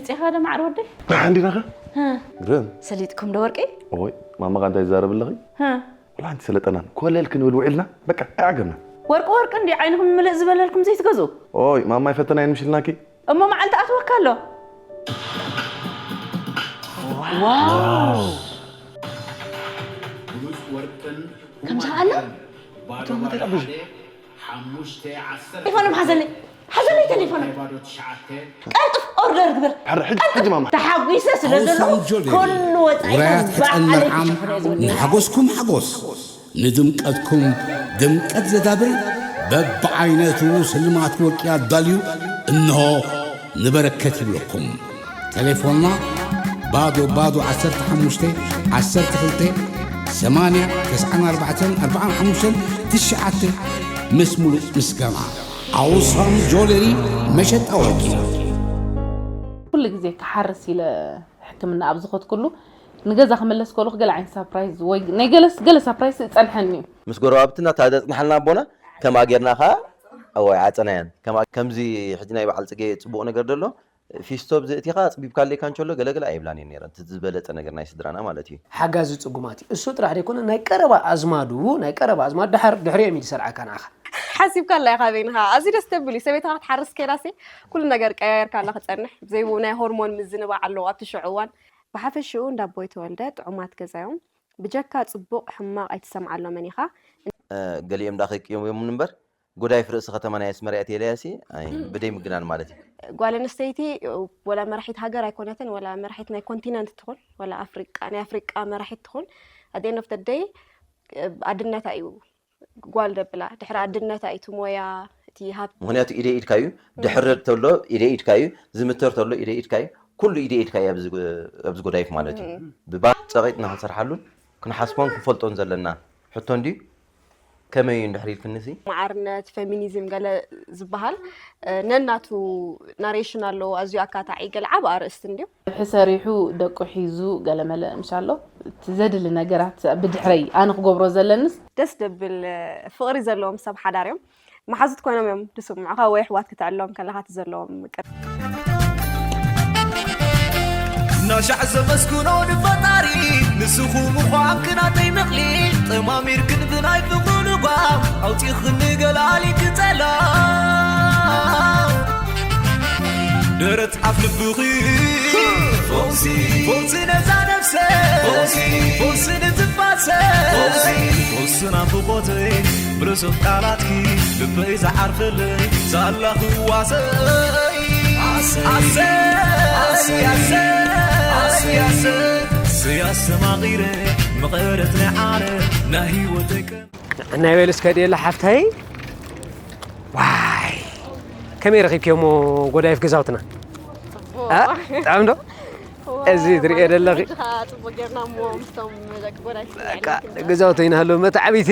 ፂኻ ዶ ማዕር ወደይ? ደሓን ዲናኸ? ሀ፣ ግርም። ሰሊጥኩም ዶ ወርቂ? ኦይ ማማ ቃ እንታይ ይዛረብ ኣለኺ? ሀ፣ ወላ ሓንቲ ሰለጠናን ኮለል ክንብል ውዒልና በቃ ኣይዓገብናን። ወርቂ ወርቂ እንዲ ዓይንኹም ምልእ ዝበለልኩም ዘይትገዝኡ? ኦይ ማማ ይፈተና እየን ምሽልናኪ። እሞ መዓልቲ ኣትወካ ኣሎ። ዋው! ከምዚ ኣሎ? ቴሌፎኖም ሓዘለይ፣ ሓዘለይ ቴሌፎኖም። ቀልጥፍ ኦርደር ግበር። ሕጂ ሕጂ ማማ። ተሓጒሰ ስለ ዘለኹ ኣውሳም ጆሌ ኩሉ ወፃኢታት ውራያት ባዕለይ ተጠንርዓም ክሽፍኖ እየ ዝብል። ንሓጎስኩም ሓጎስ ንድምቀትኩም ድምቀት ዘዳብር በብዓይነቱ ስልማት ወርቂ ኣዳልዩ እንሆ ንበረከት ይብለኩም። ቴሌፎንና ባዶ ባዶ ዓሰርተ ሓሙሽተ ዓሰርተ ክልተ ሰማንያ ተስዓን ኣርባዕተን ኣርባዓን ሓሙሽተን ትሽዓተ ምስ ሙሉእ ምስጋና። ኣውሳም ጆለሪ መሸጣ ወርቂ። ኩሉ ግዜ ክሓርስ ኢለ ሕክምና ኣብ ዝኸድኩሉ ንገዛ ክመለስ ከለኹ ገለ ዓይነት ሳፕራይዝ ወይ ናይ ገለስ ገለ ሳፕራይዝ ይጸንሐኒ እዩ። ምስ ጎረባብትና እታ ዘጽንሓልና ኣቦና ከምኣ ጌርና ኸኣ እዋይ ዓጸናያን ከምኣ ከምዚ ሕጂ ናይ በዓል ጽጌ ጽቡቕ ነገር ደሎ ፊስቶ ብዘእቲኻ ኣጽቢብካለይ ካንቸሎ ገለገለ ኣይብላን እየን ነይረን እቲ ዝበለጸ ነገር ናይ ስድራና ማለት እዩ። ሓጋዚ ጽጉማት እዩ። እሱ ጥራሕ ደይኮነ ናይ ቀረባ ኣዝማዱ ናይ ቀረባ ኣዝማዱ ድሓር ድሕሪኦም እዩ ዝሰርዓካ ንዓኻ። ሓሲብካላ ኢኻ በይንኻ ኣዝዩ ደስ ተብል እዩ ሰበይትኻ ክትሓርስ ከይዳሲ ኩሉ ነገር ቀያየርካ ኣላ ክጸንሕ ብዘይብኡ ናይ ሆርሞን ምዝንባዕ ኣለዎ ኣብቲ ሽዑ እዋን። ብሓፈሽኡ እንዳ ኣቦይ ተወልደ ጥዑማት ገዛ እዮም። ብጀካ ጽቡቕ ሕማቕ ኣይትሰምዓሎምን ኢኻ። ገሊኦም ዳ ከይቅየሙ እዮም እምበር ጎዳይፍ ርእሲ ከተማ ናይ ኣስመራ እያ ተይለያሲ ኣይ ብደይ ምግናን ማለት እዩ። ጓል ኣንስተይቲ ወላ መራሒት ሃገር ኣይኮነትን ወላ መራሒት ናይ ኮንቲነንት ትኹን ወላ ኣፍሪቃ ናይ ኣፍሪቃ መራሒት ትኹን at the end of the day ኣድነታ እዩ ጓል ደብላ ድሕሪ ኣድነታ እዩ እቲ ሞያ እቲ ሃብቲ ምክንያቱ ኢደ ኢድካ እዩ ድሕር ተሎ ኢደ ኢድካ እዩ ዝምተር ተሎ ኢደ ኢድካ እዩ ኩሉ ኢደ ኢድካ እዩ ኣብዚ ጎዳይፍ ማለት እዩ ብባ ጸቂጥና ክንሰርሓሉን ክንሓስቦን ክንፈልጦን ዘለና ሕቶ እንድዩ ከመይ እዩ እንድሕር ኢልክንሲ ማዕርነት ፌሚኒዝም ገለ ዝበሃል ነናቱ ናሬሽን ኣለዎ ኣዝዩ ኣካታዒ ገለ ዓብ ኣርእስቲ እንድዩ ብሒ ሰሪሑ ደቁ ሒዙ ገለመለ ምሻሎ እቲ ዘድሊ ነገራት ብድሕረይ ኣነ ክገብሮ ዘለንስ ደስ ደብል ፍቕሪ ዘለዎም ሰብ ሓዳር እዮም መሓዙት ኮይኖም እዮም ዝስምዑኻ ወይ ኣሕዋት ክትዕሎም ከለኻ እቲ ዘለዎም ቅር ናሻዕ ዘመስግኖ ንፈጣሪ ንስኹ ምዃንክ ናተይ መቕሊ ጠማሚርክን ብናይ ፍቕሩ ልጓም ኣውፂኽኒ ገላሊክ ጸላም ደረት ኣፍ ልብኺ ፈውሲ ፈውሲ ነዛ ነፍሰ ፈውሲ ፈውሲ ንትንፋሰ ፈውሲ ፈውሲ ናፍቖተይ ብርሱቕ ቃላትኪ ልበይ ዝዓርፈለይ ሳላ ክዋሰይ ኣሰይ ኣሰይ ኣሰይ ኣሰይ ኣሰይ ኣሰይ ኣሰማቒረ መቐረት ናይ ዓለም ናይ ህይወተይ ቀን ናይ በል እስከ ድየላ ሓፍታይ ዋይ ከመይ ረኺብክዮሞ ጎዳይፍ ገዛውትና እ? ጥዑም ዶ እዚ ትርእዮ ዘለኺ ጽቡቅ ጌርና እሞ ምስቶም ደቂ ጎዳይ ገዛውተይ ናሃለዉ መታዕቢቲ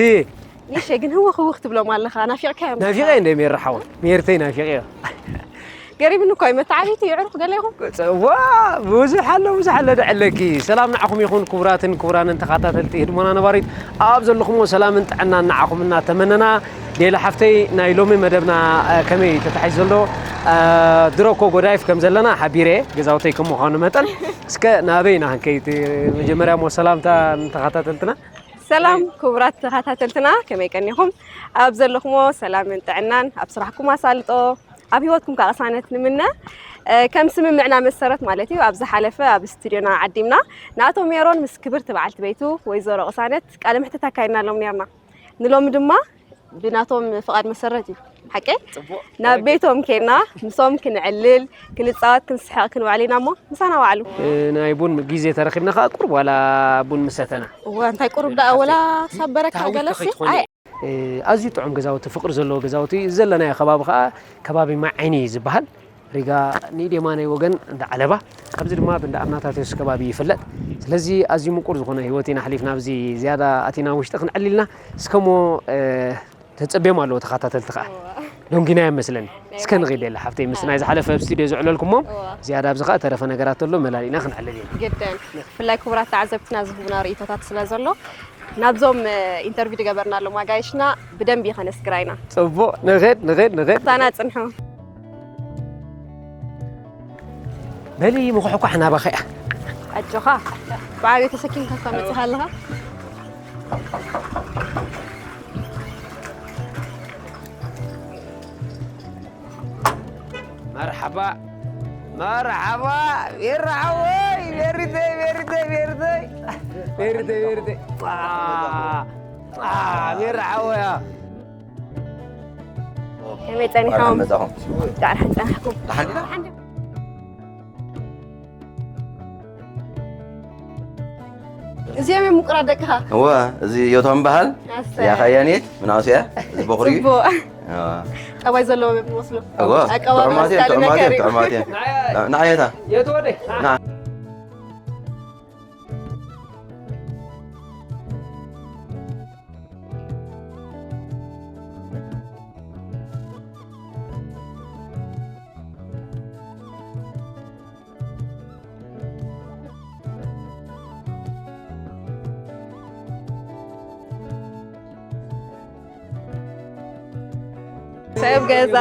ኒሸ ግን ህውኽ ህውኽ ትብሎም ኣለኻ ናፊቕካዮም ናፊቐ እንደ ሜራ ሓወ ሜርተይ ናፊቐዮ ገሪብኒ እኮ እዩ መተዓቢቲ የዕሩኽ ገለ ይኹን ዋ ብዙሕ ኣሎ ብዙሕ ኣሎ ደዕለኪ ሰላም ንዓኹም ይኹን ክቡራትን ክቡራንን ተኸታተልቲ ህድሞና ነባሪት ኣብ ዘለኹሞ ሰላምን ጥዕናን ንዓኹም እናተመነና ሌላ ሓፍተይ ናይ ሎሚ መደብና ከመይ ተታሒዝ ዘሎ ድሮ እኮ ጎዳይፍ ከም ዘለና ሓቢረ ገዛውተይ ከም ምዃኑ መጠን እስከ ናበይ ኢና ክንከይድ መጀመርያ ሞ ሰላምታ ንተኸታተልትና ሰላም ክቡራት ተኸታተልትና ከመይ ቀኒኹም ኣብ ዘለኹሞ ሰላምን ጥዕናን ኣብ ስራሕኩም ኣሳልጦ ኣብ ህይወትኩም ከዓ ቅሳነት ንምነ ከም ስምምዕና መሰረት ማለት እዩ ኣብ ዝሓለፈ ኣብ ስቱድዮና ዓዲምና ንኣቶ ሜሮን ምስ ክብርቲ በዓልቲ ቤቱ ወይዘሮ ቅሳነት ቃለ ምሕትት ኣካይድናሎም ነርና ንሎሚ ድማ ብናቶም ፍቓድ መሰረት እዩ ሓቀይ ናብ ቤቶም ኬድና ምሶም ክንዕልል ክንፃወት ክንስሕቕ ክንውዕል ኢና እሞ ምሳና ዋዕሉ ናይ ቡን ግዜ ተረኺብና ከዓ ቁርብ ዋላ ቡን ምሰተና እወ እንታይ ቁሩብ ደኣ ወላ ሳብ በረካ ገለሲ ኣይ ኣዝዩ ጥዑም ገዛውቲ ፍቕሪ ዘለዎ ገዛውቲ እዩ ዘለናዮ ከባቢ ከዓ ከባቢ ማዓይኒ እዩ ዝበሃል ሪጋ ንኢድ የማናይ ወገን እንዳ ዓለባ ኣብዚ ድማ ብእንዳ ኣብናታቴዎስ ከባቢ ይፍለጥ ስለዚ ኣዝዩ ምቁር ዝኾነ ህይወት ኢና ኣሕሊፍና ኣብዚ ዝያዳ ኣቲና ውሽጢ ክንዕል ኢልና እስከሞ ተፀብዮም ኣለዉ ተኸታተልቲ ከዓ ዶንጊና እዮም መስለኒ እስከ ንኽእል የለ ሓፍተይ ምስ ናይ ዝሓለፈ ኣብ ስቱድዮ ዘዕለልኩሞ ዝያዳ ኣብዚ ከዓ ተረፈ ነገራት ኣሎ መላሊእና ክንዕልል ኢና ግድን ብፍላይ ክቡራት ተዓዘብትና ዝህቡና ርእይቶታት ስለ ዘሎ ናብዞም ኢንተርቪው ዝገበርናሎም ኣጋይሽና ብደንቢ ከነስግራ ኢና ፅቡቕ ንኽድ ንኽድ ንኽድ ታና ፅንሑ በሊ ምኹሕኳሕ ናባኸ እያ። ኣጆኻ ብዓብዩ ተሰኪምካ እኳ መፅኻ ኣለኻ። መርሓባ መርሓባ ሜራ ሓወይ ሜሪተይ ሜሪተይ ሜሪተይ ሜሪተይ ሜሪተይ ሜራ ሓወያ ከመይ ፀኒሖም? ዳዕና ፀናሕኩም። እዚኦም እዮም ምቁራት ደቅኻ። እወ፣ እዚ ዮቶም በሃል። እያ ኸያኒት ምናውስ እያ። እዚ በኹሪ እዩ። ጽቡቕ። እወ። ጠባይ ዘለዎም እዮም ዝመስሉ። እወ። ኣቀባብላ ጥዑማት እዮም፣ ስታይል ጥዑማት እዮም፣ ነጋሪ። ጥዑማት እዮም። ንዓየታ። የትወደይ? ና። ሰብ ገዛ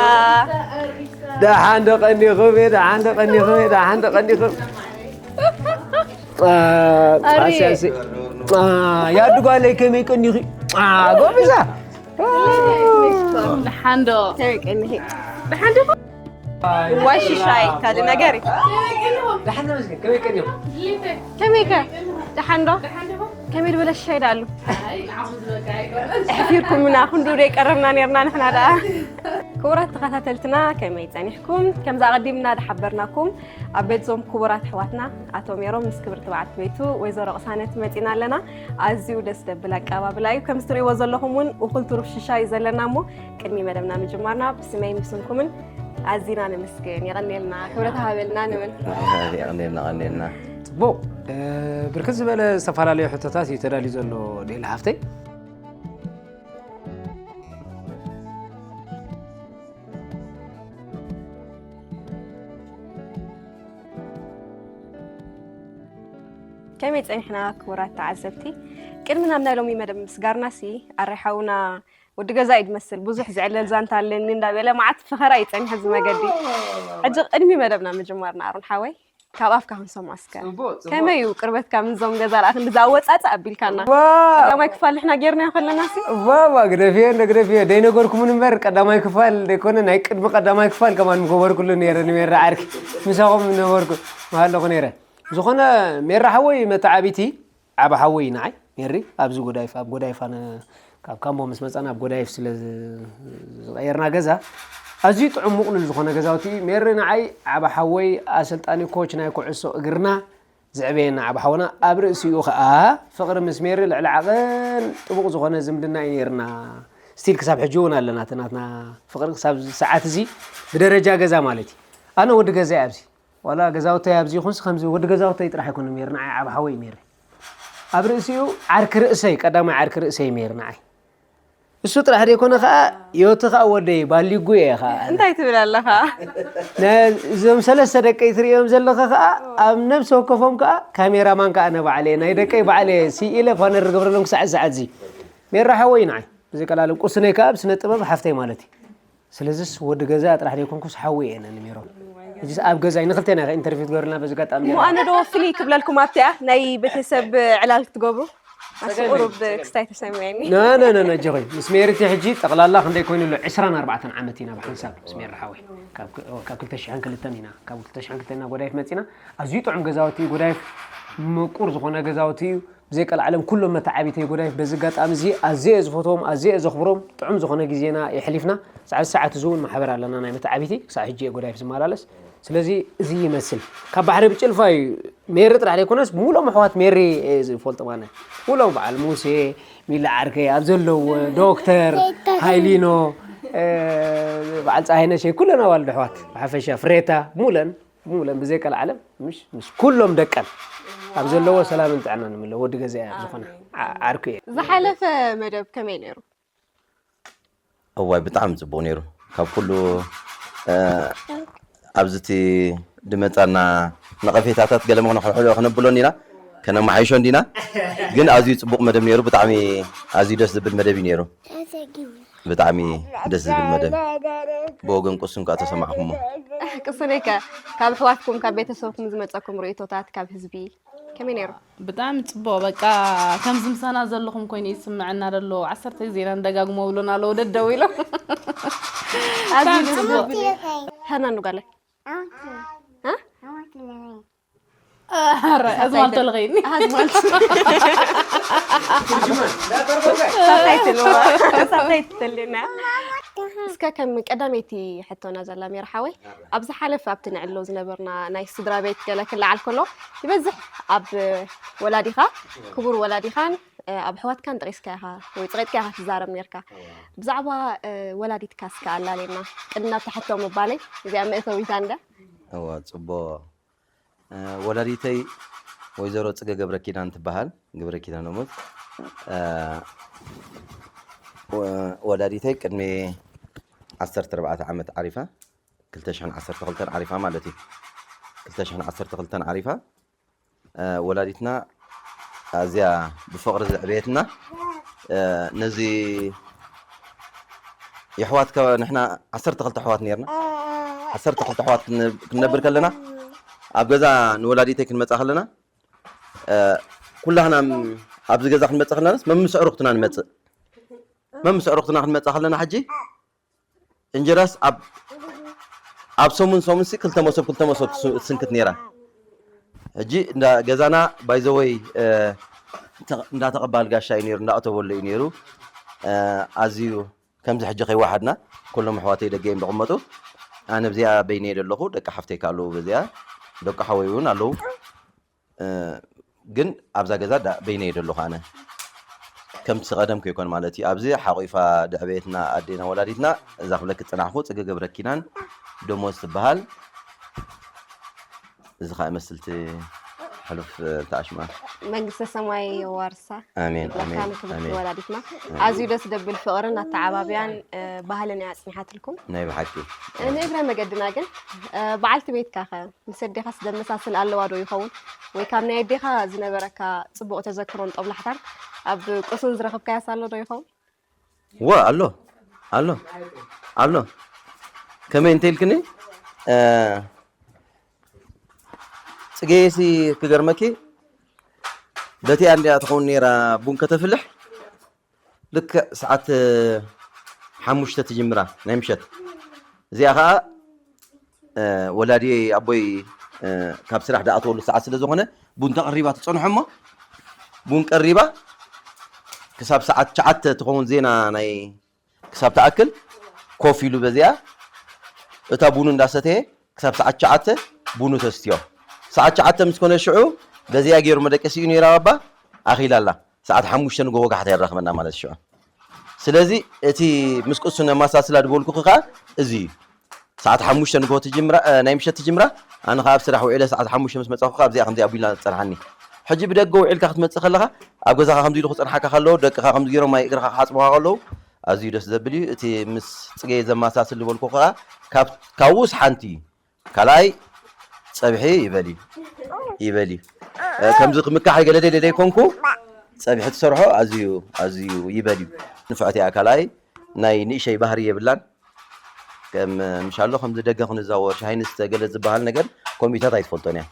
ደሓን ዶ ቀኒኹም? ደሓን ዶ ቀኒኹም? ደሓን ዶ ቀኒኹም? ኣሪ። ኣስያሲ ያድጓለይ ከመይ ቀኒኺ? ጎበዛ ደሓን ዶ? ከመይ ቀኒኺ? ደሓን ዲኹም? ዋይ ሽሻይ ካልእ ነገር እዩ። ደሓን ተመስገን ከመይ ቀኒኹም? ከመይ ከ? ደሓን ዶ? ከመይ ዝበለ ሽሻይ ደኣ ኣሉ? ኣሕፊርኩምና ክንዱ ደይ ቀረብና ነርና ንሕና ደኣ። ክቡራት ተኸታተልትና ከመይ ጸኒሕኩም? ከምዚ ኣቐዲምና ዝሓበርናኩም ኣብ ቤት ዞም ክቡራት ኣሕዋትና ኣቶ ሜሮን ምስ ክብርቲ በዓልቲ ቤቱ ወይዘሮ ቅሳነት መጺና ኣለና። ኣዝዩ ደስ ደብል ኣቀባብላ እዩ። ከምዚ ትርእይዎ ዘለኹም እውን እኹል ትሩፍ ሽሻ እዩ ዘለና እሞ ቅድሚ መደብና ምጅማርና ብስመይን ብስምኩምን ኣዚና ነመስግን። የቐንየልና፣ ክብረት ሃበልና ንብል። የቐንየልና፣ የቐንየልና። ጽቡቕ። እ፣ ብርክት ዝበለ ዝተፈላለዩ ሕቶታት እዩ ተዳልዩ ዘሎ ዴላ ሃፍተይ። ከመይ ጸኒሕና ክቡራት ተዓዘብቲ? ቅድሚ ናብ ናይ ሎሚ መደብ ምስጋርና ሲ ኣረይ ሓውና ወዲ ገዛ እዩ ዝመስል ብዙሕ ዝዕለል ዛንታ ኣለኒ እንዳበለ መዓት ፈኸራ እዩ ጸኒሑ እዚ መገዲ። ሕጂ ቅድሚ መደብና ምጅማርና ኣሮን ሓወይ ካብ ኣፍካ ክንሰምዖ እስከ። ጽቡቕ፣ ጽቡቕ። ከመይ እዩ ቅርበትካ ምስዞም ገዛ ደኣ ክንዲ ዝኣወጻጽእ ኣቢልካና? ዋው! ቀዳማይ ክፋል ንሕና ጌርናዮ ከለና ሲ? ዋዋ ግደፍዮ እንደ ግደፍዮ ደይነገርኩምን እምበር ቀዳማይ ክፋል ደይኮነ ናይ ቅድሚ ቀዳማይ ክፋል ከማን ምገበርኩሉ ነይረ ንሜራ ዓርኪ ምሳኹም ነበርኩ ምሃለኹ ነይረ። ዝኾነ ሜራ ሓወይ መተዓቢቲ ዓቢ ሓወይ ንዓይ ሜሪ ኣብዚ ጎዳይፍ ኣብ ጎዳይፍ ኣነ ካብ ካምቦ ምስ መጻና ኣብ ጎዳይፍ ስለ ዝ- ዝቐየርና ገዛ ኣዝዩ ጥዑም ሙቕሉል ዝኾነ ገዛውቲ እዩ። ሜሪ ንዓይ ዓቢ ሓወይ ኣሰልጣኒ ኮች ናይ ኩዕሶ እግርና ዘዕበየና ዓቢ ሓውና ኣብ ርእሲኡ ኸኣ ፍቕሪ ምስ ሜሪ ልዕሊ ዓቐን ጥቡቕ ዝኾነ ዝምድና እዩ ኔርና። ስቲል ክሳብ ሕጂ እውን ኣለና እቲ ናትና ፍቕሪ ክሳብ ሰዓት እዚ ብደረጃ ገዛ ማለት እዩ። ኣነ ወዲ ገዛ እየ ኣብዚ ዋላ ገዛውተይ ኣብዚ ይኹንስ ከምዚ ወዲ ገዛውተይ ጥራሕ ኣይኮነ ሜሪ ንዓይ ዓቢ ሓወይ እዩ ሜሪ። ኣብ ርእሲኡ ዓርኪ ርእሰይ ቀዳማይ ዓርኪ ርእሰይ ሜሪ ንዓይ እሱ ጥራሕ ደይኮነ ከዓ ዮቲ ከዓ ወደይ ባሊጉ እየ ከዓ እንታይ ትብል ኣለኻ እዞም ሰለስተ ደቀይ ትርእዮም ዘለኻ ከዓ ኣብ ነብሲ ወከፎም ከዓ ካሜራማን ከዓ ኣነ ባዕለ ናይ ደቀይ ባዕለ ስኢለ ፓነር ዝገብረሎም ክሳዕ ሰዓት እዚ ሜራ ሓወይ ንዓይ ብዘይ ቀላለም ቁስነይ ከዓ ብስነ ጥበብ ሓፍተይ ማለት እዩ ስለዚስ ወዲ ገዛ ጥራሕ ዘይኮንኩስ ሓወይ እየ ነኒ ሜሮን። ሕጂስ ኣብ ገዛይ ንክልቴና ኢኻ ኢንተርቪው ትገብርልና በዚ ኣጋጣሚ እሞ ኣነ ዶ ፍልይ ክብለልኩም ኣብቲኣ ናይ ቤተሰብ ዕላል ክትገብሩ ኣስቁሩብ ክስታይ ተሰሚዐኒ። ና ና ና ና ጀኾይ ምስ ሜሪቲ ሕጂ ጠቕላላ ክንደይ ኮይኑ ኣሎ ዕስራን ኣርባዕተን ዓመት ኢና ብሓንሳብ ምስ ሜሪ ሓወይ ካብ ክ- ካብ ክልተ ሽሕን ክልተን ኢና ካብ ክልተ ሽሕን ክልተን ኢና ጎዳይፍ መፂና ኣዝዩ ጥዑም ገዛውቲ እዩ ጎዳይፍ ምቁር ዝኾነ ገዛውቲ እዩ ብዘይቀልዓለም ኩሎም መተዓቢተይ ጎዳይፍ በዚ ኣጋጣሚ እዚ ኣዝየ እየ ዝፈትዎም ኣዝየ እየ ዘኽብሮም ጥዑም ዝኾነ ግዜና የሕሊፍና ሰዓት ሰዓት እዚ እውን ማሕበር ኣለና ናይ መተዓቢቲ ክሳብ ሕጂ እየ ጎዳይፍ ዝመላለስ ስለዚ እዚ ይመስል ካብ ባሕሪ ብጭልፋ እዩ ሜሪ ጥራሕ ዘይኮነስ ሙሉኦም ኣሕዋት ሜሪ እየ ዝፈልጦም ኣነ ሙሉኦም በዓል ሙሴ ሚላ ዓርከይ ኣብ ዘለዎ ዶክተር ሃይሊኖ በዓል ፀሃይነሸይ ኩለን ኣዋልድ ኣሕዋት ብሓፈሻ ፍሬታ ሙለን ሙለን ብዘይ ቀልዓለም ምሽ ምስ ኩሎም ደቀን ኣብ ዘለዎ ሰላምን ጥዕናን ይምለ ወዲ ገዛ እያ ዝኾነ ዓርኩ እየ ዝሓለፈ መደብ ከመይ ነይሩ እዋይ ብጣዕሚ ፅቡቅ ነይሩ ካብ ኩሉ ኣብዚ እቲ ድመፃና ነቐፌታታት ገለ መኽነ ክነብሎ እንዲና ከነመሓይሾ እንዲና ግን ኣዝዩ ፅቡቅ መደብ ነይሩ ብጣዕሚ ኣዝዩ ደስ ዝብል መደብ እዩ ነይሩ ብጣዕሚ ደስ ዝብል መደብ። ብወገን ቅሱን ከዓ ተሰማዕኹሞ? ቅሱነይ ከ ካብ ኣሕዋትኩም ካብ ቤተሰብኩም ዝመፀኩም ርእይቶታት ካብ ህዝቢ ከመይ ነይሩ? ብጣዕሚ ፅቡቅ። በቃ ከምዚ ምሳና ዘለኹም ኮይኑ ይስምዐና ዘሎ። ዓሰርተ ግዜ ኢና ንደጋግሞ ብሎና ኣለዉ ደደው ኢሎም። ኣዝዩ ደስ ዘብል እዩ። ሃና ንጓለ ኧረ፣ ኣዝማልቶ ልኸይኒ። ሳታይትልና እስከ ከም ቀዳመይቲ ሕቶና ዘላ ሜር ሓወይ፣ ኣብ ዝሓለፈ ኣብቲ ንዕሎ ዝነበርና ናይ ስድራ ቤት ገለ ክለዓል ከሎ ይበዝሕ ኣብ ወላዲኻ፣ ክቡር ወላዲኻን ኣብ ኣሕዋትካን ጠቂስካ ኢኻ ወይ ፀቂጥካ ኢኻ ትዛረብ ነርካ። ብዛዕባ ወላዲትካ እስከ ኣላሌና ቅድሚ ናብታ ሕቶ ምባለይ፣ እዚኣ መእተዊታ እንደ እዋ ጽቡቕ። ወላዲተይ ወይዘሮ ጽገ ገብረኪዳን ትበሃል። ገብረኪዳን ሞት ወላዲተይ ቅድሚ ዓሰርተ ኣርባዕተ ዓመት ዓሪፋ። ክልተ ሽሕን ዓሰርተ ክልተን ዓሪፋ ማለት እዩ። ክልተ ሽሕን ዓሰርተ ክልተን ዓሪፋ። ወላዲትና ኣዝያ ብፍቕሪ ዘዕበየትና። ነዚ የሕዋት ከ ንሕና ዓሰርተ ክልተ ኣሕዋት ነርና። ዓሰርተ ክልተ ኣሕዋት ክን- ክንነብር ከለና ኣብ ገዛ ንወላዲተይ ክንመጻ ከለና ኩላህና ኣብዚ ገዛ ክንመጻ ከለናስ መምስ ዕሩኽትና ንመጽእ። መምስ ዕሩኽትና ክንመጻ ከለና ሕጂ እንጀራስ ኣብ ኣብ ሰሙን ሰሙን ሲ ክልተ መሶብ ክልተ መሶብ ትስ- ትስንክት ነይራ። ሕጂ እንዳ ገዛና ባይዘወይ እንዳ ተቐባል ጋሻ እዩ ነይሩ፣ እንዳ ኣተወሎ እዩ ነይሩ። ኣዝዩ ከምዚ ሕጂ ከይወሓድና ኩሎም ኣሕዋተይ ደገ እዮም ዝቕመጡ። ኣነ ብዚኣ በይነየ ዘለኹ፣ ደቂ ሓፍተይ ከ ኣለዉ በዚኣ፣ ደቂ ሓወይ እውን ኣለዉ። ግን ኣብዛ ገዛ ዳ በይነይ ዘለኹ ኣነ። ከምቲ ቀደም ከይኮን ማለት እዩ። ኣብዚ ሓቂፋ ድዕቤትና ኣዴና ወላዲትና እዛ ክብለኪ ዝጸናሕኩ ጽገ ገብረኪናን ደሞዝ ትበሃል። እዚ ከዓ ይመስልቲ ሕሉፍ ተኣሽማ። መንግስተ ሰማይ የዋርሳ ኣሜን ይብለካ ኣሜን ንክብርቲ ኣሜን። ወላዲትና። ኣዝዩ ደስ ደብል ፍቕርን ኣተዓባብያን ባህልን እያ ኣጽኒሓትልኩም። ናይ ብሓቂ ንእግረ መገድና ግን በዓልቲ ቤትካ ኸ ምስ ኣዴኻስ ዘመሳስል ኣለዋ ዶ ይኸውን? ወይ ካብ ናይ ኣዴኻ ዝነበረካ ጽቡቕ ተዘክሮን ጦብላሕታን ኣብ ቁሱን ዝረኸብካያስ ኣሎ ዶ ይኸውን? ወ ኣሎ ኣሎ ኣሎ። ከመይ እንተ ኢልክኒ ጽገየሲ ክገርመኪ በቲኣ እንዲያ ትኸውን ነይራ። ቡን ከተፍልሕ ልክዕ ሰዓት ሓሙሽተ ትጅምራ ናይ ምሸት። እዚኣ ከዓ ወላዲየይ ኣቦይ ካብ ስራሕ ድኣተወሉ ሰዓት ስለ ዝኾነ ቡን ተቐሪባ ትፀንሖ እሞ ቡን ቀሪባ ክሳብ ሰዓት ትሽዓተ ትኸውን ዜና ናይ ክሳብ ትኣክል ኮፍ ኢሉ በዚኣ እታ ቡኑ እንዳሰተየ ክሳብ ሰዓት ትሽዓተ ቡኑ ተስትዮ። ሰዓት ትሽዓተ ምስ ኮነ ሽዑ በዚኣ ገይሩ መደቀሲኡ ነይራ ባባ ኣኺላ ኣላ። ሰዓት ሓሙሽተ ንጎሆ ጋሕታ የራኽበና ማለት ሽዑ። ስለዚ እቲ ምስ ቅሱ ነማሳስላ ድበልኩኺ ከዓ እዚ እዩ። ሰዓት ሓሙሽተ ንጎሆ ትጅምራ ናይ ምሸት ትጅምራ። ኣነ ከዓ ኣብ ስራሕ ውዒለ ሰዓት ሓሙሽተ ምስ መፃኹ ከዓ ኣብዚኣ ከምዚኣ ኣቢላ ፀንሓኒ። ሕጂ ብደገ ውዒልካ ክትመፅእ ከለካ ኣብ ገዛካ ከምዚ ኢሉ ክፀንሓካ ከለዎ ደቅካ ከምዚ ገይሮም ማይ እግርካ ክሓፅቡካ ከለዉ ኣዝዩ ደስ ዘብል እዩ። እቲ ምስ ፅገየ ዘማሳስል ዝበልኩ ከዓ ካብ- ካብኡስ ሓንቲ እዩ። ካልኣይ ፀብሒ ይበል እዩ ይበል እዩ። ከምዚ ክምካሕ ገለደለ ዘይኮንኩ ፀብሒ ትሰርሖ ኣዝዩ ኣዝዩ ይበል እዩ። ንፍዕቲ እያ። ካልኣይ ናይ ንእሸይ ባህሪ የብላን። ከም ምሻሎ ከምዚ ደገ ክንዛወር ሻሂ ንስተ ገለ ዝበሃል ነገር ኮሚታት ኣይትፈልጦን እያ።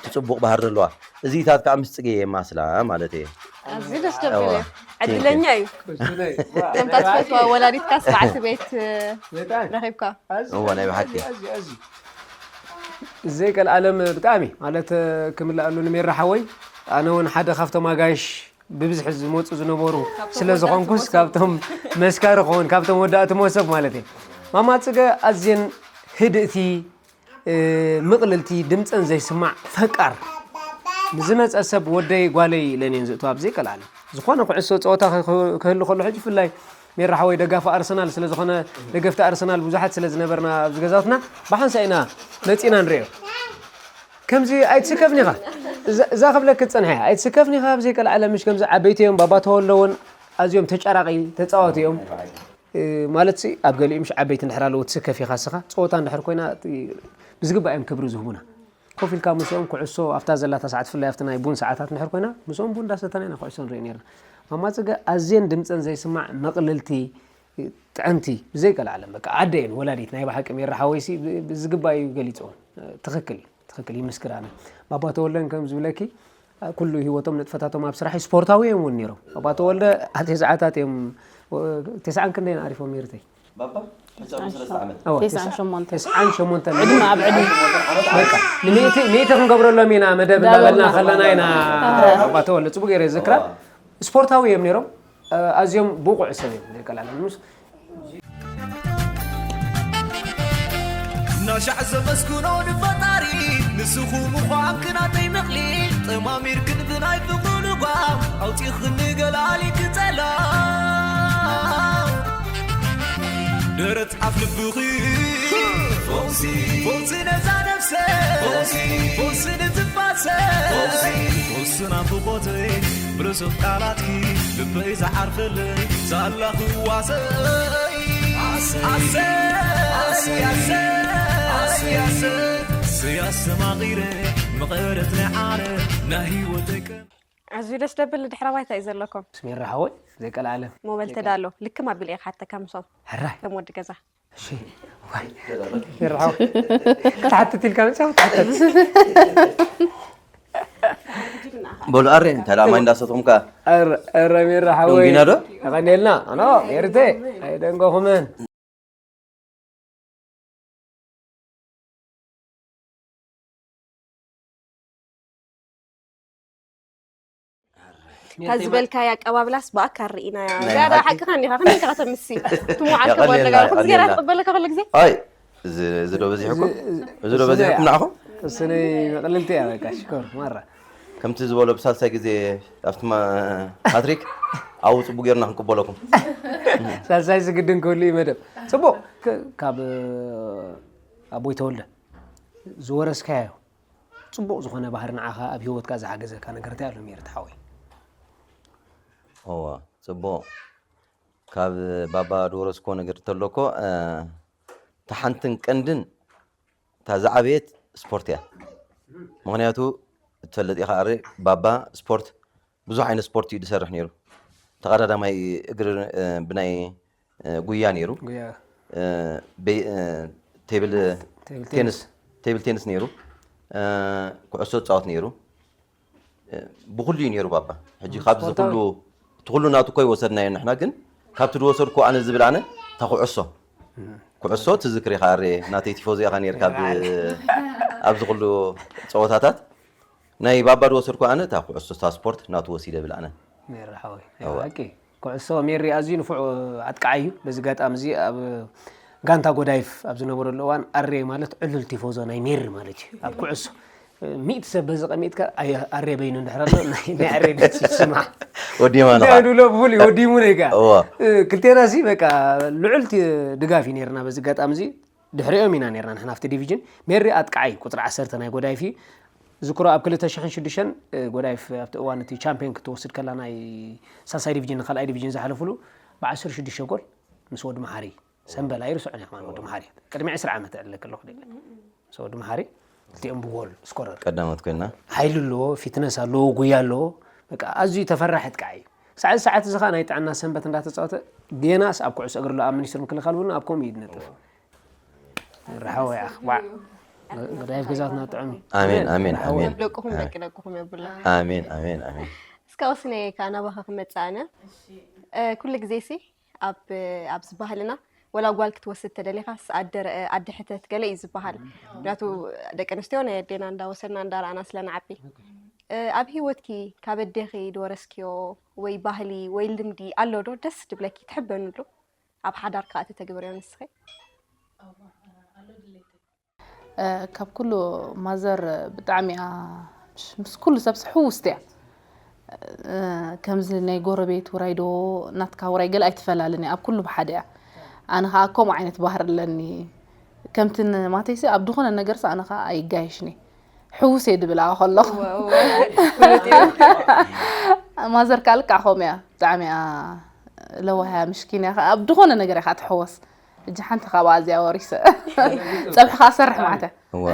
እቲ ፅቡቕ ባህሪ ዘለዋ እዚታት ከዓ ምስ ፅገየ የማስላ ማለት እየ። ኣዝዩ ደስ ደብል እዩ። ዕድለኛ እዩ። ከምታ ትፈትዋ ወላዲትካ ስርዓቲ ቤት ረኺብካ። እወ ናይ ብሓቂ ዘይቀልዓለም ብጣዕሚ ማለት ክምልኣሉ ንሜራ ሓወይ ኣነ እውን ሓደ ካብቶም ኣጋይሽ ብብዝሒ ዝመፁ ዝነበሩ ስለ ዝኾንኩስ ካብቶም መስካሪ ክኸውን ካብቶም ወዳእቲ መሶብ ማለት እየ። ማማ ፅገ ኣዝየን ህድእቲ ምቕልልቲ ድምፀን ዘይስማዕ ፈቃር ንዝመፀ ሰብ ወደይ ጓለይ ኢለን እየን ዝእተዋ ብዘይቀልዓለም። ዝኾነ ኩዕሶ ፀወታ ክህሉ ከሎ ሕጂ ብፍላይ ሜራ ሓወይ ደጋፊ ኣርሰናል ስለ ዝኾነ ደገፍቲ ኣርሰናል ብዙሓት ስለ ዝነበርና ኣብዚ ገዛውትና ብሓንሳእ ኢና መፂና ንሪኦ። ከምዚ ኣይትስከፍኒ ኢኻ እዛ ክብለክ ዝፀንሐ እያ ኣይትስከፍኒ ኢኻ ብዘይቀልዓለም ምሽ ከምዚ ዓበይቲ እዮም ባባ ተወሎ እውን ኣዝዮም ተጫራቂ ተፃወቲ እዮም። ማለት ሲ ኣብ ገሊኡ ምሽ ዓበይቲ እንድሕር ኣለዎ ትስከፍ ኢኻ እስኻ ፀወታ እንድሕር ኮይና ብዝግባእ እዮም ክብሪ ዝህቡና ኮፍ ኢልካ ምስኦም ኩዕሶ ኣብታ ዘላታ ሰዓት ፍላይ ኣብቲ ናይ ቡን ሰዓታት እንድሕር ኮይና ምስኦም ቡን እንዳሰተና ኢና ኩዕሶ ንርኢ ነርና። ማማ ፅገ ኣዝየን ድምፀን ዘይስማዕ ምቕልልቲ ጥዕምቲ ብዘይቀልዓለም በቃ ኣደ እየን ወላዲት ናይ ብሓቂ ሜራ ሓወይሲ ብ- ብዝግባእ እዩ ገሊፅዎ። ትኽክል እዩ ትኽክል ይምስክር ኣነ ባባ ተወልደን ከም ዝብለኪ ኩሉ ህይወቶም ንጥፈታቶም ኣብ ስራሕ ስፖርታዊ እዮም እውን ነይሮም። ባባ ተወልደ ኣብ ተስዓታት እዮም ተስዓን ክንደይን ዓሪፎም ሜርተይ ባባ ሕሳቡ ሰለስተ ዓመት ኣዎ፣ ተስዓን ሸሞንተን ተስዓን ሸሞንተን ዕድመ ኣብ ዕድመ በቃ ንሚእቲ ሚእቲ ክንገብረሎም ኢና መደብ እንዳበልና ከለና ኢና ኣዎ። ባባ ተወልደ ፅቡቅ ገይረ ዝክራ ስፖርታዊ እዮም ነይሮም። ኣዝዮም ብቑዕ ሰብ እዮም ዘይቀላለን ምስ ናሻዕ ዘመስግኖ ንፈጣሪ ንስኹም ምዃንክ ናተይ ምቕሊ ጠማሚርክን ብናይ ፍቕሪ ልጓም ኣውፂኽኒ ገላሊት ጸላም ደረት ኣፍ ልብኺ ፈውሲ ፈውሲ ነዛ ነፍሰ ፈውሲ ፈውሲ ንትንፋሰ ፈውሲ ፈውሲ ናፍቖተይ ብርሱቕ ቃላትኪ ልበይ ዝዓርፈለይ ሳላ ክዋሰይ ኣሰይ ኣሰይ ኣሰይ ኣሰይ ኣሰይ ኣሰይ ኣሰማቒረ መቐረት ናይ ዓረ ናይ ህይወተይ ቀን ኣዝዩ ደስ ደብል ንድሕረ ባይታ እዩ ዘለኩም። ስሜራ ሓወይ ዘይቀልዓለም ሞበል ተዳሎ ልክም ኣቢለ እየ ክሓተካ ምሶም ሕራይ ከም ወዲ ገዛ። እሺ ዋይ ሜራ ሓወይ ክትሓትት ኢልካ መፅያ ክትሓትት በሉ ኣሬ እንታይ ደኣ ማይ እንዳሰትኹም ከ ኧረ ሜራ ሓወይ ዶንጊና ዶ? ኣቐኒልና ኣኖ ሜርተ ኣይደንገኹምን። እታ ዝበልካያ ኣቀባብላስ ብኣካል ርኢናያ ናይ ዝያዳ ሓቂ። ሓቅኻ እንዲኻ ከመይ ኢኻ ከተምሲ ትሙዓት ከም የቐልየልና፣ ኣለጋ ከምዚ ገይራ የቐልየልና። ትቕበለካ ኩሉ ግዜ ኣይ እዚ እዚ ዶ በዚሕኩም እዚ ዶ በዚሕኩም ንዓኹም ቅስነይ መቕልልቲ እያ በቃ ሽኮር ማራ ከምቲ ዝበሎ ብሳልሳይ ግዜ ኣብቲ ማ- ሃትሪክ ኣብኡ ፅቡቅ ጌርና ክንቅበለኩም ሳልሳይ ዝግድን ክህሉ እዩ መደብ ጽቡቕ ክ- ካብ ኣቦይ ተወልደ ዝወረስካዮ ጽቡቕ ዝኾነ ባህሪ ንዓኻ ኣብ ህይወትካ ዝሓገዘካ ነገር እንታይ ኣሎ ሜሪ ትሓወይ እዋ ጽቡቕ ካብ ባባ ዝወረስኮ ነገር ተሎኮ እታ ሓንትን ቀንድን እታ ዝዓበየት ስፖርት እያ ምክንያቱ ትፈልጥ ኢኻ ኣረ ባባ ስፖርት ብዙሕ ዓይነት ስፖርት እዩ ዝሰርሕ ነይሩ ተቐዳዳማይ እግሪ ብናይ ጉያ ነይሩ ቴብል ቴንስ ቴብል ቴንስ ነይሩ ኩዕሶ ዝፃወት ነይሩ ብኩሉ እዩ ነይሩ ባባ ሕጂ ካብዚ ኩሉ እቲ ኩሉ ናቱ እኮ ይወሰድናዮ ንሕና ግን ካብቲ ዝወሰድኩ ኣነ ዝብል ኣነ እታ ኩዕሶ ኩዕሶ ትዝክር ኢኻ ኣሬ ናተይ ቲፎዞ ኢኻ ነይርካ ኣብዚ ኩሉ ፀወታታት ናይ ባባ ዝወሰድኩ ኣነ እታ ኩዕሶ እታ ስፖርት ናቱ ወሲደ ብል ኣነ ሜሪ ሓወይ እዋ። ሓቂ ኩዕሶ ሜሪ ኣዝዩ ንፉዕ ኣጥቃዓይ እዩ በዚ ጋጣሚ እዚ ኣብ ጋንታ ጎዳይፍ ኣብ ዝነበረሉ እዋን ኣሬ ማለት ዕሉል ቲፎዞ ናይ ሜሪ ማለት እዩ ኣብ ኩዕሶ ሚእቲ ሰብ በዚ ቀሚጥካ ኣየ- ኣሬ በይኑ እንድሕር ኣሎ ናይ ናይ ኣሬ ድምፂ ይስማዕ ወዲማ ንኻ ድብሎ ብፍሉይ ወዲሙ ነይካ እዋ ክልቴና ሲ በቃ ልዑል ቲ- ድጋፍ እዩ ነርና በዚ ጋጣሚ እዚ ድሕሪኦም ኢና ነርና ንሕና ኣብቲ ዲቪዥን ሜሪ ኣጥቃዓይ ቁፅሪ ዓሰርተ ናይ ጎዳይፍ እዩ ዝክሮ ኣብ ክልተ ሽሕን ሽዱሽተን ጎዳይፍ ኣብቲ እዋን እቲ ቻምፒዮን ክትወስድ ከላ ናይ ሳልሳይ ዲቪዥን ንካልኣይ ዲቪዥን ዝሓለፉሉ ብ ዓሰርተ ሽዱሽተ ጎል ምስ ወዲ መሓሪ ሰምበል ኣይርስዖን እየ ከማን ወዲ መሓሪ ቅድሚ ዕስራ ዓመት እዕለ ከለኹ ደለ ምስ ወዲ መሓሪ ክልቲኦም ብጎል ስኮረር ቀዳሞት ኮይና ሓይሊ ኣለዎ ፊትነስ ኣለዎ ጉያ ኣለዎ በቃ ኣዝዩ ተፈራሒ ጥቃዕ እዩ ክሳዕ እዚ ሰዓት እዚ ከዓ ናይ ጥዕና ሰንበት እንዳተፃወተ ጌናስ ኣብ ኩዕሶ እግሪ ኣሎ ኣብ ሚኒስትር ምክልኻል እውን ኣብ ከምኡ እዩ ዝነጥፍ ርሓወ ያኽ ዋዕ ገዳይፍ ገዛትና ጥዑም እዩ ኣሜን ኣሜን ኣሜን ደቅኹም ደቂ ደቅኹም የብላ ኣሜን ኣሜን ኣሜን እስካውስ ነየ ከዓ ናባኻ ክመፅእ ኣነ ኩሉ ግዜ ሲ ኣብ ኣብዚ ባህልና ወላ ጓል ክትወስድ ተደሊኻስ ኣደ ኣደ ሕተት ገለ እዩ ዝበሃል ምክንያቱ ደቂ ኣንስትዮ ናይ ኣዴና እንዳወሰድና እንዳረኣና ስለ ንዓቢ ኣብ ሂወትኪ ካብ ኣዴኺ ድወረስክዮ ወይ ባህሊ ወይ ልምዲ ኣሎ ዶ ደስ ድብለኪ ትሕበንሉ ኣብ ሓዳር ከዓ ተተግብርዮ ንስኺ ካብ ኩሉ ማዘር ብጣዕሚ እያ ምስ ኩሉ ሰብሲ ሕውስቲ እያ ከምዚ ናይ ጎረቤት ውራይ ዶ ናትካ ውራይ ገለ ኣይትፈላልን እያ ኣብ ኩሉ ብሓደ እያ ኣነ ከዓ ከምኡ ዓይነት ባህር ኣለኒ ከምቲ ማተይሲ ኣብ ድኾነ ነገርሲ ኣነ ከዓ ኣይጋየሽኒ ሕውስ እየ ድብል ኣዋ ከለኹ ማዘር ከዓ ልክዓ ከምኡ እያ ብጣዕሚ እያ ለዋህያ ምሽኪን እያ ኣብ ድኾነ ነገር እያ ከዓ ትሕወስ እጂ ሓንቲ ካብኣ እዚኣ ወሪሰ ፀብሒ ከዓ ሰርሕ ማዕተ እዋ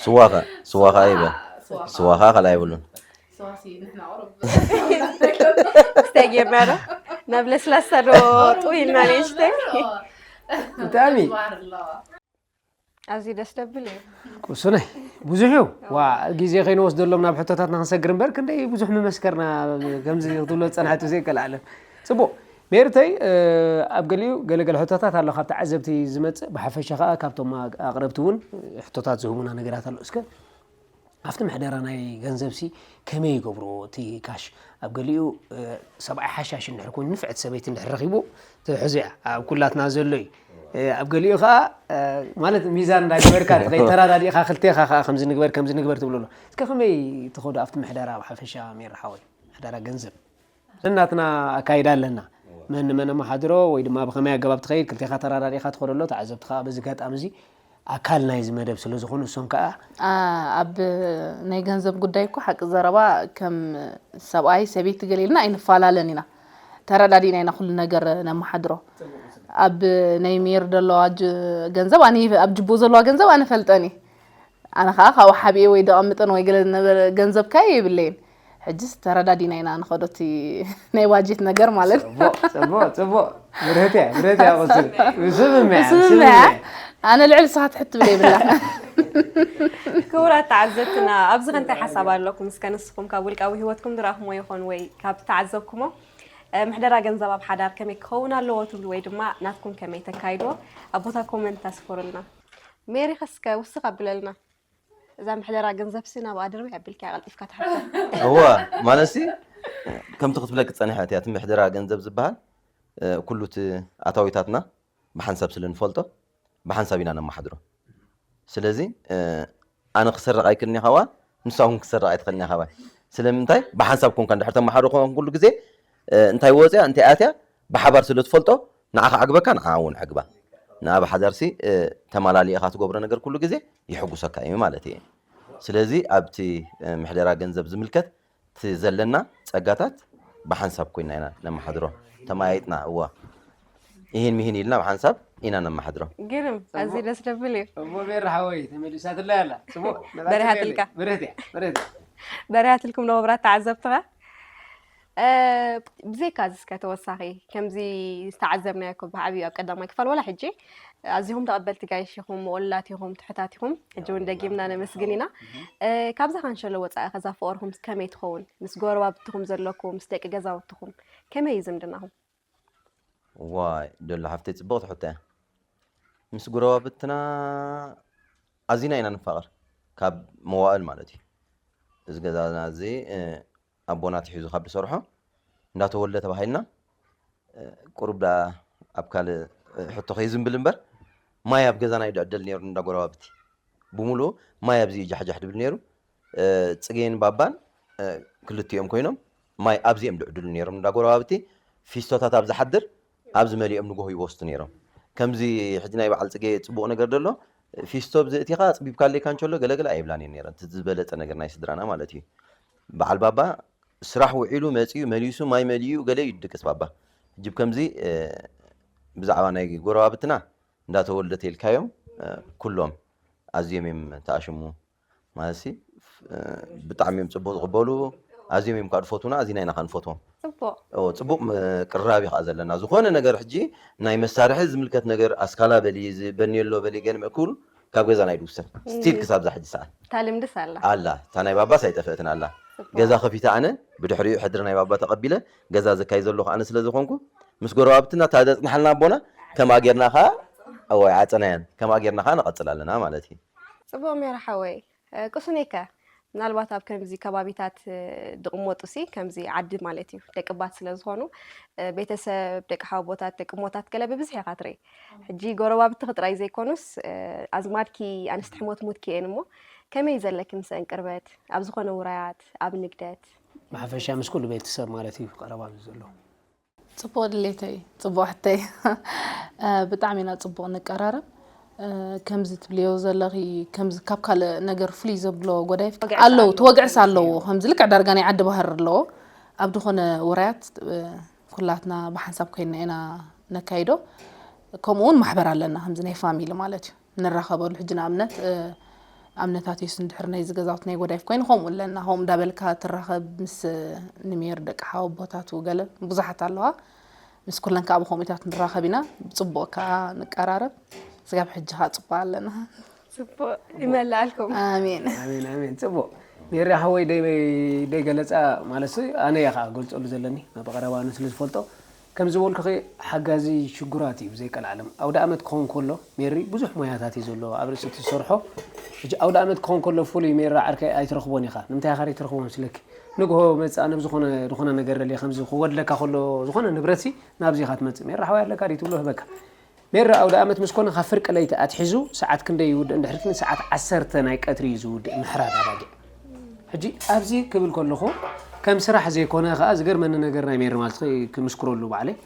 ስዋ ከ ስዋ ከ ይበል ስዋ ከ ካልኣ ይብሉን ስታይ ጌርና ዶ ናብ ለስላሳ ዶ ጥው ኢልና ንእሽተይ? ብጣዕሚ ኣዝዩ ደስ ደብል እዩ። ቁሱነይ ብዙሕ እዩ። ዋ፣ ግዜ ከይንወስደሎም ናብ ሕቶታትና ክንሰግር እምበር ክንደይ ብዙሕ ምመስከርና። ከምዚ ክትብሎ ዝጸናሕቲ ዘይከልኣለን። ጽቡቕ ሜርተይ፣ ኣብ ገሊኡ ገለገለ ሕቶታት ኣሎ ካብ ተዓዘብቲ ዝመጽእ፣ ብሓፈሻ ከኣ ካብቶም ኣቕረብቲ እውን ሕቶታት ዝህቡና ነገራት ኣሎ። እስከ ኣብቲ ምሕደራ ናይ ገንዘብሲ ከመይ ይገብርዎ? እቲ ካሽ ኣብ ገሊኡ ሰብኣይ ሓሻሽ እንድሕር ኮይኑ ንፍዕቲ ሰበይቲ እንድሕር ረኺቡ ትሕዙ እያ። ኣብ ኩላትና ዘሎ እዩ። ኣብ ገሊኡ ከዓ ማለት ሚዛን እንዳገበርካ ትኸይድ፣ ተራዳዲእካ ክልቴኻ ከዓ ከምዚ ንግበር ከምዚ ንግበር ትብሎ ኣሎ። እስከ ከመይ ትኸዱ ኣብቲ ምሕደራ ብሓፈሻ ሜር ሓወይ? ምሕደራ ገንዘብ ነናትና ኣካይዳ ኣለና። መን ንመን ኣመሓድሮ ወይ ድማ ብኸመይ ኣገባብ ትኸይድ ክልቴኻ ተራዳዲእካ ትኸዶ ኣሎ። ተዓዘብቲ ከዓ በዚ ኣጋጣሚ እዚ ኣካል ናይዚ መደብ ስለ ዝኾኑ እሶም ከዓ ኣብ ናይ ገንዘብ ጉዳይ እኮ ሓቂ ዘረባ ከም ሰብኣይ ሰበይቲ ገለ ኢልና ኣይንፈላለን ኢና። ተረዳዲእና ኢና ኩሉ ነገር ነመሓድሮ። ኣብ ናይ ሜር ዘለዋ ጅ- ገንዘብ ኣነ ይፈ- ኣብ ጅቦ ዘለዋ ገንዘብ ኣነ ፈልጠን እየ። ኣነ ከዓ ካብኡ ሓቢኤ ወይ ደቐምጠን ወይ ገለ ነበረ ገንዘብ ካየ የብለይን። ሕጅስ ተረዳዲና ኢና ንኸዶ እቲ ናይ ባጀት ነገር ማለት ጽቡቕ ጽቡቕ ጽቡቕ። ብርህት እያ ብርህት እያ። ቁስል ምስምምያ ስምምያ። ኣነ ልዕሊ ንስኻ ትሕት ትብል የብላ። ክቡራት ተዓዘብትና ኣብዚ ከ እንታይ ሓሳብ ኣለኩም? እስከ ንስኹም ካብ ውልቃዊ ህይወትኩም ዝረኣኹሞ ይኾን ወይ ካብ ተዓዘብኩሞ ምሕደራ ገንዘብ ኣብ ሓዳር ከመይ ክኸውን ኣለዎ ትብሉ ወይ ድማ ናትኩም ከመይ ተካይድዎ ኣብ ቦታ ኮመንት ኣስፍሩልና። ሜሪ ከስከ ውስኽ ኣብለልና። እዛ ምሕደራ ገንዘብሲ ናብኣ ድርቢ ኣቢልካ ቀልጢፍካ ትሓቶ። እወ ማለትሲ ከምቲ ክትብለኪ ዝጸንሐት እያ። እቲ ምሕደራ ገንዘብ ዝበሃል ኩሉ እቲ ኣታዊታትና ብሓንሳብ ስለ ንፈልጦ ብሓንሳብ ኢና ነመሓድሮ። ስለዚ ኣነ ክሰርቕ ኣይክእልን እየ ካባኣ፣ ንሳ እውን ክሰርቕ ኣይትኽእልን እያ ካባይ። ስለምንታይ ብሓንሳብ ኮንካ እንድሕር ተመሓድሮ ኮን ኩሉ ግዜ እንታይ ወፅያ እንታይ ኣትያ ብሓባር ስለ ትፈልጦ ንዓኻ ዕግበካ ንዓ እውን ዕግባ። ንኣ ብሓዳርሲ ተማላሊእኻ ትገብሮ ነገር ኩሉ ግዜ ይሕጉሰካ እዩ ማለት እየ። ስለዚ ኣብቲ ምሕደራ ገንዘብ ዝምልከት እቲ ዘለና ፀጋታት ብሓንሳብ ኮይና ኢና ነመሓድሮ። ተመያይጥና እዋ ይህን ሚህን ኢልና ብሓንሳብ ኢና ነመሓድሮ። ግርም ኣዝዩ ደስ ደብል እዩ። እሞ ቤራ ሓወይ ተመሊሳትላ ያላ ጽቡቅ በሪሃትልካ። ብርህት እያ ብርህት እያ። በሪሃትልኩም ነበራት ተዓዘብትኻ። ብዘይካ ዝስከ ተወሳኺ ከምዚ ዝተዓዘብናዮ እኮ ብዓብዩ ኣብ ቀዳማይ ክፋል ዋላ ሕጂ ኣዚኹም ተቐበልቲ ጋይሽ ኢኹም፣ ምቑልላት ኢኹም፣ ትሑታት ኢኹም። ሕጂ እውን ደጊምና ነመስግን ኢና። ካብዛ ካንሸሎ ወፃኢ ከዛ ፍቕርኹም ከመይ ትኸውን? ምስ ጎረባብትኹም ዘለኩም፣ ምስ ደቂ ገዛውትኹም ከመይ እዩ ዝምድናኹም? ዋይ ደሎ ሓፍተይ ፅብቕቲ ሕቶ እያ። ምስ ጎረባብትና ኣዚና ኢና ንፋቐር ካብ መዋእል ማለት እዩ። እዚ ገዛና እዚ ኣቦና ትሒዙ ካብ ዝሰርሖ እንዳተወልደ ተባሂልና ቁሩብ ዳ ኣብ ካልእ ሕቶ ከይዝንብል እምበር ማይ ኣብ ገዛና እዩ ድዕደል ነይሩ እንዳ ጎረባብቲ ብምሉኡ ማይ ኣብዚ እዩ ጃሕጃሕ ድብል ነይሩ። ፅጌን ባባን ክልቲኦም ኮይኖም ማይ ኣብዚ እዮም ድዕድሉ ነይሮም እንዳ ጎረባብቲ ፊስቶታት ኣብ ዝሓድር ኣብዚ መሊኦም ንጎሆ ይወስዱ ነይሮም። ከምዚ ሕጂ ናይ በዓል ፅጌ ፅቡቕ ነገር ደሎ ፊስቶ ብዘእቲኻ ኣፅቢብካለይ ካንቸሎ ገለገለ ኣይብላን እየን ነይረን። እቲ ዝበለፀ ነገር ናይ ስድራና ማለት እዩ። በዓል ባባ ስራሕ ውዒሉ መፂኡ መሊሱ ማይ መሊኡ ገለ እዩ ድቅስ ባባ። ሕጂ ከምዚ ብዛዕባ ናይ ጎረባብትና እንዳተወልደ ተልካዮም ኩሎም ኣዝዮም እዮም ተኣሽሙ። ማለትሲ ብጣዕሚ እዮም ፅቡቅ ዝቕበሉ። ኣዝዮም እዮም ከዓ ዝፈትዉና፣ ኣዚና ኢና ከዓ ንፈትዎም። ፅቡቅ ኦ፣ ፅቡቅ ምቅርራብ እዩ ከዓ ዘለና። ዝኾነ ነገር ሕጂ ናይ መሳርሒ ዝምልከት ነገር ኣስካላ በሊ፣ እዚ በኔሎ በሊ፣ ገለ ምእክሉ ካብ ገዛና ኣይድውሰን። ስቲል ክሳብ ዛ ሕጂ ሰዓት እታ ልምድስ ኣላ። ኣላ። እታ ናይ ባባስ ኣይጠፈእትን ኣላ። ገዛ ከፊተ ኣነ ብድሕሪኡ ሕድሪ ናይ ባባ ተቐቢለ ገዛ ዘካይ ዘለኹ ኣነ ስለ ዝኾንኩ ምስ ጎረባብትና እታ ዘፅናሓልና ኣቦና ከምኣ ጌርና ከዓ እዋይ ዓፀናያን ከምኣ ጌርና ከዓ ንቐፅል ኣለና ማለት እዩ። ፅቡቅ ሜራ ሓወይ። ቁሱነይከ ምናልባት ኣብ ከምዚ ከባቢታት ድቕመጡ ሲ ከምዚ ዓዲ ማለት እዩ ደቂ ባት ስለ ዝኾኑ ቤተሰብ ደቂ ሓወቦታት ደቂ ሞታት ገለ ብብዝሒ ኢኻ ትርኢ። ሕጂ ጎረባብትኺ ጥራይ ዘይኮኑስ ኣዝማድኪ ኣንስቲ ሕሞት ሙትኪ እየን እሞ ከመይ ዘለኪ ምስአን ቅርበት ኣብ ዝኾነ ውራያት ኣብ ንግደት? ብሓፈሻ ምስ ኩሉ ቤተሰብ ማለት እዩ ቀረባ ዘሎ። ፅቡቕ ድሌተይ ፅቡቕ ሕተይ። ብጣዕሚ ኢና ፅቡቕ ንቀራረብ። ከምዚ ትብልዮ ዘለኺ ከምዚ ካብ ካልእ ነገር ፍሉይ ዘብሎ ጎዳይፍ ኣለዉ ትወግዕስ ኣለዎ። ከምዚ ልክዕ ዳርጋ ናይ ዓዲ ባህር ኣለዎ። ኣብ ዝኾነ ውራያት ኩላትና ብሓንሳብ ኮይና ኢና ነካይዶ። ከምኡ እውን ማሕበር ኣለና ከምዚ ናይ ፋሚሊ ማለት እዩ። ንራኸበሉ ሕጂ ንኣብነት ኣብነታት ዮስ እንድሕር ናይዚ ገዛውት ናይ ጎዳይፍ ኮይኑ ከምኡ ኣለና ከምኡ እንዳበልካ ትራኸብ ምስ ንሜር ደቂ ሓወቦታቱ ገለ ብዙሓት ኣለዋ። ምስ ኩለን ከዓ ብኸምኡታት ንራኸብ ኢና። ብፅቡቕ ከዓ ንቀራረብ። ስጋብ ሕጂ ከዓ ፅቡቕ ኣለና። ፅቡቕ ይመላልኩም። ኣሜን። ኣሜን ኣሜን። ፅቡቕ ሜሪ ሓወይ ደይ ደይ ገለፃ ማለት ኣነ እየ ከዓ ገልፀሉ ዘለኒ ናብ ቀረባ ኣነ ስለ ዝፈልጦ ከም ዝበልኩኺ ሓጋዚ ሽጉራት እዩ ብዘይቀልዓለም ኣውደ ኣመት ክኸውን ከሎ ሜሪ ብዙሕ ሞያታት እዩ ዘለዎ ኣብ ርእሲ እቲ ዝሰርሖ ሕጂ ኣውደ ኣመት ክኸውን ከሎ ፍሉይ ሜሪ ዓርከይ ኣይትረኽቦን ኢኻ ንምንታይ ኢኻ ትረኽቦ መስለኪ ንግሆ መፅእ ኣነ ብዝኾነ ዝኾነ ነገር ደልየ ከምዚ ክወድለካ ከሎ ዝኾነ ንብረትሲ ናብዚ ኢኻ ትመፅእ ሜሪ ሓወይ ኣለካ ድዩ ትብሎ ህበካ ሜሪ ኣውደ ኣመት ምስ ኮነ ካብ ፍርቂ ለይቲ ኣትሒዙ ሰዓት ክንደይ ይውድእ እንድሕር ኢልክኒ ሰዓት ዓሰርተ ናይ ቀትሪ እዩ ዝውድእ ምሕራድ ኣባጊዕ ሕጂ ኣብዚ ክብል ከለኹ ከም ስራሕ ዘይኮነ ከዓ ዝገርመኒ ነገር ናይ ሜሪ ማለት ክምስክረሉ ባዕለይ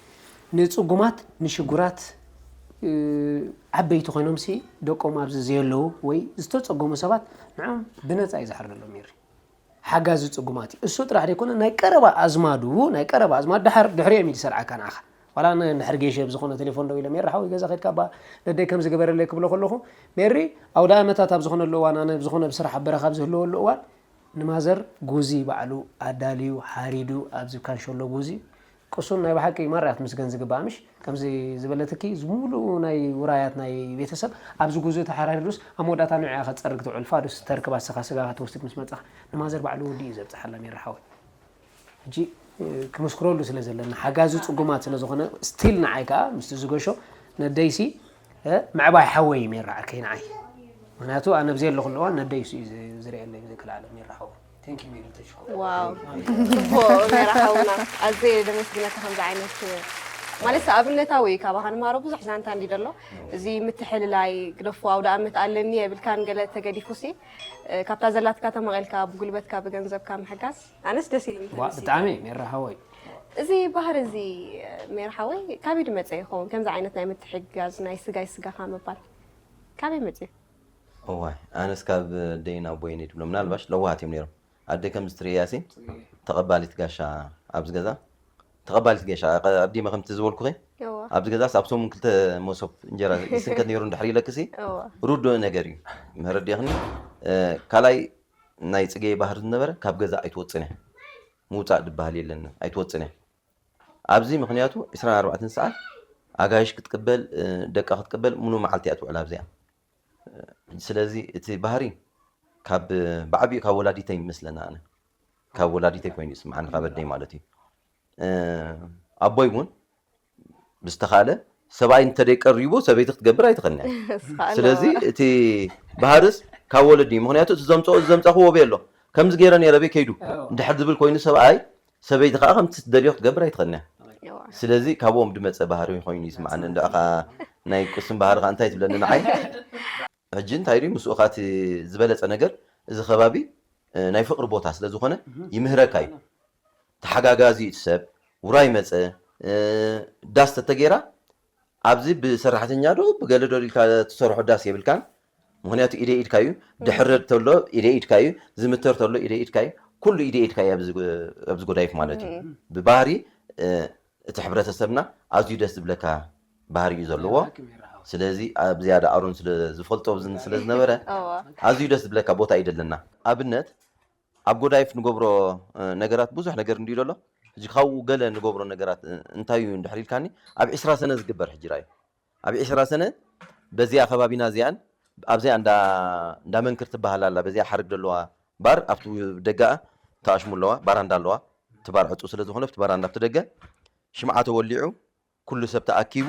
ንፅጉማት ንሽጉራት ዓበይቲ ኮይኖምሲ ደቆም ኣብዚ ዘየለዉ ወይ ዝተፀገሙ ሰባት ንዖም ብነፃ እዩ ዝሓርደሎም ሜሪ ሓጋዚ ፅጉማት እዩ እሱ ጥራሕ ዘይኮነ ናይ ቀረባ ኣዝማዱ ናይ ቀረባ ኣዝማዱ ድሓር ድሕሪኦም እዩ ዝሰርዓካ ንዓኻ ዋላ ንድሕር ጌሸ ብዝኾነ ቴሌፎን ደው ኢለ ሜሪ ሓወይ ገዛ ከድካ ባ ነደይ ከም ዝገበረለይ ክብሎ ከለኹ ሜሪ ኣውደ ኣመታት ኣብ ዝኾነሉ እዋን ኣነ ብዝኾነ ብስራሕ ኣብ በረኻ ኣብ ዝህልወሉ እዋን ንማዘር ጉዚ ባዕሉ ኣዳልዩ ሓሪዱ ኣብዚ ካንሸሎ ጉዚ ቅሱን ናይ ብሓቂ ማራ እያ ትምስገን ዝግባኣ ምሽ ከምዚ ዝበለትኪ ዝሙሉኡ ናይ ውራያት ናይ ቤተሰብ ኣብዚ ጉዚ ተሓራሪዱስ ኣብ መወዳእታ ንዕያ ከትፀርግ ትውዕል ፋዱስ ተርክባ ስኻ ስጋ ክትወስድ ምስ መፃ ንማዘር ባዕሉ ወዲ እዩ ዘብፅሓላ ሜራ ሓወይ ሕጂ ክምስክረሉ ስለ ዘለና ሓጋዚ ፅጉማት ስለ ዝኾነ ስቲል ንዓይ ከዓ ምስቲ ዝገሾ ነደይሲ ምዕባይ ሓወይ ሜራ ዓርከይ ንዓይ ምክንያቱ ኣነ ብዘይ ኣለኹ ኣለዋ ነደይሱ እዩ ዝርእየለይ ብዘይ ክልኣለ ሜራ ሓወይ Thank you ሜሪ ተሽኮ ዋው ጽቡቅ ሜራ ሓውና ኣዘየ ደመስግነካ ከምዚ ዓይነት ማለት ኣብነታዊ እዩ ካባኻ ንማሮ ብዙሕ ዛንታ እንዲ ደሎ እዚ ምትሕልላይ ግደፎ ኣውደ ኣመት ኣለኒ የብልካን ገለ ተገዲፉ ሲ ካብታ ዘላትካ ተመቐልካ ብጉልበትካ ብገንዘብካ ምሕጋዝ ኣነስ ደስ ኢልኒ ብጣዕሚ ሜራ ሓወይ እዚ ባህሪ እዚ ሜራ ሓወይ ካበይ ድመፀ ይኸውን ከምዚ ዓይነት ናይ ምትሕጋዝ ናይ ስጋይ ስጋኻ ምባል ካበይ መፅዩ እዋይ ኣነስ ካብ ደይና ቦይነ ድብሎ ምናልባሽ ለዋሃት እዮም ነይሮም ኣደ ከም ዝትርእያ ሲ ተቐባሊት ጋሻ ኣብዚ ገዛ ተቐባሊት ጋሻ ኣዲመ ከምቲ ዝበልኩኺ ኣብዚ ገዛ ኣብ ሰሙን ክልተ መሶብ እንጀራ ይስንከት ነይሩ እንድሕር ኢለክሲ ርዱእ ነገር እዩ መረዲኽኒ ካልኣይ ናይ ፅገይ ባህር ዝነበረ ካብ ገዛ ኣይትወፅን እያ ምውፃእ ዝበሃል የለን ኣይትወፅን እያ ኣብዚ ምኽንያቱ ዕስራን ኣርባዕተን ሰዓት ኣጋይሽ ክትቅበል ደቃ ክትቅበል ሙሉ መዓልቲ እያ ትውዕል ኣብዚኣ ስለዚ እቲ ባህሪ ካብ ብዓቢኡ ካብ ወላዲተይ ይመስለና ኣነ ካብ ወላዲተይ ኮይኑ ይስምዓኒ ካብ ኣደይ ማለት እዩ ኣቦይ እውን ብዝተኻለ ሰብኣይ እንተደይ ቀሪቡ ሰበይቲ ክትገብር ኣይትኽእልን እያ ስለዚ እቲ ባህርስ ካብ ወለዲ እዩ ምክንያቱ እቲ ዘምፅኦ ዘምፃኽዎ በይ ኣሎ ከምዚ ገይረ ነይረ በይ ከይዱ እንድሕር ዝብል ኮይኑ ሰብኣይ ሰበይቲ ከዓ ከምቲ ትደልዮ ክትገብር ኣይትኽእልን እያ ስለዚ ካብኦም ድመፀ ባህሪ ኮይኑ ይስምዓኒ እንድዕኻ ናይ ቅሱን ባህሪ ከዓ እንታይ ትብለኒ ንዓይ ሕጂ እንታይ ድዩ ምስኡ ከዓ ዝበለፀ ነገር እዚ ከባቢ ናይ ፍቅሪ ቦታ ስለ ዝኾነ ይምህረካ እዩ ተሓጋጋዚ እቲ ሰብ ውራይ መፀ ዳስ ተተገይራ ኣብዚ ብሰራሕተኛ ዶ ብገለ ዶ ኢልካ ትሰርሖ ዳስ የብልካን ምክንያቱ ኢደ ኢድካ እዩ ድሕረድ ተሎ ኢደ ኢድካ እዩ ዝምተር ተሎ ኢደ ኢድካ እዩ ኩሉ ኢደ ኢድካ እዩ ኣብዚ ጎዳይፍ ማለት እዩ ብባህሪ እቲ ሕብረተሰብና ኣዝዩ ደስ ዝብለካ ባህሪ እዩ ዘለዎ ስለዚ ኣብ ዝያዳ ኣሮን ስለ ዝፈልጦ ስለ ዝነበረ ኣዝዩ ደስ ዝብለካ ቦታ እዩ ደለና ኣብነት ኣብ ጎዳይፍ ንገብሮ ነገራት ብዙሕ ነገር እንድዩ ዘሎ ሕጂ ካብኡ ገለ ንገብሮ ነገራት እንታይ እዩ እንድሕር ኢልካኒ ኣብ ዕስራ ሰነ ዝግበር ሕጂ ራዩ ኣብ ዕስራ ሰነ በዚኣ ከባቢና እዚኣን ኣብዚኣ እንዳ መንክር ትበሃል ኣላ በዚኣ ሓርግ ዘለዋ ባር ኣብቲ ደጋኣ ተኣሽሙ ኣለዋ ባራንዳ ኣለዋ እቲ ባር ዕፁ ስለ ዝኾነ ብቲ ባራንዳ ኣብቲ ደገ ሽምዓ ተወሊዑ ኩሉ ሰብ ተኣኪቡ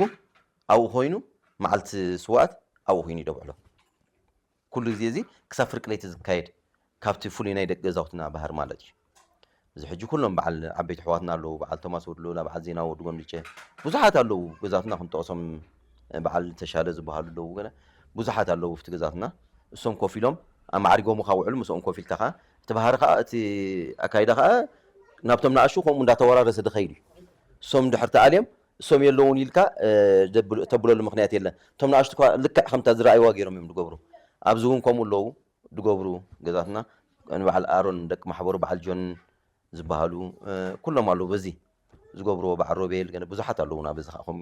ኣብኡ ኮይኑ መዓልቲ ስውኣት ኣብኡ ኮይኑ ይደብዕሎ ኩሉ ግዜ እዚ ክሳብ ፍርቂ ለይቲ ዝካየድ ካብቲ ፍሉይ ናይ ደቂ ገዛውትና ባህር ማለት እዩ እዚ ሕጂ ኩሎም በዓል ዓበይቲ ኣሕዋትና ኣለዉ በዓል ቶማስ ወድሉላ በዓል ዜና ወዲ ጎንድጨ ብዙሓት ኣለዉ ገዛውትና ክንጠቕሶም በዓል ተሻለ ዝበሃሉ ኣለዉ ገለ ብዙሓት ኣለዉ ኣብቲ ገዛውትና እሶም ኮፍ ኢሎም ኣማዕሪጎምኻ ውዕሉ ምስኦም ኮፍ ኢልካ ከዓ እቲ ባህሪ ከዓ እቲ ኣካይዳ ከዓ ናብቶም ንኣሹ ከምኡ እንዳተወራረሰ ዝኸይድ እዩ እሶም ድሕር ተኣልዮም እሶም የለውን ኢልካ ተብለሉ ምክንያት የለን እቶም ንኣሽቱ ልክዕ ከምታ ዝረኣይዋ ገይሮም እዮም ዝገብሩ ኣብዚ እውን ከምኡ ኣለዉ ዝገብሩ ገዛትና ንበዓል ኣሮን ደቂ ማሕበሩ በዓል ጆን ዝበሃሉ ኩሎም ኣለዉ በዚ ዝገብርዎ በዓል ሮቤል ገለ ብዙሓት ኣለዉና በዚ ከዓ ከም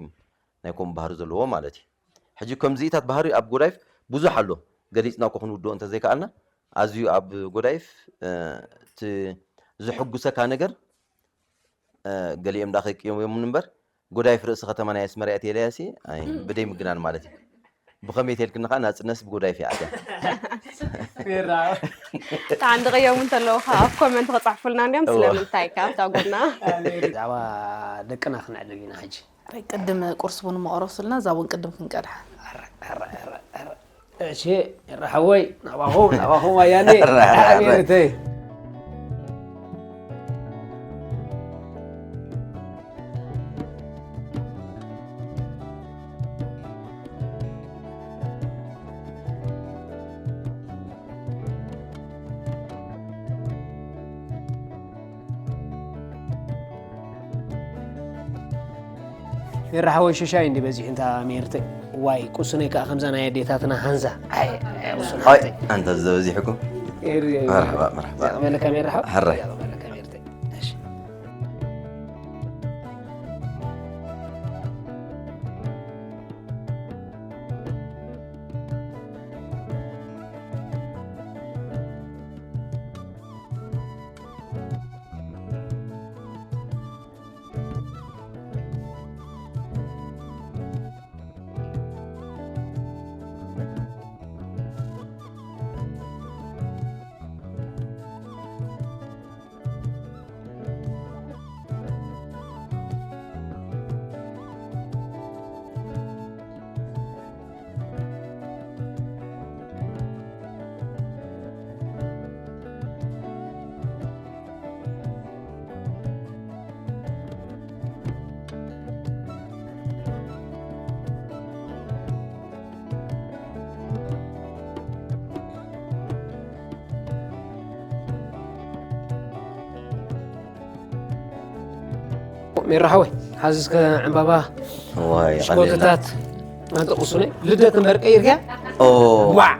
ናይ ከምኡ ባህሪ ዘለዎ ማለት እዩ ሕጂ ከምዚኢታት ባህሪ ኣብ ጎዳይፍ ብዙሕ ኣሎ ገሊፅና እኮ ክንውድኦ እንተዘይከኣልና ኣዝዩ ኣብ ጎዳይፍ እቲ ዝሕጉሰካ ነገር ገሊኦም ዳ ከይቅዮም እዮም እምበር ጎዳይፍ ርእሲ ከተማ ናይ ኣስመራ እያ ተይለያሲ፣ ኣይ፣ ብደይ ምግናን ማለት እዩ። ብኸመይ ተልክኒ ኸዓ ናጽነት ብጎዳይፍ እያ ኣትያ። ተዓንድቐዮም እንተለዉ ከዓ ኣብ ኮመንት ክፅሕፉልና እንዲዮም። ስለምንታይ ከ ኣብታ ጎና ብዛዕባ ደቅና ክነዕልል ኢና ሕጂ። ቅድም ቁርስ ቡን መቐረሱልና እዛ ቡን ቅድም ክንቀድሓ። እሺ፣ ራሓወይ ናባኹም ናባኹም ኣያኔ። ኣቤተይ። ሜራ ሓወይ ሽሻይ እንዲ በዚሑ እንታ ሜርተ። ዋይ ቁስነይ ከዓ ከምዛ ናይ ኣዴታትና ሃንዛ። ኣይ ኣይ ቁስን ኣይ ኣንተ ዘበዚሕኩም። መርሓባ መርሓባ። መለካ ሜራ ሓው ሕራይ። መለካ ሜርተ። እሺ። ሜራ ሓወይ ሓዚ እስከ ዕምባባ ዋይ ቀሊልና። ሽኮትታት ኣንተ ቁሱነይ ልደት እምበር ቀይርካ ኦ ዋዕ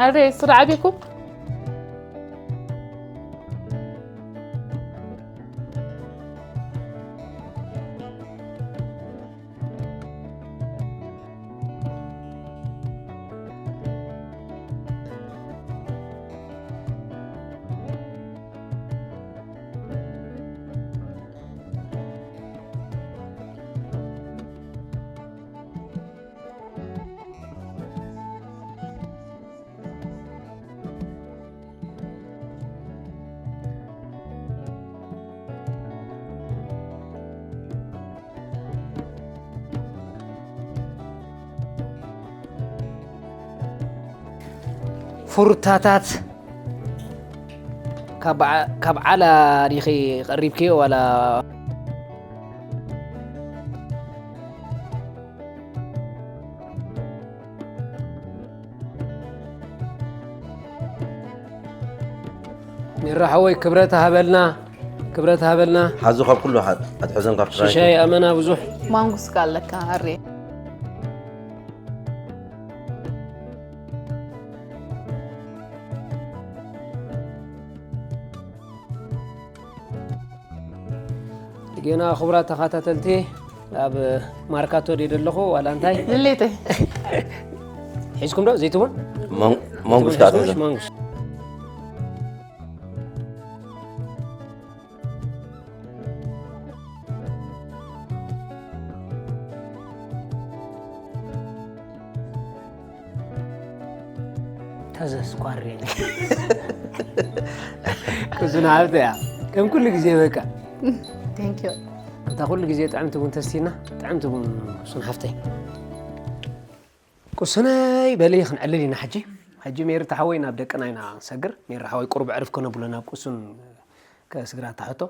ኣረ ስራ ዓቢኩም ፍሩታታት ካብ በዓ- ካብ ዓላ ዲኺ ቀሪብክዮ ዋላ ሜራ ሓወይ ክብረት ሃበልና ክብረት ሃበልና ሓዙ ካብ ኩሉ ሓ- ኣትሕዞም ካብ ትራይ ሽሻይ ኣመና ብዙሕ ማንጉስ ከ ኣለካ ኣሬ ጌና ክቡራት ተኸታተልቲ ኣብ ማርካቶ ድየ ዘለኹ ዋላ እንታይ ልሌተይ ሒዝኩም ዶ ዘይትቡን መንጉስ ከዓ ትሕዞም መንጉስ ተዘስኳሬ ብዙና ሃብተ እያ ከም ኩሉ ግዜ በቃ ቴንኪዩ እንታ ኩሉ ግዜ ጥዕምቲ ቡን ተስቲና ጥዕምቲ ቡን ቁሱን ሃፍተይ ቁሱነይ በሊ ክንዕልል ኢና ሕጂ ሕጂ ሜሪ ተሓወይ ናብ ደቅና ኢና ንሰግር ሜሪ ሓወይ ቁሩብ ዕርፍ ከነብሎ ናብ ቁሱን ከስግራ ተሕቶ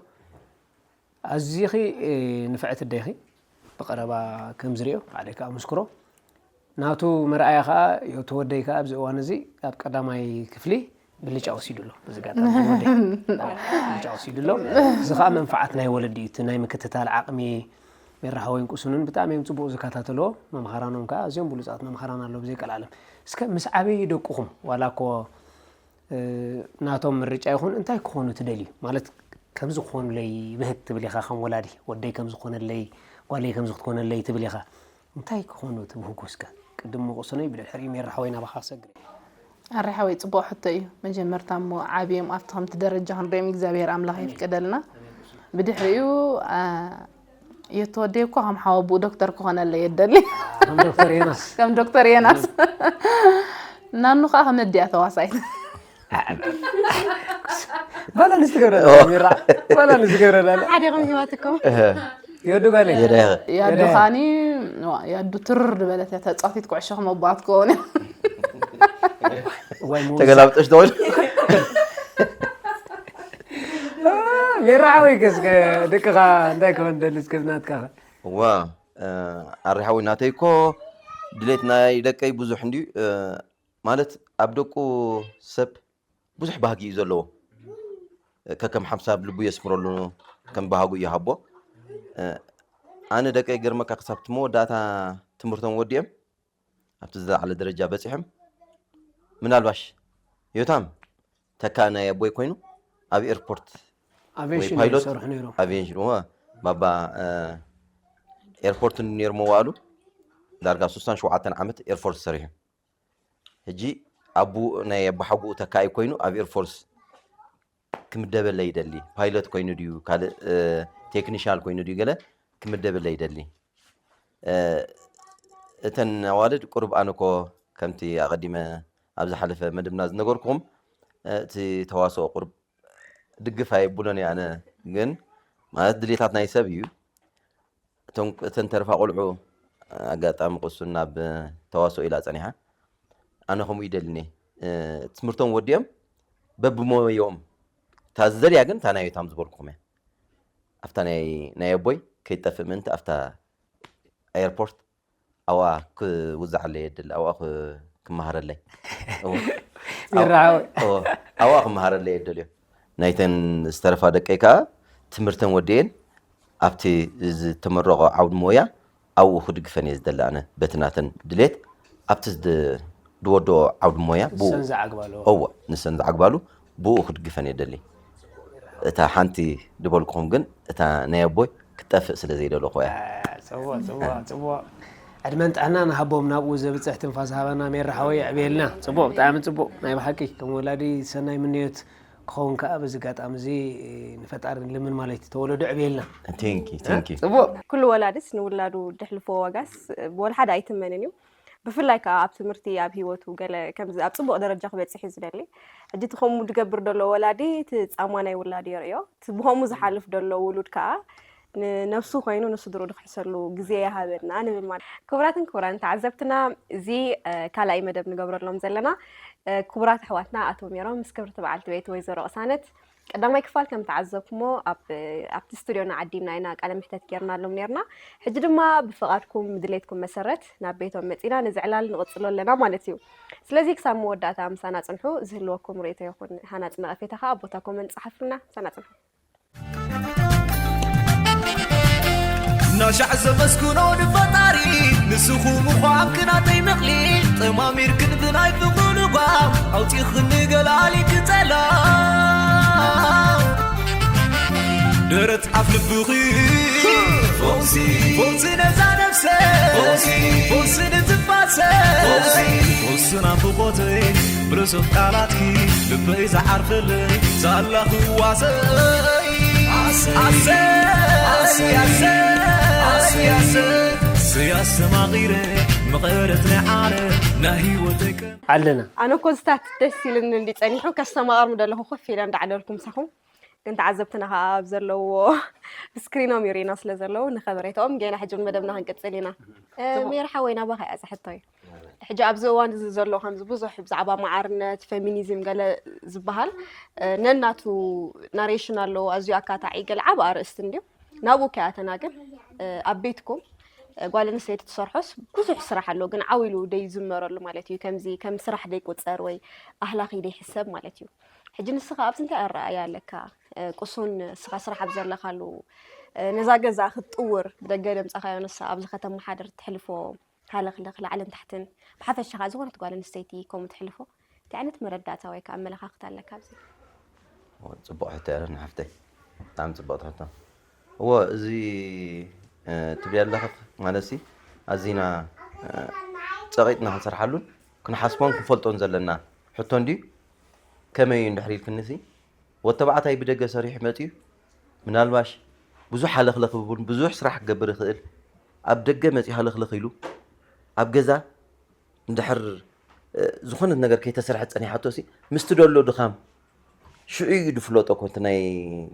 ኣዚኺ ንፍዕቲ ደኺ ብቐረባ ከም ዝሪኦ ባዕለይ ከዓ ምስክሮ ናቱ መርኣያ ከዓ እቲ ወደይ ከዓ ኣብዚ እዋን እዚ ኣብ ቀዳማይ ክፍሊ ብልጫ ወሲዱ ኣሎ በዚ ኣጋጣሚ ወደይ ብልጫ ወሲዱ ኣሎ እዚ ከዓ መንፍዓት ናይ ወለዲ እዩ እቲ ናይ ምክትታል ዓቕሚ ሜራ ሓወይን ቁሱንን ብጣዕሚ እዮም ፅቡቅ ዝከታተልዎ መምሃራኖም ከዓ ኣዝዮም ብሉፃት መምሃራን ኣለዉ ብዘይቀልዓለም እስከ ምስ ዓበይ ደቅኹም ዋላ እኮ ናቶም ምርጫ ይኹን እንታይ ክኾኑ ትደልዩ ማለት ከምዚ ክኾኑለይ ብህግ ትብል ኢኻ ከም ወላዲ ወደይ ከምዚ ክኾነለይ ጓለይ ከምዚ ክትኮነለይ ትብል ኢኻ እንታይ ክኾኑ ትብህጉ እስከ ቅድም መቁስነይ ብድሕሪ ሜራ ሓወይ ናባኻ ክሰግር ኣረ ሓወይ ፅቡቅ ሕቶ እዩ መጀመርታ እሞ ዓብዮም ኣብቲ ከምቲ ደረጃ ክንሪኦም እግዚኣብሔር ኣምላኽ የፍቅደልና ብድሕሪኡ የተወደይ እኮ ከም ሓወቡኡ ዶክተር ክኾነለ የደሊ። ከም ዶክተር ዮናስ ከም ዶክተር ዮናስ። ናኑ ከዓ ከም ነዲያ ተዋሳይት። ባላንስ ትገብረ ሚራ ባላንስ ትገብረ ዳለ ሓደ ከም ህይወትኩም የወዱ ጋለ ያዱ ኻኒ ያዱ ትርር ዝበለት እያ ተፃፊት ኩዕሾ ክመባት ከሆነ ወይ ሙ ተገላብጠሽ ተወል ሚራ ወይ ከስ ደቅኻ እንታይ ከሆን ደልስ ከብናትካ ዋ ኣሪሓዊ ናተይ እኮ ድሌት ናይ ደቀይ ብዙሕ እንድዩ ማለት ኣብ ደቁ ሰብ ብዙሕ ባህጊ እዩ ዘለዎ ከከም ሓምሳብ ልቡ የስምረሉ ከም ባህጉ ይሃቦ ኣነ ደቀይ ገርመካ ክሳብ እቲ መወዳእታ ትምህርቶም ወዲኦም ኣብቲ ዝለዓለ ደረጃ በፂሖም ምናልባሽ ዮታም ተካ ናይ ኣቦይ ኮይኑ ኣብ ኤርፖርት ኣቬሽን ፓይሎት ይሰርሑ ነይሮም ኣቪዬሽን እወ ባባ ኤርፖርት ነይሩ መዋእሉ ዳርጋ ሱሳን ሸውዓተን ዓመት ኤርፎርስ ሰሪሑ ሕጂ ኣቡ ናይ ኣባሓጉኡ ተካኢ ኮይኑ ኣብ ኤርፎርስ ክምደበለ ይደሊ ፓይለት ኮይኑ ድዩ ካልእ ቴክኒሻል ኮይኑ ድዩ ገለ ክምደበለ ይደሊ እተን ኣዋልድ ቁሩብ ኣነ ኮ ከምቲ ኣቐዲመ ኣብ ዝሓለፈ መደብና ዝነገርኩም እቲ ተዋስኦ ቁሩብ ድግፍ ኣይብሎን እየ ኣነ ግን ማለት ድሌታት ናይ ሰብ እዩ እተን ተርፋ ቆልዑ ኣጋጣሚ ቅሱን ናብ ተዋስኦ ኢላ ፀኒሓ ኣነ ከምኡ ይደልኒ ትምህርቶም ወዲኦም በብሞዮም እታ ዝደልያ ግን እታ ናይ ዮታም ዝበልኩኹም እያ ኣብታ ናይ ኣቦይ ከይጠፍእ ምእንቲ ኣብታ ኤርፖርት ኣብኣ ክውዛዓለይ የድል ኣብኣ ክመሃረለይ ይረዓወ ኣብኣ ክመሃረለይ የድል እዩ ናይተን ዝተረፋ ደቀይ ከዓ ትምህርተን ወዲኤን ኣብቲ ዝተመረቆ ዓውዲ ሞያ ኣብኡ ክድግፈን እየ ዝደሊ ኣነ በቲ ናተን ድሌት ኣብቲ ዝወደኦ ዓውዲ ሞያ ብኡ ሰን ዝዓግባሉ እወ ንሰን ዝዓግባሉ ብኡ ክድግፈን እየ ደሊ እታ ሓንቲ ዝበልኩኹም ግን እታ ናይ ኣቦይ ክትጠፍእ ስለ ዘይደለኹ እያ ፅቡቅ ፅቡቅ ፅቡቅ ዕድመን ጥዕና ንሃቦም ናብኡ ዘብፅሕ ትንፋስ ሃበና ሜራ ሓወይ ዕብየልና ፅቡቅ ብጣዕሚ ፅቡቅ ናይ ብሓቂ ከም ወላዲ ሰናይ ምንዮት ክኸውን ከዓ በዚ ኣጋጣሚ እዚ ንፈጣሪ ንልምን ማለት እዩ ተወለዶ ዕብየልና ቴንኪ ቴንኪ ፅቡቅ ኩሉ ወላድስ ንውላዱ ድሕልፎ ዋጋስ ወላ ሓደ ኣይትመንን እዩ ብፍላይ ከዓ ኣብ ትምህርቲ ኣብ ሂወቱ ገለ ከምዚ ኣብ ፅቡቅ ደረጃ ክበፅሕ እዩ ዝደሊ ሕጂ እቲ ከምኡ ዝገብር ዘሎ ወላዲ እቲ ፃማ ናይ ውላዱ የርእዮ እቲ ብከምኡ ዝሓልፍ ዘሎ ውሉድ ከዓ ንነብሱ ኮይኑ ንስድሩ ድክሕሰሉ ግዜ ይሃበና ንብል ማለት ክቡራትን ክቡራን ተዓዘብትና እዚ ካልኣይ መደብ ንገብረሎም ዘለና ክቡራት ኣሕዋትና ኣቶ ሜሮን ምስ ክብርቲ በዓልቲ ቤት ወይዘሮ ቅሳነት ቀዳማይ ክፋል ከም ተዓዘብኩሞ ኣብቲ ስቱድዮና ዓዲምና ኢና ቃለ ምሕተት ጌርናሎም ኔርና ሕጂ ድማ ብፍቓድኩም ብድሌትኩም መሰረት ናብ ቤቶም መፂና ነዚ ዕላል ንቕፅሎ ኣለና ማለት እዩ ስለዚ ክሳብ መወዳእታ ምሳና ፅንሑ ዝህልወኩም ርእቶ ይኹን ሃናፂ ነቐፌታ ከዓ ኣብ ቦታ ኮመንት ፀሓፍልና ምሳና ፅንሑ ናሻዕ ዘመስግኖ ንፈጣሪ ንስኹም ምዃም ክናተይ ምቕሊ ጠማሚር ክንብናይ ፍቕሩ ልጓም ኣውፂኽኒ ገላሊ ክፀላ ደረት ኣፍ ልብኺ ፈውሲ ፈውሲ ነዛ ነፍሰ ፈውሲ ፈውሲ ንትንፋሰ ፈውሲ ፈውሲ ናፍቆተይ ብርሱቕ ቃላትኪ ልበይ ዝዓርፈለይ ሳላ ክዋሰይ ኣሰይ ኣሰይ ኣሰይ ኣሰይ ኣሰይ ስያስተማቒረ መቐረት ናይ ዓለም ናይ ህይወተይ ቀን ዓለና ኣነ እኮ ዝታት ደስ ኢልኒ እንዲ ፀኒሑ ከስተማቐርም ደለኹ ኮፍ ኢለ እንዳዓደልኩ ምሳኹም ግን ተዓዘብትና ከዓ ኣብ ዘለዎ ስክሪኖም ይሪና ስለ ዘለዉ ንኸበሬታኦም ገና ሕጂ እውን መደብና ክንቅፅል ኢና ሜር ሓወይ ናባኻ እያ ዝሕቶ እዩ ሕጂ ኣብዚ እዋን እዚ ዘሎ ከምዚ ብዙሕ ብዛዕባ ማዓርነት ፌሚኒዝም ገለ ዝበሃል ነናቱ ናሬሽን ኣለዎ ኣዝዩ ኣካታዒ ገለ ዓብ ኣርእስቲ እንድዩ ናብኡ ከያተና ግን ኣብ ቤትኩም ጓል ኣንስተይቲ ትሰርሖስ ብዙሕ ስራሕ ኣሎ ግን ዓው ኢሉ ደይዝመረሉ ማለት እዩ ከምዚ ከም ስራሕ ደይቁፀር ወይ ኣህላኺ ደይሕሰብ ማለት እዩ ሕጂ ንስኻ ኣብዚ እንታይ ኣረኣያ ኣለካ ቁሱን ንስኻ ስራሕ ኣብ ዘለካሉ ነዛ ገዛ ክትጥውር ብደገ ደምፃኻዮ ንሳ ኣብዚ ከተመሓደር ትሕልፎ ሃለኽለኽ ላዕልን ታሕትን ብሓፈሻ ከዓ ዝኾነት ጓል ኣንስተይቲ ከምኡ ትሕልፎ እንታይ ዓይነት መረዳእታ ወይ ከዓ ኣመለኻኽታ ኣለካ ኣብዚ ፅቡቅ ሕቶ እያ ንሓፍተይ ብጣዕሚ ፅቡቅ ትሕቶ እዎ እዚ ትብያ ኣለኸ ማለት ሲ ኣዚና ፀቂጥና ክንሰርሓሉን ክንሓስቦን ክንፈልጦን ዘለና ሕቶ እንድዩ ከመይ እዩ እንድሕር ኢልክኒ ሲ ወተባዕታይ ብደገ ሰሪሑ መፅዩ ምናልባሽ ብዙሕ ሃለኽለኽ ብቡን ብዙሕ ስራሕ ክገብር ይኽእል። ኣብ ደገ መጺኡ ሃለኽለኽ ኢሉ ኣብ ገዛ እንድሕር፣ እ፣ ዝኾነት ነገር ከይተሰርሐት ጸኒሓቶ ሲ፣ ምስቲ ደሎ ድኻም ሽዑ እዩ ዝፍለጦ እኮ፣ እቲ ናይ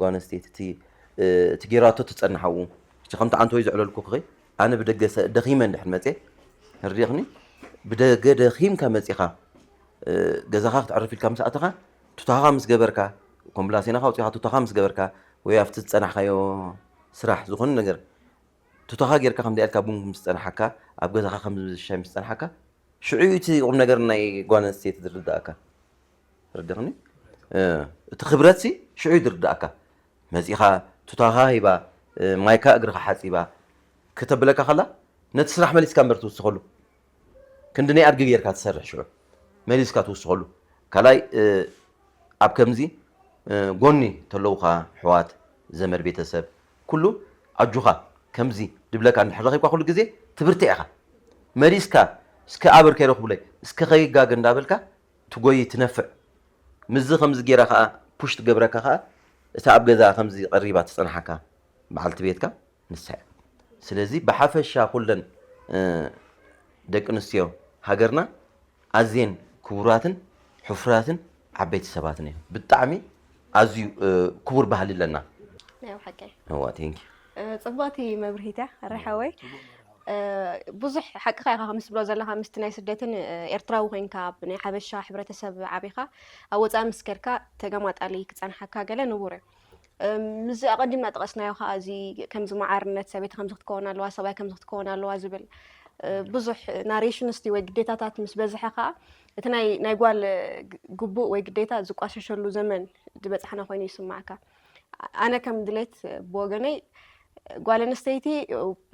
ጓል ኣንስተይቲ፣ እቲ፣ እ፣ እቲ ጌራቶ ትጸንሕ ኣብኡ። እቲ ከምቲ ዓንተወይ ዘዕለልኩ ክኸይ፣ ኣነ ብደገ ሰ-፣ ደኺመ እንድሕር መጽየ፣ ተረዲእኽኒ? ብደገ ደኺምካ መጺኻ፣ እ፣ ገዛኻ ክትዕርፍ ኢልካ ምስ ኣተኻ፣ ቱታኻ ምስ ገበርካ፣ ኮምብላሴናኻ ኣውጺኻ ቱታኻ ምስ ገበርካ፣ ወይ ኣብቲ ዝጸናሕካዮ ስራሕ ዝኾነ ነገር ቱታኻ ጌርካ ከም ደያልካ ቡን ምስ ጸናሓካ፣ ኣብ ገዛኻ ከም ሻሂ ምስ ጸናሓካ፣ ሽዑ እዩ እቲ ቁም ነገር ናይ ጓል ኣንስተይቲ ዝርድኣካ። ተረዲእኽኒ? እ፣ እቲ ክብረት ሲ ሽዑ እዩ ዝርድኣካ። መጺኻ ቱታኻ ሂባ፣ እ፣ ማይካ እግርኻ ሓጺባ ከተብለካ ከላ፣ ነቲ ስራሕ መሊስካ እምበር ትውስኸሉ። ክንዲ ናይ ኣድጊ ጌርካ ትሰርሕ ሽዑ መሊስካ ትውስኸሉ። ካልኣይ፣ እ፣ ኣብ ከምዚ፣ እ፣ ጎኒ ተለውኻ ኣሕዋት፣ ዘመድ፣ ቤተሰብ፣ ኩሉ ኣጁኻ ከምዚ ድብለካ እንድሕር ረኺብካ ኩሉ ግዜ ትብርትዕ ኢኻ። መሊስካ እስከ ኣበር ከይረኽቡለይ፣ እስከ ከይጋገ እንዳበልካ ትጎይ ትነፍዕ። ምስዚ ከምዚ ጌራ ከኣ ፑሽ ትገብረካ ከኣ እታ ኣብ ገዛ ከምዚ ቀሪባ ትጸንሓካ በዓልቲ ቤትካ ንሳ እያ። ስለዚ ብሓፈሻ ኩለን፣ እ፣ ደቂ ኣንስትዮ ሃገርና ኣዝየን ክቡራትን ሕፉራትን ዓበይቲ ሰባትን እዮም። ብጣዕሚ ኣዝዩ፣ እ፣ ክቡር ባህሊ ኣለና። ናይ ብሓቂ። እዋ፣ ቴንክ ዩ። እ፣ ጽብቕቲ መብርሂት እያ፣ ኣረ ሓወይ። እ፣ ብዙሕ ሓቅኻ ኢኻ፣ ከምዚ ትብሎ ዘለኻ፣ ምስቲ ናይ ስደትን፣ እ፣ ኤርትራዊ ኮይንካ ኣብ ናይ ሓበሻ ሕብረተሰብ ዓቢኻ፣ ኣብ ወጻኢ ምስ ከድካ ተገማጣሊ ክጸንሓካ ገለ ንቡር እዩ። እ፣ ምስዚ ኣቐዲምና ጠቐስናዮ ከኣ፣ እዚ ከምዚ መዓርነት፣ ሰበይቲ ከምዚ ክትከውን ኣለዋ፣ ሰብኣይ ከምዚ ክትከውን ኣለዋ ዝብል፣ እ፣ ብዙሕ ናሬሽንስ ወይ ግዴታታት ምስ በዝሐ ከኣ፣ እቲ ናይ፣ ናይ ጓል ግ-፣ ግቡእ ወይ ግዴታ ዝቋሸሸሉ ዘመን ዝበጽሓና ኮይኑ ይስማዓካ። ኣነ ከም ድሌት ብወገነይ ጓል ኣንስተይቲ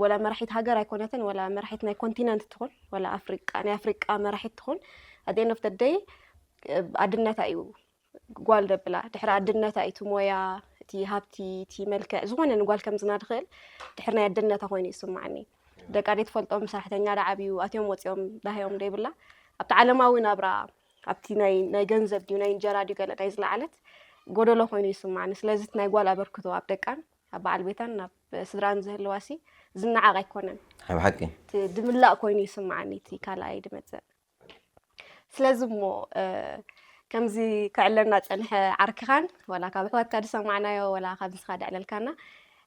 ወላ መራሒት ሃገር ኣይኮነትን፣ ወላ መራሒት ናይ ኮንቲነንት ትኹን፣ ወላ ኣፍሪቃ፣ ናይ ኣፍሪቃ መራሒት ትኹን፣ at the end of the day ኣድነታ እዩ ጓል ደብላ። ድሕሪ ኣድነታ እዩ እቲ ሞያ፣ እቲ ሃብቲ፣ እቲ መልክዕ፣ ዝኾነ ንጓል ከምዝና ድኽእል ድሕሪ ናይ ኣድነታ ኮይኑ ይስማዓኒ። ደቃ ደይ ትፈልጦም ብሰራሕተኛ ዳዓብዩ፣ ኣትዮም ወፂኦም ዳህዮም ደይብላ። ኣብቲ ዓለማዊ ናብራ፣ ኣብቲ ናይ፣ ናይ ገንዘብ ድዩ፣ ናይ እንጀራ ድዩ፣ ገለ ናይ ዝለዓለት ጎደሎ ኮይኑ ይስማዓኒ። ስለዚ እቲ ናይ ጓል ኣበርክቶ ኣብ ደቃን፣ ኣብ በዓል ቤታን፣ ናብ ስድራን ዝህልዋሲ ዝነዓቕ ኣይኮነን። ኣብ ሓቂ። እቲ ድምላቕ ኮይኑ ይስማዓኒ፣ እቲ ካልኣይ ድመጽእ። ስለዚ እሞ፣ እ፣ ከምዚ ከዕለና ጸንሐ ዓርክኻን፣ ወላ ካብ ኣሕዋትካ ዝሰማዕናዮ፣ ወላ ካብ ንስኻ ደዕለልካና፣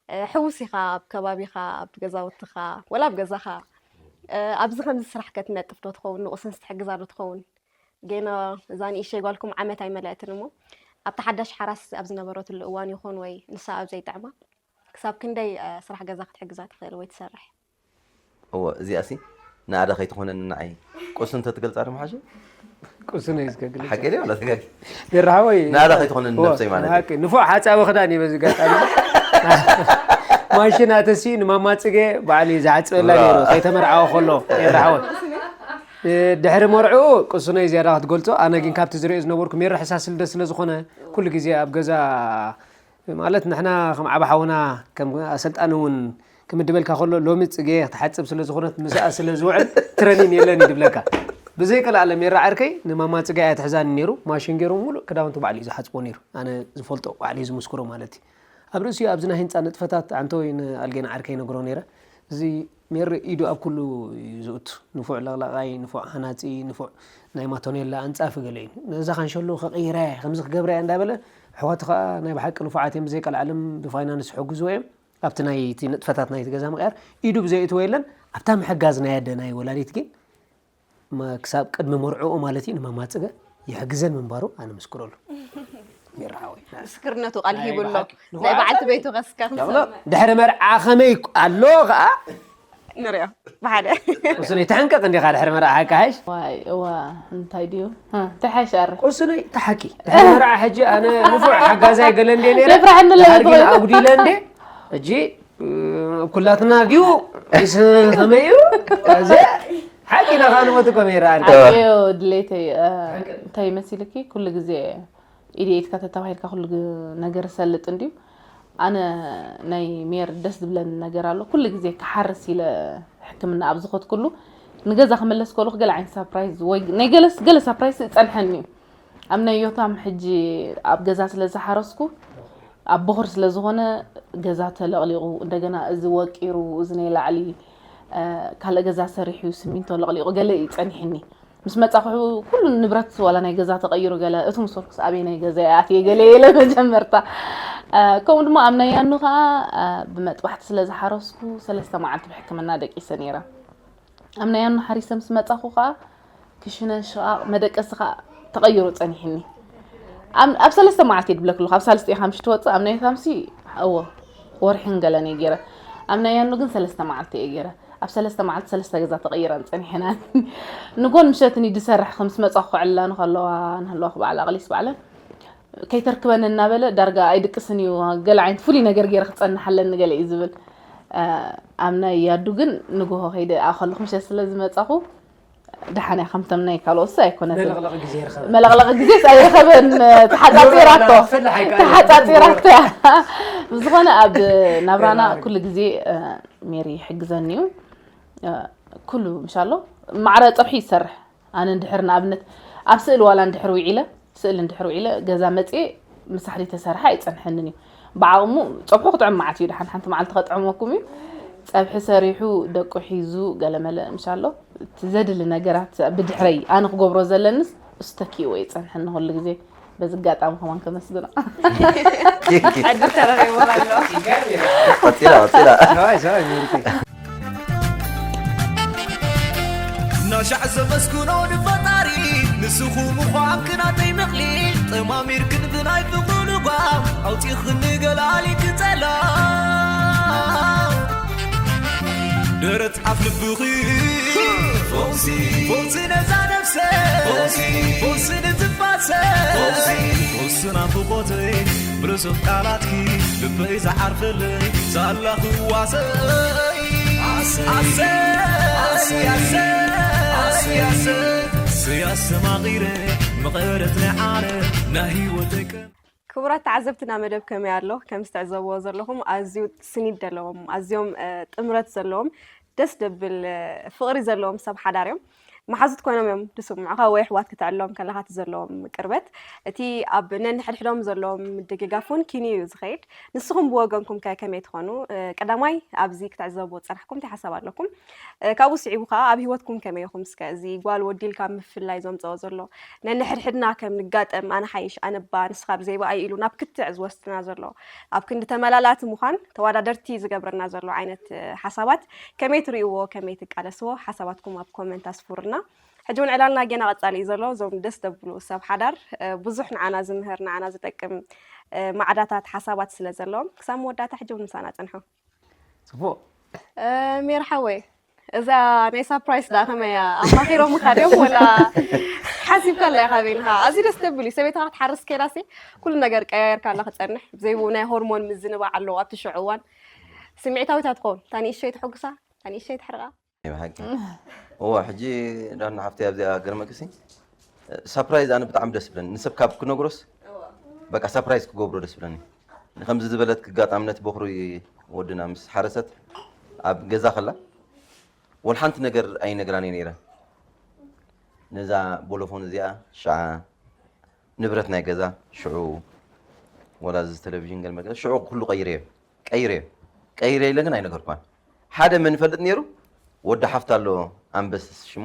እ፣ ሕዉስ ኢኻ ኣብ ከባቢኻ፣ ኣብ ገዛውትኻ፣ ወላ ኣብ ገዛኻ። እ፣ ኣብዚ ከምዚ ስራሕ ከ ትነጥፍ ዶ ትኸውን? ንቑስንስ ትሕግዛ ዶ ትኸውን? ጌና እዛ ንእሽተይ ጓልኩም ዓመት ኣይመለእትን እሞ፣ ኣብታ ሓዳሽ ሓራስ ኣብ ዝነበረትሉ እዋን ይኹን ወይ ንሳ ኣብ ዘይጥዕማ፣ ክሳብ ክንደይ፣ እ፣ ስራሕ ገዛ ክትሕግዛ ትኽእል ወይ ትሰርሕ? እወ፣ እዚኣሲ ንኣዳ ከይትኾነኒ ንዓይ። ቁስን እንተትገልጻ ዶ ምሓሸ? ቁስን እዩ ዝከግል። ሓቂ ድዩ ወላ ተጋጊ? ይርሓወይ። ንኣዳ ከይትኾነኒ እወ፣ ነብሰይ ማለት እዩ። ሓቂ። ንፉዕ ሓጻቢ ክዳን እዩ በዚ ኣጋጣሚ። ማሽን ኣተሲ ንማማ ጽጌ ባዕሉ እዩ ዝሓጽበላ እወ። ነይሩ፣ ከይተመርዓወ ከሎ፣ ይርሓወይ። እ፣ ድሕሪ መርዕኡ ቁስነይ ዝያዳ ክትገልጾ፣ ኣነ ግን ካብቲ ዝሪኦ ዝነበርኩ ሜሪ ሕሳስ ልደ ስለ ዝኾነ፣ ኩሉ ግዜ ኣብ ገዛ ማለት ንሕና ከም ዓቢ ሓውና፣ ከም ኣሰልጣኒ እውን ክምድበልካ ከሎ፣ ሎሚ ጽጌ ክትሓጽብ ስለ ዝኾነት፣ ምስኣ ስለ ዝውዕል ትረኒን የለን እዩ ድብለካ። ብዘይቀልኣለ ሜራ ዓርከይ ንማማ ጽጌ ኣያ ትሕዛኒ ነይሩ፣ ማሽን ገይሩ ሙሉእ ክዳውንቱ ባዕሉ እዩ ዝሓጽቦ ነይሩ። ኣነ ዝፈልጦ፣ ባዕሉ እዩ ዝምስክሮ ማለት እዩ። ኣብ ርእሲኡ ኣብዚ ናይ ህንጻ ንጥፈታት ዓንተወይ ንኣልጌና ዓርከይ ነግሮ ነይረ። እዚ ሜሪ ኢዱ ኣብ ኩሉ እዩ ዝእቱ። ንፉዕ ለቕላቓይ፣ ንፉዕ ሃናጺ፣ ንፉዕ ናይ ማቶኔላ ኣንጻፊ ገለ እዩ። ነዛ ካንሸሎ ከቕይራ እየ፣ ከምዚ ክገብራ እየ እንዳበለ፣ ኣሕዋቱ ከኣ ናይ ብሓቂ ንፉዓት እዮም፣ ብዘይቀልዓለም ብፋይናንስ ይሕግዝዎ እዮም። ኣብቲ ናይ እቲ ንጥፈታት ናይቲ ገዛ ምቕያር ኢዱ ብዘይእትዎ የለን። ኣብታ ምሕጋዝ ናይ ኣደ ናይ ወላዲት ግን፣ መ-፣ ክሳብ ቅድሚ መርዕኡ ማለት እዩ፣ ንማማ ጽገ ይሕግዘን ምንባሩ ኣነ ምስክረሉ። ሜራ ሓወይ። ምስክርነቱ ቃል ናይ ሂቡ ኣሎ። ብሓቂ። ናይ በዓልቲ ቤቱ ከስካ ያብሎ፣ ክንሰምዕ። ድሕሪ መርዓ ከመይ ኣሎ ከኣ? ንሪኦ። ብሓደ። እሱ ናይ ተሕንቀቕ እንዲኻ ድሕሪ መርዓ ሓቂ ሓይሽ? ዋይ፣ እዋ፣ እንታይ ድዩ? ሃ፣ እንታይ ሓይሽ ኣረ? እሱ ናይ ተሓቂ። ድሕሪ መርዓ ሕጂ ኣነ ንፉዕ ሓጋዛይ ገለ እንዴ ነይረ? የፍርሐኒ ኣለዎ ድሓር ግን ትኾይኑ። ኣጉዲለ እንዴ? ሕጂ፣ እ፣ ኩላትና ድዩ? ወይስ ከመይ እዩ? እዚ ሓቂ ኢኻ ንሞት እኮ ሜራ ኣርካ። ሓቂ እዩ ድሌተይ፣ እ፣ እንታይ መሲልኪ? ኩሉ ግዜ ኢድ ኢድካ ተተባሂልካ ኩሉ ግ-፣ ነገር ሰልጥ እንድዩ። ኣነ ናይ ሜር ደስ ዝብለኒ ነገር ኣሎ። ኩሉ ግዜ ክሓርስ ኢለ ሕክምና ኣብ ዝኸድኩሉ ንገዛ ክምለስ ከለኹ ገለ ዓይነት ሳፕራይዝ ወይ ናይ ገለ፣ ገለ ሳፕራይዝ ይጸንሐኒ እዩ። ኣብ ናይ ዮታም ሕጂ ኣብ ገዛ ስለ ዝሓረስኩ ኣብ ቦኽሪ ስለ ዝኾነ ገዛ ተለቕሊቑ፣ እንደገና እዚ ወቂሩ፣ እዚ ናይ ላዕሊ፣ እ፣ ካልእ ገዛ ሰሪሑ፣ ሲሚንቶ ለቕሊቑ፣ ገለ እዩ ጸኒሕኒ። ምስ መጻኹ ኩሉ ንብረት ዋላ ናይ ገዛ ተቐይሩ፣ ገለ እቲ ምስ በልኩስ ኣበየናይ ገዛ እየ ኣትየ ገለ ኢለ መጀመርታ። እ፣ ከምኡ ድማ ኣብ ናይ ያኑ ኸኣ፣ እ፣ ብመጥባሕቲ ስለ ዝሓረስኩ ሰለስተ መዓልቲ ብሕክምና ደቂሰ ነይረ። ኣብ ናይ ያኑ ሓሪሰ ምስ መጻኹ ኸኣ ክሽነ ሽቓቕ መደቀሲ ኸኣ ተቐይሩ ጸኒሕኒ። ኣብ፣ ኣብ ሰለስተ መዓልቲ እየ ድብለክ ኣለኹ። ኣብ ሳልስቲ ኢኻ ምሽ ትወጽእ፣ ኣብ ናይ ሃምሲ፣ እወ፣ ወርሕን ገለን እየ ገይረ። ኣብ ናይ ያኑ ግን ሰለስተ መዓልቲ እየ ገይረ። ኣብ ሰለስተ መዓልቲ ሰለስተ ገዛ ተቐይረን ጸኒሐናን። ንጎን ምሸትን እዩ ድሰርሕ፣ ከም ምስ መጻኹ ክዕልላ ንኸለዋ፣ ንህለዋ ክበዓል ኣቕሊስ ባዕለን። ከይተርክበኒ እናበለ ዳርጋ ኣይድቅስን እዩ፣ ገለ ዓይነት ፍሉይ ነገር ገይረ ክጸንሓለን ገለ እዩ ዝብል። እ፣ ኣብ ናይ ያዱ ግን ንግሆ ከይደ ከለኹ ምሸት ስለ ዝመጻኹ፣ ደሓን እያ፣ ከምቶም ናይ ካልኦትስ ኣይኮነትን። መለቕለቒ ግዜ ይረኸበ። መለቕለቒ ግዜስ ኣይረኸበን። ተሓጻጺራቶ። ክፈልሕ ኣይከኣልን። ተሓጻጺራቶ እያ። ብዝኾነ ኣብ ናብራና መለቕለቒ። ኩሉ ግዜ፣ እ፣ ሜሪ ይሕግዘኒ እዩ። እ፣ ኩሉ ምሻሎ ማዕረ ጸብሒ ይሰርሕ። ኣነ እንድሕር ንኣብነት ኣብ ስእሊ ዋላ እንድሕር ውዒለ፣ ስእሊ እንድሕር ውዒለ ገዛ መጽኤ ምሳሕ ተሰርሐ ኣይጸንሐንን እዩ። ብዓቕሙ ጸብሑ ክጥዕም መዓት እዩ፣ ደሓን ሓንቲ መዓልቲ ከጥዕመኩም እዩ። ጸብሒ ሰሪሑ ደቁ ሒዙ ገለመለ ምሻሎ እቲ ዘድሊ ነገራት ብድሕረይ ኣነ ክገብሮ ዘለንስ እሱ ተኪእዎ ይጸንሐኒ ኩሉ ግዜ። በዚ ኣጋጣሚ ከማን ከመስግኖ። ዕድል ተረኺብዎ ኣሎ። ቀጺላ፣ ቀጺላ። ሰባይ፣ ሰባይ፣ ሜሪቲ። ናሻዕ ዘመስግኖ ንፈጣሪ፣ ንስኹም ምዃንክ ናተይ መቕሊል፣ ጠማሚርክን ብናይ ፍቕሩ ልጓም፣ ኣውጺኽኒ ገላሊ ክጸላ። ደረት ኣፍ ልብኺ፣ ፈውሲ፣ ፈውሲ ነዛ ነፍሰ፣ ፈውሲ፣ ፈውሲ ንትንፋሰ፣ ፈውሲ፣ ፈውሲ ናፍቖተይ፣ ብርሱም ቃላትኪ ልበይ ዝዓርፈለይ ሳላ ክዋሰይ። ኣሰይ፣ ኣሰይ፣ ኣሰይ፣ ኣሰይ፣ ኣሰይ፣ ኣሰይ፣ ኣስተማቒረ መቐረት ናይ ዓለም ናይ ህይወተይ ቀን። ክቡራት ተዓዘብትና መደብ ከመይ ኣሎ? ከም ዝተዕዘብዎ ዘለኹም ኣዝዩ ስኒት ዘለዎም፣ ኣዝዮም፣ እ፣ ጥምረት ዘለዎም ደስ ደብል፣ እ፣ ፍቕሪ ዘለዎም ሰብ ሓዳር እዮም። መሓዙት ኮይኖም እዮም ዝስምዑኻ ወይ ኣሕዋት ክተዕልሎም ከለኻ እቲ ዘለዎም ቅርበት፣ እቲ ኣብ ነንሕድሕዶም ዘለዎም ምድግጋፍ እውን ኪንዩ እዩ ዝኸይድ። ንስኹም ብወገንኩም ከ ከመይ ትኾኑ? እ፣ ቀዳማይ ኣብዚ ክትዕዘብዎ ዝጸናሕኩም እንታይ ሓሳብ ኣለኩም? እ፣ ካብኡ ስዒቡ ከኣ ኣብ ህይወትኩም ከመይ ኢኹም? እስከ እዚ ጓል ወዲ ኢልካ ምፍልላይ ዘምጽኦ ዘሎ፣ ነንሕድሕድና ከም ንጋጠም፣ ኣነ ሓይሽ፣ ኣነ እባ፣ ንስኻ ብዘይ ብኣይ ኢሉ ናብ ክትዕ ዝወስድና ዘሎ፣ ኣብ ክንዲ ተመላላቲ ምዃን ተወዳደርቲ ዝገብረና ዘሎ ዓይነት፣ እ፣ ሓሳባት ከመይ ትርእይዎ? ከመይ ትቃለስዎ? ሓሳባትኩም ኣብ ኮመንት ኣስፍሩልና። ሕጂ እውን ዕላልና ጌና ቀጻሊ እዩ ዘሎ። እዞም ደስ ዘብሉ ሰብ ሓዳር፣ እ፣ ብዙሕ ንዓና ዝምህር፣ ንዓና ዝጠቅም፣ እ፣ ማዕዳታት ሓሳባት ስለ ዘለዎም፣ ክሳብ መወዳእታ ሕጂ እውን ምሳና ጽንሑ። ጽቡቕ። እ፣ ሜር ሓወይ፣ እዛ ናይ ሳፕራይስ ደኣ ከመይ እያ? ኣማኺሮምኻ ድዮም ወላ ሓሲብካላ ኢኻ በይንኻ? ኣዝዩ ደስ ዘብል እዩ። ሰበይትኻ ክትሓርስ ከይዳሲ ኩሉ ነገር ቀያየርካ ኣላ ክጸንሕ። ብዘይ ብኡ ናይ ሆርሞን ምዝንባዕ ኣለዎ ኣብቲ ሽዑ እዋን። ስምዒታዊት እያ ትኸውን። እታ ንእሽተይ ተሐጉሳ፣ እታ ንእሽተይ ተሕርቓ። ናይ ብሓቂ። እዋ፣ ሕጂ ዳና ሓፍተይ ኣብዚኣ ገርመክሲ፣ ሳፕራይዝ ኣነ ብጣዕሚ ደስ ይብለኒ። ንሰብ ካብ ክነግሮስ፣ በቃ ሳፕራይዝ ክገብሮ ደስ ይብለኒ። ንከምዚ ዝበለት ክጋጣምነት በኹሪ ወድና ምስ ሓረሰት ኣብ ገዛ ከላ፣ ወላ ሓንቲ ነገር ኣይነግራን እየ ነይረ። ነዛ ቦሎፎን እዚኣ፣ ሸዓ ንብረት ናይ ገዛ፣ ሽዑ ወላ እዚ ቴሌቪዥን ገለ መለ፣ ሽዑ ኩሉ ቀይረዮ። ቀይረዮ። ቀይረ ኢለ ግን ኣይነገርኳን። ሓደ መን ይፈልጥ ነይሩ? ወዲ ሓፍታ ኣሎ ኣንበስስ ሽሙ።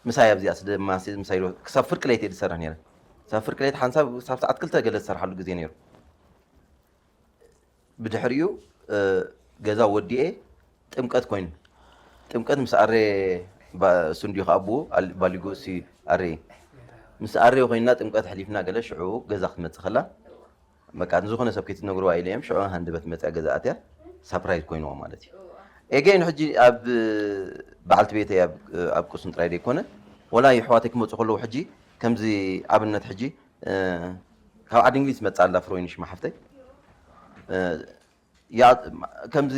ምሳይ ኣብዚኣ ስደማሲ ምሳይ ኢሉ ክሳብ ፍርቂ ለይቲ እየ ዝሰርሕ ነይረ። ክሳብ ፍርቂ ለይቲ ሓንሳብ ክሳብ ሰዓት ክልተ ገለ ዝሰርሓሉ ግዜ ነይሩ። ብድሕሪኡ፣ እ፣ ገዛ ወዲኤ ጥምቀት ኮይኑ። ጥምቀት ምስ ኣረ ባ-፣ እሱ እንዲዩ ከኣ ብኡ ኣል-፣ ባሊጉ እሱ ኣረ። ምስ ኣረ ኮይንና ጥምቀት ኣሕሊፍና ገለ ሽዑ ገዛ ክትመጽእ ከላ፣ በቃ ንዝኾነ ሰብ ከይትነግርዋ ኢለ እዮም። ሽዑ ሃንደበት መጽያ ገዛ ኣትያ ሳፕራይዝ ኮይንዋ ማለት እዩ። ኤጌን ሕጂ ኣብ በዓልቲ ቤተይ ኣብ፣ ኣብ ቁስን ጥራይ ደይኮነ፣ ወላ የሕዋተይ ክመጹ ከለዉ ሕጂ ከምዚ ኣብነት ሕጂ፣ እ፣ ካብ ዓዲ እንግሊዝ መጻ ኣላ ፍሮይኒ ሽማ ሓፍተይ። እ፣ ያ፣ ከምዚ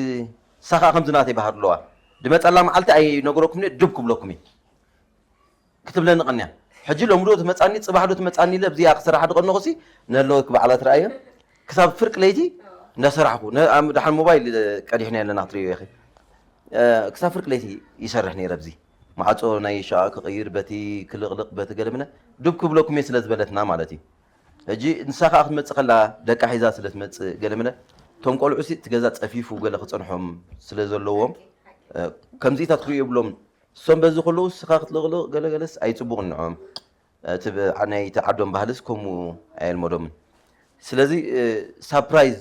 ሳኻ ከምዚ ናተይ ባህር ኣለዋ። ድመጸላ መዓልቲ ኣይነግረኩም እየ፣ ድብ ክብለኩም እየ። ክትብለኒ ቀንያ። ሕጂ ሎሚ ዶ ትመጻኒ፣ ጽባሕ ዶ ትመጻኒ ኢለ ኣብዚኣ ክሰርሓ ድቐነኹሲ፣ ነለወ ክበዓላ ትረኣዮ። ክሳብ ፍርቂ ለይቲ እንዳሰራሕኩ፣ ነ-፣ ኣም-፣ ደሓን ሞባይል ቀዲሕና ኣለና ክትርእዮ ኢኺ። እ፣ ክሳብ ፍርቂ ለይቲ ይሰርሕ ነይረ ኣብዚ። ማዕጾ ናይ ሻ ክቕይር፣ በቲ ክልቕልቕ፣ በቲ ገለምነ፣ ድብ ክብለኩም እየ ስለ ዝበለትና ማለት እዩ። ሕጂ ንሳ ከዓ ክትመፅእ ከላ ደቃ ሒዛ ስለ ትመፅእ ገለ መለ እቶም ቆልዑ ሲ እቲ ገዛ ፀፊፉ ገለ ክፀንሖም ስለ ዘለዎም ከምዚኢታት ክርእዩ የብሎም። እሶም በዚ ከለዉ ንስኻ ክትልቕልቕ ገለገለስ ኣይፅቡቕን ንዕኦም። እቲ ናይቲ ዓዶም ባህልስ ከምኡ ኣየልመዶምን። ስለዚ ሳፕራይዝ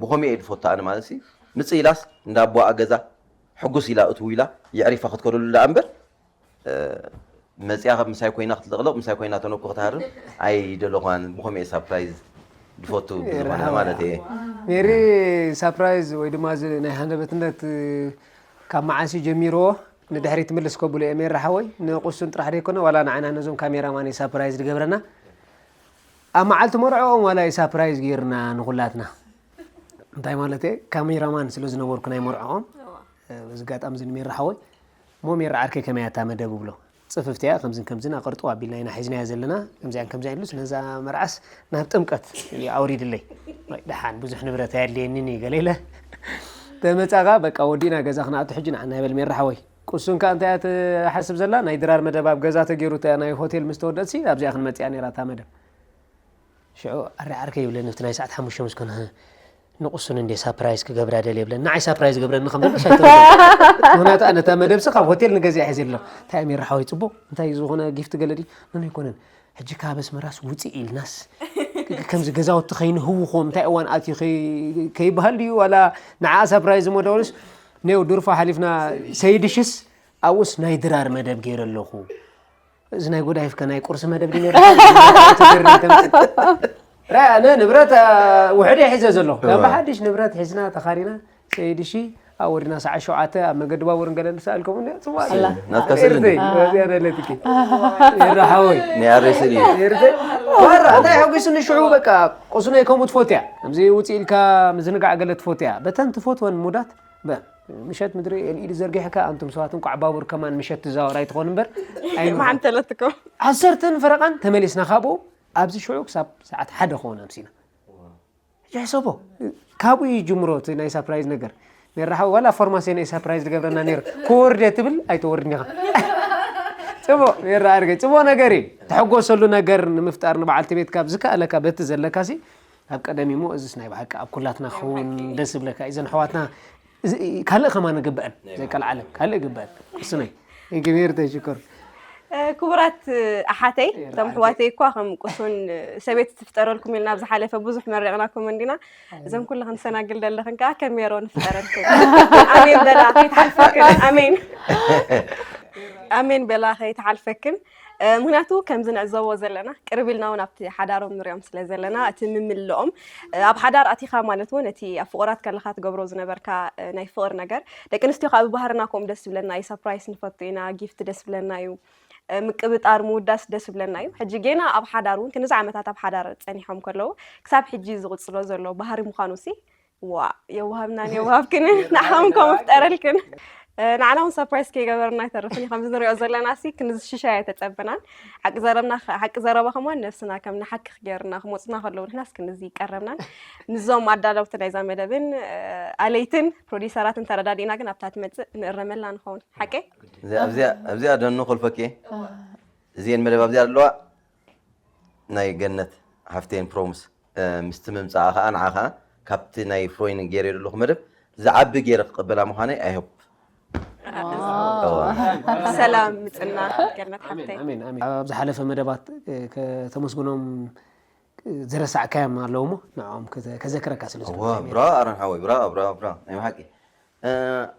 ብኸመይ እየ ዝፈቱ ኣነ ማለት ሲ ምፅእ ኢላስ እንዳ ኣቦኣ ገዛ ሕጉስ ኢላ እትው ኢላ የዕሪፋ ክትከደሉ ደኣ እምበር መፅያ ምሳይ ኮይና ክትልቕልቕ ምሳይ ኮይና ተነኩ ክትሃርም ኣይደለኹን። ብኸመይ እየ ሳፕራይዝ ዝፈቱ ብዝኾነ ማለት እየ። ሜሪ ሳፕራይዝ ወይ ድማ እዚ ናይ ሃንደበትነት ካብ መዓስ እዩ ጀሚርዎ ንድሕሪት ትምልስ ከብሎ እየ ሜሪ ሓወይ ንቁሱን ጥራሕ ደይኮነ ዋላ ንዓና ነዞም ካሜራማን እዩ ሳፕራይዝ ዝገብረና ኣብ መዓልቲ መርዕኦም ዋላ እዩ ሳፕራይዝ ገይርና ንኹላትና እንታይ ማለት እየ ካሜራማን ስለ ዝነበርኩ ናይ መርዕኦም በዚ ኣጋጣሚ እዚ ንሜሪ ሓወይ እሞ ሜሪ ዓርከይ ከመይ እያ እታ መደብ ብሎ ፅፍፍቲ እያ ከምዝን ከምዝን ኣቐርጥዋ ኣቢልና ኢና ሒዝናያ ዘለና ከምዚኣን ከምዚኣን ኢሉስ ነዛ መርዓስ ናብ ጥምቀት ኣውሪድለይ ደሓን ብዙሕ ንብረት ኣየድልየንን እዩ ገለ ኢለ ተመፃኻ በቃ ወዲእና ገዛ ክንኣቱ ሕጂ ንዓና ይበል ሜሪ ሓወይ ቁሱን ከኣ እንታይ እያ ትሓስብ ዘላ ናይ ድራር መደብ ኣብ ገዛ ተገይሩ እታ ናይ ሆቴል ምስ ተወደእሲ ኣብዚኣ ክንመፅያ ነይራ እታ መደብ ሽዑ ኣረ ዓርከይ ይብለኒ ኣብቲ ናይ ሰዓት ሓሙሽተ ምስ ኮነ ንቁሱን እንዴ ሳፕራይዝ ክገብራ ደል የብለን ንዓይ ሳፕራይዝ ገብረኒ ከም ዘሎ ሳይተ ምክንያቱ ኣነ እታ መደብሲ ካብ ሆቴል ንገዚኣ ሒዘ ኣሎ እንታይ ኣሚር ሓወይ ፅቡቅ እንታይ ዝኾነ ጊፍት ገለ ድዩ ምን ኣይኮነን ሕጂ ካብ ኣስመራስ ውፅእ ኢልናስ ከምዚ ገዛውቲ ከይንህውኾም እንታይ እዋን ኣትዩ ከይበሃል ድዩ ዋላ ንዓ ሳፕራይዝ ሞደውልስ ኔው ድርፎ ሓሊፍና ሰይድሽስ ኣብኡስ ናይ ድራር መደብ ገይረ ኣለኹ እዚ ናይ ጎዳይፍከ ናይ ቁርሲ መደብ ድዩ ነይሩ? ትግርኛ ተምፅእ። ራ- ኣነ ንብረት አ፣ ውሕድ እየ ሒዘ ዘለኹ ካብ ሓድሽ ንብረት ሒዝና ተኻሪና ሰይድሺ ኣብ ወድና ሰዓት ሸውዓተ ኣብ መገዲ ባቡር እንገለ ንሰኣልከሙ እንዲ ፅቡቅ ኣለ። ኣላ። ናትካ ስእሊ እንዲ? ኤርተይ፣ ወዚያ ነለትኪ። ኤረ ሓወይ። ናይ ኣሬ ስእሊ እዩ። ኤርተይ። ዋራ እንታይ ሓጒስኒ ሽዑ በቃ ቁስነይ ከምኡ ትፈትያ ከምዚ ውፅእ ኢልካ ምዝንጋዕ ገለ ትፈትያ በተን ትፈትወን ሙዳት በ ምሸት ምድሪ ኤልኢዲ ዘርጊሕካ ኣንቱም ሰባት እንቋዕ ባቡር ከማን ምሸት ትዛወር ኣይትኾን እምበር ኣይምዃን። መዓንተለትኩም ዓሰርተን ፈረቓን ተመሊስና ካብኡ ኣብዚ ሽዑ ክሳብ ሰዓት ሓደ ክኸውን ኣምሲና ሕጂ ሕሰቦ ካብኡ እዩ ጅምሮ እቲ ናይ ሳፕራይዝ ነገር ሜራ ሓው ዋላ ፎርማሴ ናይ ሳፕራይዝ ዝገብረና ነይሩ ክወርድ እየ ትብል ኣይተወርድን ኢኻ ፅቡቅ ሜራ ኣድገ ፅቡቅ ነገር እዩ ተሐጎሰሉ ነገር ንምፍጣር ንበዓልቲ ቤትካ ብዝከኣለካ በቲ ዘለካ ሲ ኣብ ቀደም እሞ እዚስ ናይ ብሓቂ ኣብ ኩላትና ክኸውን ደስ ዝብለካ እዩ ዘን ኣሕዋትና ካልእ ከማን ግበአን ዘይ ቀልዓለም ካልእ ግበአን ቅሱነይ እግዚኣብሔር ተሽኮር ክቡራት ኣሓተይ እቶም ኣሕዋተይ እኳ ከም ቁሱን ሰበይቲ ትፍጠረልኩም ኢልና ኣብ ዝሓለፈ ብዙሕ መሪቕናኩም እንዲና እዞም ኩሉ ክንሰናግል ዘለኽን ከዓ ከም ሜሮ ንፍጠረልኩም ኣሜን በላ ከይትሓልፈክን ኣሜን ኣሜን በላ ከይትሓልፈክን ምክንያቱ ከምዚ ንዕዘቦ ዘለና ቅርብ ኢልና እውን ኣብቲ ሓዳሮም ንሪኦም ስለ ዘለና እቲ ምምልኦም ኣብ ሓዳር ኣቲኻ ማለት እውን እቲ ኣብ ፍቑራት ከለኻ ትገብሮ ዝነበርካ ናይ ፍቕር ነገር ደቂ ኣንስትዮ ካብ ባህርና ከምኡ ደስ ዝብለና እዩ ሳፕራይስ ንፈቱ ኢና ጊፍት ደስ ዝብለና እዩ ምቅብጣር ምውዳስ ደስ ዝብለና እዩ ሕጂ ጌና ኣብ ሓዳር እውን ክንዚ ዓመታት ኣብ ሓዳር ፀኒሖም ከለዉ ክሳብ ሕጂ ዝቕፅሎ ዘሎ ባህሪ ምዃኑ ሲ ዋ የዋሃብናን የዋሃብክንን ንዓኹም ከም ፍጠረልክን ንዓና እውን ሰርፕራይዝ ከይገበርና ኣይተርፍን እዩ ከምዚ ንሪኦ ዘለና ሲ ክንዝሽሻ ኣይተፀበናን ሓቂ ዘረብና ሓቂ ዘረባ ከማን ነብስና ከም ንሓክኽ ገይርና ክመፁና ከለዉ ንሕናስ ክንዚ ይቀረብናን ንዞም ኣዳለውቲ ናይዛ መደብን ኣለይትን ፕሮዲሰራትን ተረዳዲእና ግን ኣብታ ትመፅእ ንእረመላ ንኸውን ሓቂ ኣብዚኣ ደኑ ክልፈኪ እዚአን መደብ ኣብዚኣ ኣለዋ ናይ ገነት ሓፍተይን ፕሮምስ ምስቲ ምምፃኣ ከዓ ንዓ ከዓ ካብቲ ናይ ፍሮይን ገይረ ዘለኹ መደብ ዝዓቢ ገይረ ክቀበላ ምዃነይ ኣይሆፕ ሰላም ምፅና ገነት ሓፍተይ ኣብ ዝሓለፈ መደባት ከተመስግኖም ዝረሳዕካዮም ኣለዉ ሞ ንዕኦም ከዘክረካ ስለ ብራ ኣረን ሓወይ ብራ ብራ ብራ ናይ ብሓቂ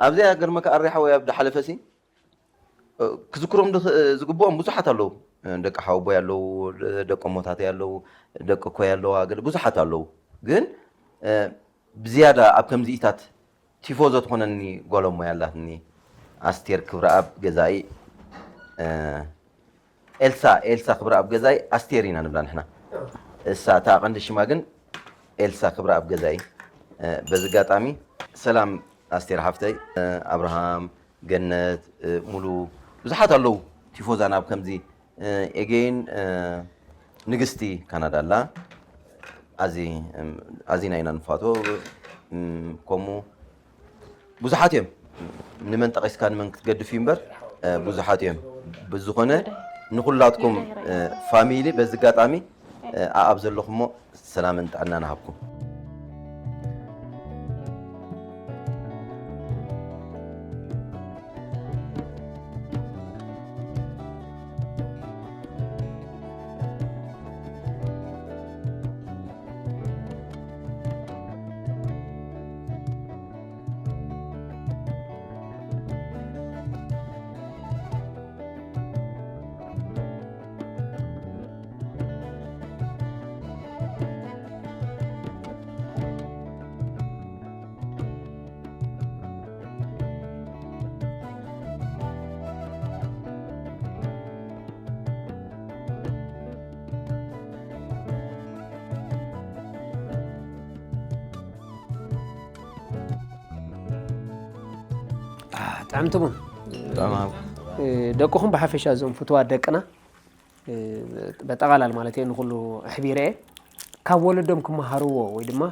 ኣብዚኣ ገርመካ ኣሪ ሓወይ ኣብ ዝሓለፈ ሲ ክዝክሮም ዝግብኦም ብዙሓት ኣለዉ ደቂ ሓወቦይ ኣለዉ ደቂ ሞታተይ ኣለዉ ደቂ ኮይ ኣለዋ ብዙሓት ኣለዉ ግን ብዝያዳ ኣብ ከምዚኢታት ቲፎዞ ትኾነኒ ጓል እሞ ያላትኒ ኣስቴር ክብረኣብ ገዛኢ ኤልሳ ኤልሳ ክብረኣብ ገዛኢ ኣስቴር ኢና ንብላ ንሕና እሳ እታ ቀንዲ ሽማ ግን ኤልሳ ክብረኣብ ገዛኢ በዚ ኣጋጣሚ ሰላም ኣስቴር ሓፍተይ ኣብርሃም ገነት ሙሉ ብዙሓት ኣለዉ ቲፎዛ ናብ ከምዚ ኤጌን ንግስቲ ካናዳ ኣላ ኣዚና ኢና ንፋቶ ከምኡ ብዙሓት እዮም ንመን ጠቂስካ ንመን ክትገድፍ እዩ እምበር ብዙሓት እዮም ብዝኾነ ንኩላትኩም ፋሚሊ በዚ ኣጋጣሚ ኣኣብ ዘለኹሞ ሰላምን ጥዕናን ሃብኩም። ጥዕምቲ ቡን። ደቅኹም ብሓፈሻ እዞም ፍትዋት ደቅና በጠቓላል ማለት እየ ንኹሉ ኣሕቢረ እየ ካብ ወለዶም ክመሃርዎ ወይ ድማ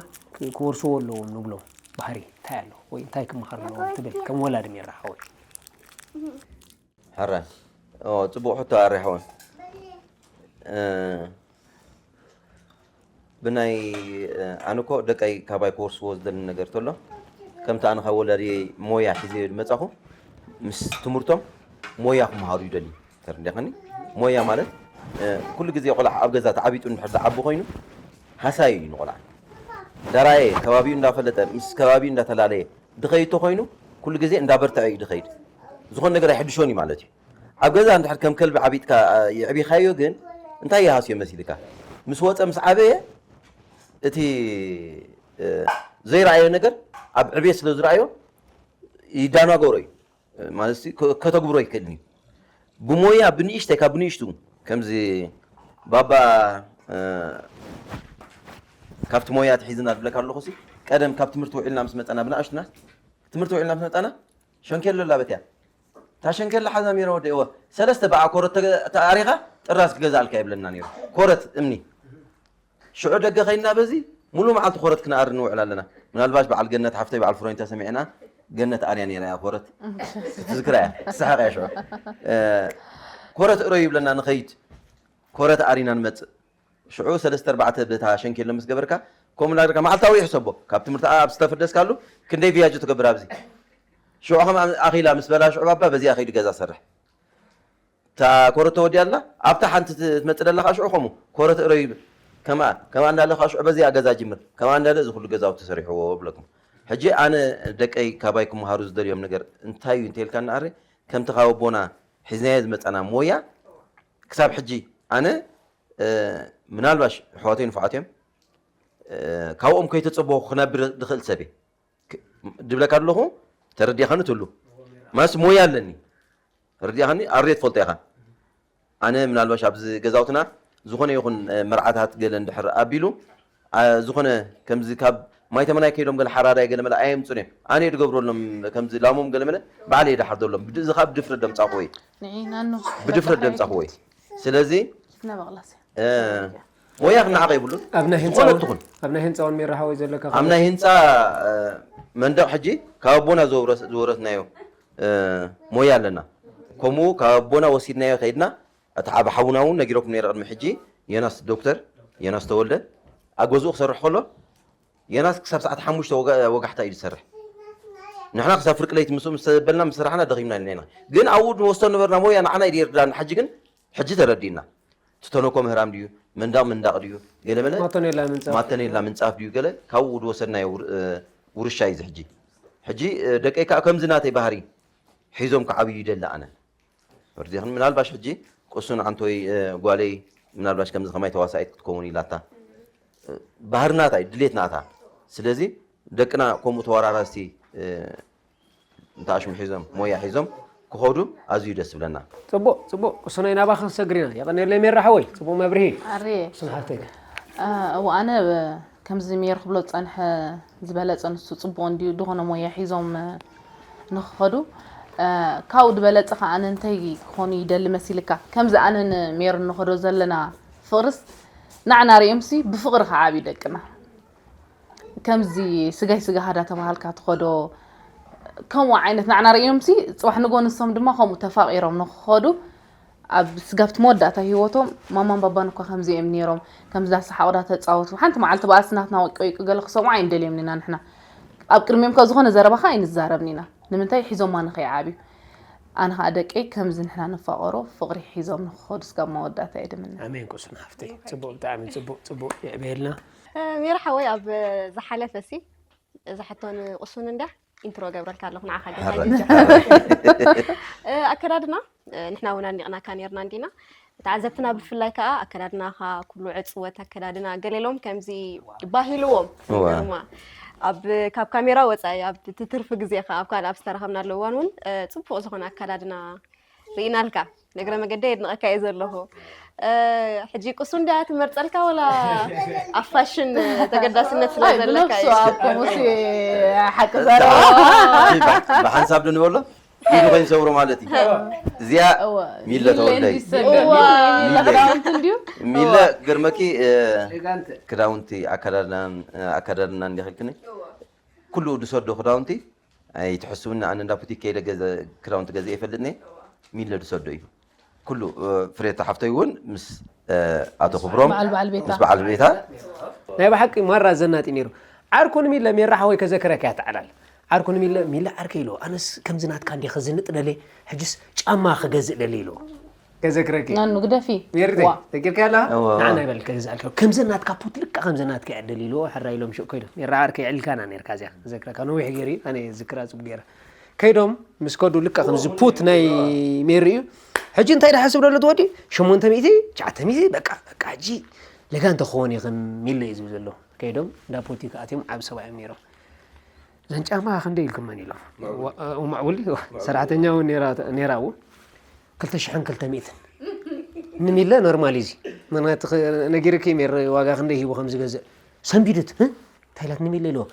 ክወርስዎ ኣለዎም ንብሎ ባህሪ እንታይ ኣሎ ወይ እንታይ ክመሃር ኣለዎም ትብል ከም ወላዲ ሜራ ሓወይ? ሕራይ ጽቡቕ ሕቶ ኣሬ ሓወይ። ብናይ ኣነ እኮ ደቀይ ካባይ ክወርስዎ ዝደሊ ነገር ተሎ ከምቲ ኣነ ካብ ወላድየይ ሞያ ሒዘዮ ዝመጻኹ ምስ ትምህርቶም ሞያ ክመሃሩ ይደልዩ። ተረዲእካኒ? ሞያ ማለት ኩሉ ግዜ ቆልዓ ኣብ ገዛ ተዓቢጡ እንድሕር ዝዓቢ ኮይኑ ሃሳዩ እዩ ንቆልዓ። እንዳራየ ከባቢኡ እንዳፈለጠ ምስ ከባቢኡ እንዳተላለየ ድኸይድ ተኮይኑ ኩሉ ግዜ እንዳበርትዐ እዩ ድኸይድ። ዝኾነ ነገር ኣይሕድሾን እዩ ማለት እዩ። ኣብ ገዛ እንድሕር ከም ከልቢ ዓቢጥካ የዕቢኻዮ ግን እንታይ ይሃስዮ መሲልካ? ምስ ወፀ ምስ ዓበየ እቲ ዘይረኣዮ ነገር ኣብ ዕብየት ስለ ዝረኣዮ ይዳናገሮ እዩ ማለት ከተግብሮ ይክእልን እዩ። ብሞያ ብንእሽተይ ካብ ብንእሽቱ ከምዚ ባባ ካብቲ ሞያ ትሒዝና ዝብለካ ኣለኹ ሲ ቀደም ካብ ትምህርቲ ውዒልና ምስ መፀና ብንኣሽቱና ትምህርቲ ውዒልና ምስ መፀና ሸንኬሎ ላበት እያ እታ ሸንኬሎ ሓዛ ሜረ ወደ እወ ሰለስተ በዓ ኮረት ተኣሪኻ ጥራዝ ክገዛእልካ ይብለና ነይሩ ኮረት እምኒ ሽዑ ደገ ከይድና በዚ ሙሉ መዓልቲ ኮረት ክነኣሪ ንውዕል ኣለና። ምናልባሽ በዓል ገነት ሓፍተይ በዓል ፍሮኝ ተሰሚዕና ገነት ኣርያ ነይራ እያ ኮረት ክትዝክራ እያ ትስሓቕ እያ ሽዑ ኮረት እረዩ ይብለና ንኸይድ ኮረት ኣሪና ንመጽእ ሽዑ ሰለስተ ኣርባዕተ በታ ሸንኬሎ ምስ ገበርካ ከምኡ እናገርካ መዓልታዊ ይሕሰቦ ካብ ትምህርቲ ኣብ ዝተፍርደስካሉ ክንደይ ቪያጆ ትገብር ኣብዚ ሽዑ ከም ኣኺላ ምስ በላ ሽዑ ባባ በዚኣ ከይዱ ገዛ ሰርሕ እታ ኮረቶ ወዲያ ኣላ ኣብታ ሓንቲ ትመጽእ ደላ ከዓ ሽዑ ከምኡ ኮረቶ እረዩ ይብል ከምኣ ከምኣ እንዳለ ከዓ ሽዑ በዚኣ ገዛ ጅምር ከምኣ እንዳለ እዚ ኩሉ ገዛውቲ ተሰሪሕዎ ብለኩም ሕጂ ኣነ ደቀይ ካባይ ክመሃሩ ዝደልዮም ነገር እንታይ እዩ እንተልካ ንኣረ ከምቲ ካብ ኣቦና ሒዝናዮ ዝመጻና ሞያ ክሳብ ሕጂ ኣነ ምናልባሽ ኣሕዋተይ ንፉዓት እዮም ካብኦም ከይተጸበኹ ክነብር ዝኽእል ሰብ እየ ድብለካ ኣለኹ ተረዲእኻኒ ትህሉ ማስ ሞያ ኣለኒ ተረዲእኻኒ ኣሬ ትፈልጦ ኢኻ ኣነ ምናልባሽ ኣብዚ ገዛውትና ዝኾነ ይኹን መርዓታት ገለ እንድሕር ኣቢሉ ዝኾነ ከምዚ ካብ ማይ ተመናይ ከይዶም ገለ ሓራዳይ ገለ መለ ኣየምፁን እዮም ኣነ ድገብረሎም ከምዚ ላሞም ገለ መለ ባዕለ ይድሓርደሎም እዚ ካብ ብድፍረት ደምፃኹ ወይ ብድፍረት ደምፃኹ ወይ ስለዚ ሞያ ክነዓቐ የብሉን። ኣብ ናይ ህንፃ ዝኾነ እውን- ትኹን። ኣብ ናይ ህንፃ እውን ሜራ ሓወይ ዘለካ ኣብ ናይ ህንፃ መንደቕ ሕጂ ካብ ኣቦና ዝወረስ- ዝወረስናዮ ሞያ ኣለና። ከምኡ ካብ ኣቦና ወሲድናዮ ከይድና እቲ ዓብ ሓውና እውን ነጊረኩም ነይረ ቅድሚ ሕጂ ዮናስ ዶክተር ዮናስ ተወልደ ኣብ ገዝኡ ክሰርሕ ከሎ ዮናስ ክሳብ ሰዓት ሓሙሽተ ወጋ- ወጋሕታ እዩ ዝሰርሕ። ንሕና ክሳብ ፍርቂ ለይቲ ምስኡ ምስ ተበልና ምስ ሰራሕና ደኺምና ኢልና ኢና። ግን ኣብኡ ንወስዶ ነበርና ሞያ ንዓና እዩ ደይርዳና። ሕጂ ግን ሕጂ ተረዲእና። ትተነኮ ምህራም ድዩ መንዳቕ ምንዳቕ ድዩ ገለመለ ማተኔላ ምንጻፍ ማተኔላ ምንጻፍ ድዩ ገለ ካብኡ ዝወሰድናዮ ውር- እ፣ ውርሻ እዩ እዚ ሕጂ ሕጂ እ፣ ደቀይ ከዓ ከምዚ ናተይ ባህሪ ሒዞም ክዓብዩ ይደሊ ኣነ ፈርዚኽን ምናልባሽ ሕጂ ቅሱን ዓንቶይ እ፣ ጓለይ ምናልባሽ ከምዚ ከማይ ተዋሳኢት ክትከውን ኢላታ እ፣ ባህርናታ እዩ ድሌትናታ ስለዚ ደቅና ከምኡ ተወራራዝቲ እ፣ እንተ ኣሽሙ ሒዞም ሞያ ሒዞም ክኸዱ ኣዝዩ ደስ ዝብለና። ጽቡቕ ጽቡቕ ቅሱነይ ናባኺ ክሰግር ኢና። የቐንየለይ ሜራ ሓወይ ጽቡቕ መብርሂ። ኣርየ ቅሱን ሓፍተይ። እወ ኣነ ከምዚ ሜር ክብሎ ዝጸንሐ ዝበለጸ ንሱ ጽቡቕ እንድዩ ዝኾነ ሞያ ሒዞም ንኽኸዱ ካብኡ ዝበለጸ ከኣ ኣነ እንታይ ክኾኑ ይደሊ መሲልካ ከምዚ ኣነ ንሜር እንኸዶ ዘለና ፍቕርስ ንዓና ርእዮምሲ ብፍቕሪ ክዓብዩ ደቅና ከምዚ ስጋይ ስጋኻ ዳተባሃልካ ትኸዶ ከምኡ ዓይነት ንዓና ርእዮምሲ ፅባሕ ንጎ ንሶም ድማ ከምኡ ተፋቒሮም ንክኸዱ ኣብ ስጋብቲ መወዳእታ ህይወቶም ማማን ባባን እኳ ከምዚ እዮም ነይሮም፣ ከምዚ ዳሰሓቑ ዳተጻወቱ፣ ሓንቲ መዓልቲ በኣልሲ ናትና ወቂ ወቂ ገለ ክሰምዑ ኣይንደልዮም ኢና ንሕና። ኣብ ቅድሚኦም ከ ዝኾነ ዘረባ ከ ኣይንዛረብን ኢና። ንምንታይ? ሒዞማ ንኸይዓብዩ። ኣነ ኸዓ ደቀይ ከምዚ ንሕና ንፋቐሮ ፍቕሪ ሒዞም ንኽኸዱ ስጋብ መወዳእታ እየ ድምነ። ኣሜን። ቁሱን ሓፍተይ፣ ጽቡቕ፣ ብጣዕሚ ጽቡቕ፣ ጽቡቕ የዕበየልና። ሜራ ሓወይ፣ ኣብ ዝሓለፈ ሲ እዛ ሕቶ ንቁሱን እንድያ ኢንትሮ ገብረልካ ኣለኹ ንዓኻ ገዛ ኣከዳድና ንሕና እውን ኣድኒቕናካ ኔርና እንዲና። ተዓዘብትና ብፍላይ ከዓ ኣከዳድናኻ ኩሉ ዕፅወት ኣከዳድና ገሌሎም ከምዚ ባሂልዎም እዋ። ገርማ ኣብ ካብ ካሜራ ወፃኢ ኣብ እቲ ትርፊ ግዜኻ ኣብ ካልእ ኣብ ዝተረኸብናሉ እዋን እውን እ፣ ፅቡቕ ዝኾነ ኣከዳድና ርኢናልካ። ንእግረ መገደይ የድንቐካ እየ ዘለኹ። እ፣ ሕጂ ቁሱ እንድያ ትመርፀልካ ወላ ኣብ ፋሽን ተገዳስነት ስለ ዘለካ እዩ? ሓቂ ዘረባ ብሓንሳብ ዶ ንበሎ ኢሉ ኮይኑ ሰብሮ ማለት እዩ። እዚኣ ሚለ ተወልደይ። ክዳውንቲ እንዲዩ ሚለ ግርመኪ ክዳውንቲ ኣከዳድናን ኣከዳድና እንዲኽልክኒ ኩሉ ድሰዶ ክዳውንቲ ኣይትሕስውኒ ኣነ እንዳ ቡቲክ ከይደ ገዘ ክዳውንቲ ገዘ ይፈልጥኒ ሚለ ድሰዶ እዩ። ኩሉ ፍሬታ ሓፍተይ እውን ምስ ኣቶ ክብሮም በዓል በዓል ቤታ። ምስ በዓል ቤታ ናይ ብሓቂ ማራ ዘናጢ ነይሩ። ዓርኩ ንሚለ ሜራ ሓወይ ከዘክረካ እያ ተዓላል። ዓርኩ ንሚለ ሚለ ዓርከይ ኢልዎ ኣነስ ከምዚ ናትካ እንዲየ ከዝንጥ ደልየ ሕጅስ ጫማ ክገዝእ ደልየ ኢልዎ። ከዘክረኪ ናኑ ግደፊ። ሜርተይ ዋ። ዘኪርካያ ኣለኻ? እወ። ንዓና ይበል ከገዝኣልካ ከምዘን ናትካ ፖት ልካ ከምዘን ናትካ እያ ደልየ ኢልዎ ሕራይ ኢሎም ሽዑ ከይዶም ሜራ ዓርከይ ዕልልካና ነርካ እዚኣ ከዘክረካ ነዊሕ ገይሩ ኣነ ዝክራ ጽቡቅ ገይረ ከይዶም ምስ ከዱ ልካ ከምዚ ፑት ናይ ሜሪ እዩ። ሕጂ እንታይ ድሓስብ ደሎ ትወዲ ሸሞንተ ሚእቲ ትሽዓተ ሚእቲ በቃ በቃ ሕጂ ለጋ እንተኸውን ይኽን ሚለ እዩ ዝብል ዘሎ። ከይዶም እንዳ ፖቲ ክኣትዮም ዓብ ሰብኣዮም ነይሮም። እዘን ጫማ ክንደይ ኢልኩመን ኢሎም። ማዕቡል ሰራሕተኛ እውን ነይራ እውን ክልተ ሽሕን ክልተ ሚእትን ንሚለ ኖርማል እዚ ምክንያቱ ነጊርኪ ሜሪ ዋጋ ክንደይ ሂቡ ከም ዝገዝእ ሰንቢድት እንታይ ኢላት ንሚለ ኢልዎ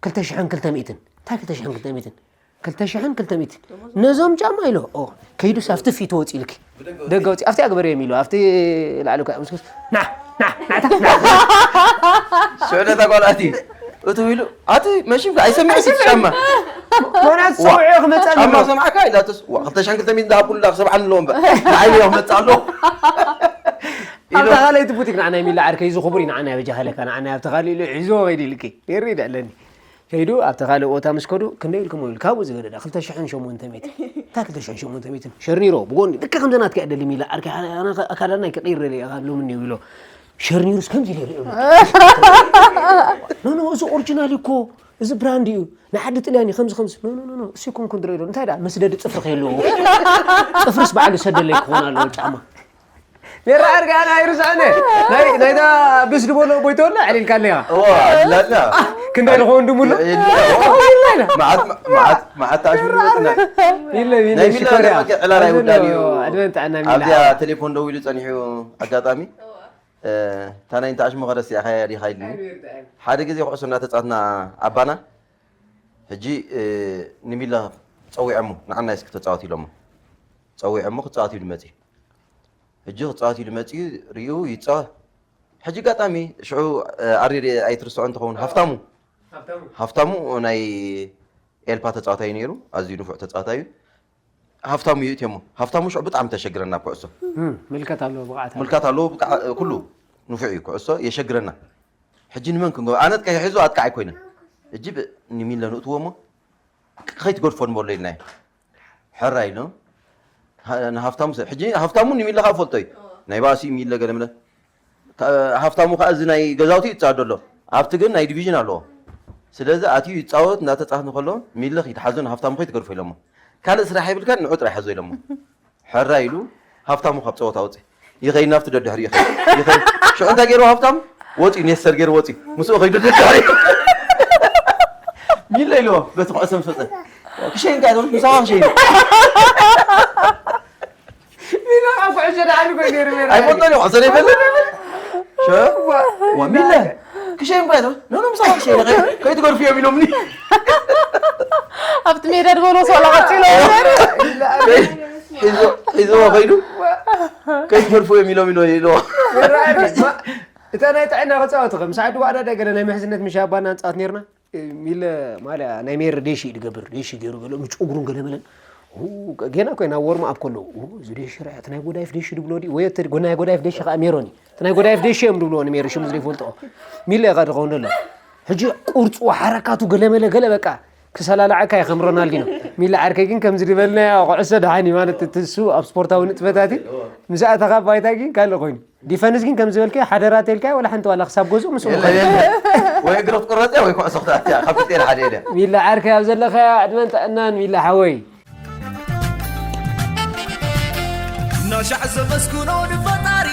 ክልተ ሽሕን ክልተ ሚእትን እንታይ ክልተ ሽሕን ክልተ ሚእትን ክልተ ሽሕን ክልተ ሚእትን ነዞም ጫማ ኢሎ ኦ ከይዱስ ኣብቲ ፊት ወፂ ኢልኪ ደገ ወፂ ኣብቲ ኣግበርዮም ኢሎ ኣብቲ ላዕሊ እኮ ምስኩስ ና ና ናታ ና ሽዕለታ ጓል ኣቲ እቱ ኢሉ ኣቲ መሽም ኣይሰምዕ ሲ ጫማ ኮናት ሰውዒ ክመፀ ጫማ ኣለዎ ሰምዓካ ኢላትስ ዋ ክልተ ሽሕን ክልተ ሚእትን ዝሃብኩሉ ዳ ክሰብዓን ኣለዎ እምበር ንዓይ ዮ ክመፅእ ኣለዎ ኣብታ ካልኣይቲ ቡቲክ ንዓና ሚላ ዓርከይ እዚ ክቡር እዩ ንዓና በጃ ሃለካ ንዓና ኣብቲ ካልእ ኢሉ ሒዝዎ ከይዱ ኢልኪ የርኢ ደዕለኒ ከይዱ ኣብቲ ካልእ ቦታ ምስ ከዱ ክንደይ ኢልኩም ኢሉ ካብኡ ዝገደዳ ክልተ ሽሕን ሸሞንተ ሚእትን እንታይ ክልተ ሽሕን ሸሞንተ ሚእትን ሸርኒሮ ብጎኒ ልክዕ ከምዚ ናትካ እየ ደሊ ሚላ ዓርከይ ኣነ ኣካዳድና ክቕይር ደሊ ኢኻ ሎሚ እኒኦ ኢሎ ሸርኒሩስ ከምዚ ኢለ ይሪኦ ኖ ኖ እዚ ኦሪጂናል እኮ እዚ ብራንድ እዩ ናይ ዓዲ ጥልያን እዩ ከምዚ ከምዚ ኖ ኖ ኖ እሱ ይኮንኩን ድረ ኢሎ እንታይ ደኣ መስደዲ ፅፍሪ ከየለዎ ፅፍርስ በዓሉ ሰደለይ ክኾን ኣለዎ ጫማ ሜራ ዓርኪ ኣነ ኣይርስዖን እየ ናይ ናይታ ብስ ድበሎ ቦይተወላ ኣዕሊልካ ኣለኻ እዋ ኣለና ክንደይ ንኸውን ድሙሉ መዓት ተኣሽሙና ኢለ ናይ ሚላ ሽኮርያ ዕላል ኣይውዳል እዩ ዕድመን ጥዕና ሚላ ኣብዚኣ ቴሌፎን ደው ኢሉ ጸኒሑ ኣጋጣሚ እታ ናይ እንተኣሽሙ ከረሲዕኻያ ዲኻ ኢልኒ ሓደ ግዜ ኩዕሶ እናተጻትና ኣባና ሕጂ ንሚላ ጸዊዐሞ ንዓና እስኪ ተጻወት ኢሎሞ ጸዊዐሞ ክጻወት ኢሉ መጺ ሕጂ ክፃወት ኢሉ መፂኡ ሪኡ ይፃወት ሕጂ ጋጣሚ ሽዑ ኣሪር ኣይትርስዖ እንትኸውን ሃፍታሙ ሃፍታሙ ናይ ኤልፓ ተፃዋታይ ነይሩ ኣዝዩ ንፉዕ ተፃዋታይ እዩ ሃፍታሙ ይእትየሞ ሃፍታሙ ሽዑ ብጣዕሚ ተሸግረና ኩዕሶ ምልከት ኣለዎ ብቕዓት ኣለዎ። ምልካት ኣለዎ ብጣዕ- ኩሉ ንፉዕ እዩ ኩዕሶ የሸግረና ሕጂ ንመን ክንገ ኣነ ጥቃ ሒዙ ኣጥቃዕ ኣይኮይነን ሕጂ ብ- ንሚለ ንእትዎ እሞ ከይትገድፎ ንበሎ ኢልናዮ ሕራይ ኢሉ ንሃፍታሙ ሰብ ሕጂ ሃፍታሙ ንሚለ ካብ ፈልጦ እዩ ናይ ባእሲ ሚለ ገለ ምለ ሃፍታሙ ከዓ እዚ ናይ ገዛውቲ ይፃወት ኣሎ ኣብቲ ግን ናይ ዲቪዥን ኣለዎ ስለዚ ኣትዩ ይፃወት እናተፃወት ንከሎ ሚለ ከይትሓዞ ንሃፍታሙ ከይትገድፎ ኢሎሞ ካልእ ስራሕ የብልካን ንዑ ጥራይ ሓዞ ኢሎሞ ሕራይ ኢሉ ሃፍታሙ ካብ ፀወታ ወፂ ይኸይድ ናብቲ ደድሕሪ ይኸይድ ይኸይድ ሽዑ እንታይ ገይሩ ሃፍታሙ ወፂ ኔስተር ገይሩ ወፂ ምስኡ ከይዱ ደድሕሪ ሚለ ኢልዎ በቲ ኩዕሶ ምስ ወፀ ክሸይን እንታይ ምሳኻ ክሸይን ኣይፈልጦን እዩ ኩዕሶ ዘይፈልጥ ሚለ ክሸይን እንታይ ኖ ምሳኻ ክሸይን ከይትገርፍዮም ኢሎምኒ ኣብቲ ሜዳ ድበሎ ሰላ ቀፂሎ ሒዝዎ ከይዱ ከይትገርፉ እዮም ኢሎም ኢሎ ኢሎ እታ ናይ ጥዕና ክፃወት ከም ሰዓት ዋዕዳ ዳ ገለ ናይ ምሕዝነት ምሽ ኣባና ንፃወት ነርና ሚለ ማልያ ናይ ሜር ዴሺ ድገብር ዴሺ ገይሩ ገለ ምጭ እግሩን ገለ መለን ኡ፣ ገና ኮይና ወርም ኣፕ ከለዉ፣ ኡ፣ እዚ ደሽ ርኣያ፣ እቲ ናይ ጎዳይፍ ደሽ ድብሎ ድዩ? ወይ እቲ ጎ-፣ ናይ ጎዳይፍ ደሽ ከኣ ሜሮን እዩ። እቲ ናይ ጎዳይፍ ደሽ እዮም ድብልዎ ንሜሮን፣ ሽሙ ዘይፈልጥኦ። ሚለ ኢኻ ትኸውን ደሎ። ሕጂ ቁርጹ፣ ሓረካቱ፣ ገለመለ፣ ገለ በቃ ክሰላልዓካ እዩ ከም ሮናልዲኖ። ሚለ ዓርከይ ግን ከምዚ ዝበልናዮ ኩዕሶ ደሓን እዩ ማለት እቲ እሱ ኣብ ስፖርታዊ ንጥፈታት እዩ። ምስ ኣተኻ ባይታ ግን ካልእ ኮይኑ። ዲፈንስ ግን ከም ዝበልካዮ ሓደራ ተልካዮ ወላ ሓንቲ ዋላ ክሳብ ገዝኡ ምስኡ የለ፣ የለ። ወይ እግሪ ክትቁረጽ እያ ወይ ኩዕሶ ክትኣትያ፣ ካብ ክልቲኤን ሓደ እያ። ሚላ ዓርከይ ኣብ ዘለኻዮ ዕድመን ጥዕናን ሚላ ሓወይ። ናሻዕ ዘመስግኖ ንፈጣሪ፣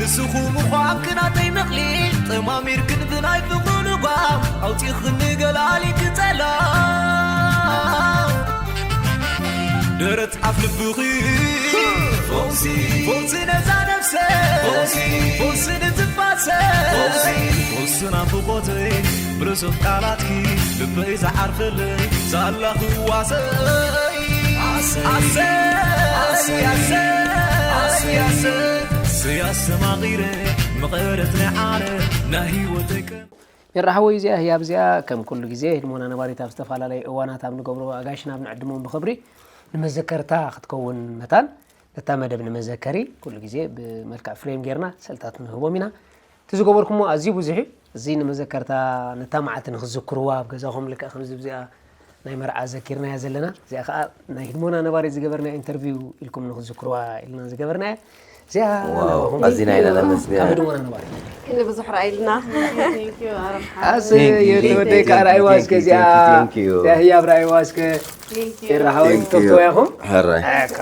ንስኹም ምዃንክ ናተይ ምቕሊ፣ ጠማሚርክን ብናይ ፍቕሩ ልጓም፣ ኣውጺኽኒ ገላሊክ ጸላም። ደረት ኣፍ ልብኺ፣ ፈውሲ፣ ፈውሲ ነዛ ነፍሰ፣ ፈውሲ፣ ፈውሲ ንትንፋሰ፣ ፈውሲ፣ ፈውሲ ናፍቖተይ፣ ብርሱቕ ቃላትኪ፣ ልበይ ዝዓርፈለይ፣ ሳላ ክዋሰይ። ኣሰይ፣ ኣሰይ፣ ኣሰይ፣ ኣሰይ፣ ኣሰይ፣ ኣሰይ፣ ኣሰማቒረ፣ መቐረት ናይ ዓለም፣ ናይ ህይወተይ ቀን። ሜራ ሓወይ፣ እዚኣ ህያብ እዚኣ ከም ኩሉ ግዜ ህድሞና ነባሪት ኣብ ዝተፈላለየ እዋናት ኣብ ንገብሮ ኣጋይሽና ኣብ ንዕድሞም ብኽብሪ ንመዘከርታ ክትከውን መታን ነታ መደብ ንመዘከሪ ኩሉ ግዜ ብመልክዕ ፍሬም ጌርና ስእልታት ንህቦም ኢና። እቲ ዝገበርኩሞ ኣዝዩ ብዙሕ እዩ። እዚ ንመዘከርታ ነታ መዓልቲ ንክዝክርዋ ኣብ ገዛኹም ልክዕ ከምዚ ብዚኣ ናይ መርዓ ዘኪርናያ ዘለና፣ እዚኣ ከኣ ናይ ህድሞና ነባሪት ዝገበርናያ ኢንተርቪው ኢልኩም ንክዝክርዋ ኢልና ዝገበርናያ። እዚኣ ዋው፣ ናባኹም። ኣዚና ኢና ነመስግን። ካብ ህድሞና ነባሪት። ክንዲ ብዙሕ ርኣይልና። ኣሰይ፣ Thank you, thank you, ወደይ ከዓ ርኣይዋ እስከ እዚኣ። Thank you. እዚኣ ህያብ ርኣይዋ እስከ። Thank you. ኤራ ሓወይ፣ Thank you. ትፈትዎ ኢኹም? ሕራይ። ኣካ።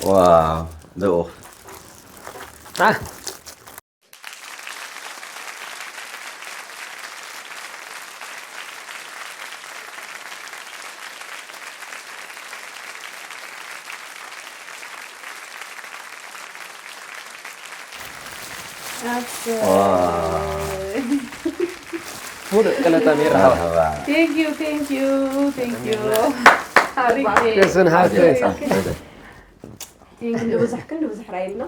ዋው፣ ልኡኽ። ኣ። ኣሰይ። ዋው። ሙሉእ ቀለጣ ሜራ ሓወይ። መርሃባ። Thank you, thank you, thank you. ሓሪፍ። ቅስን ሓፍተይ። Thank you። ክንዲ ብዙሕ፣ ክንዲ ብዙሕ ራእይልና።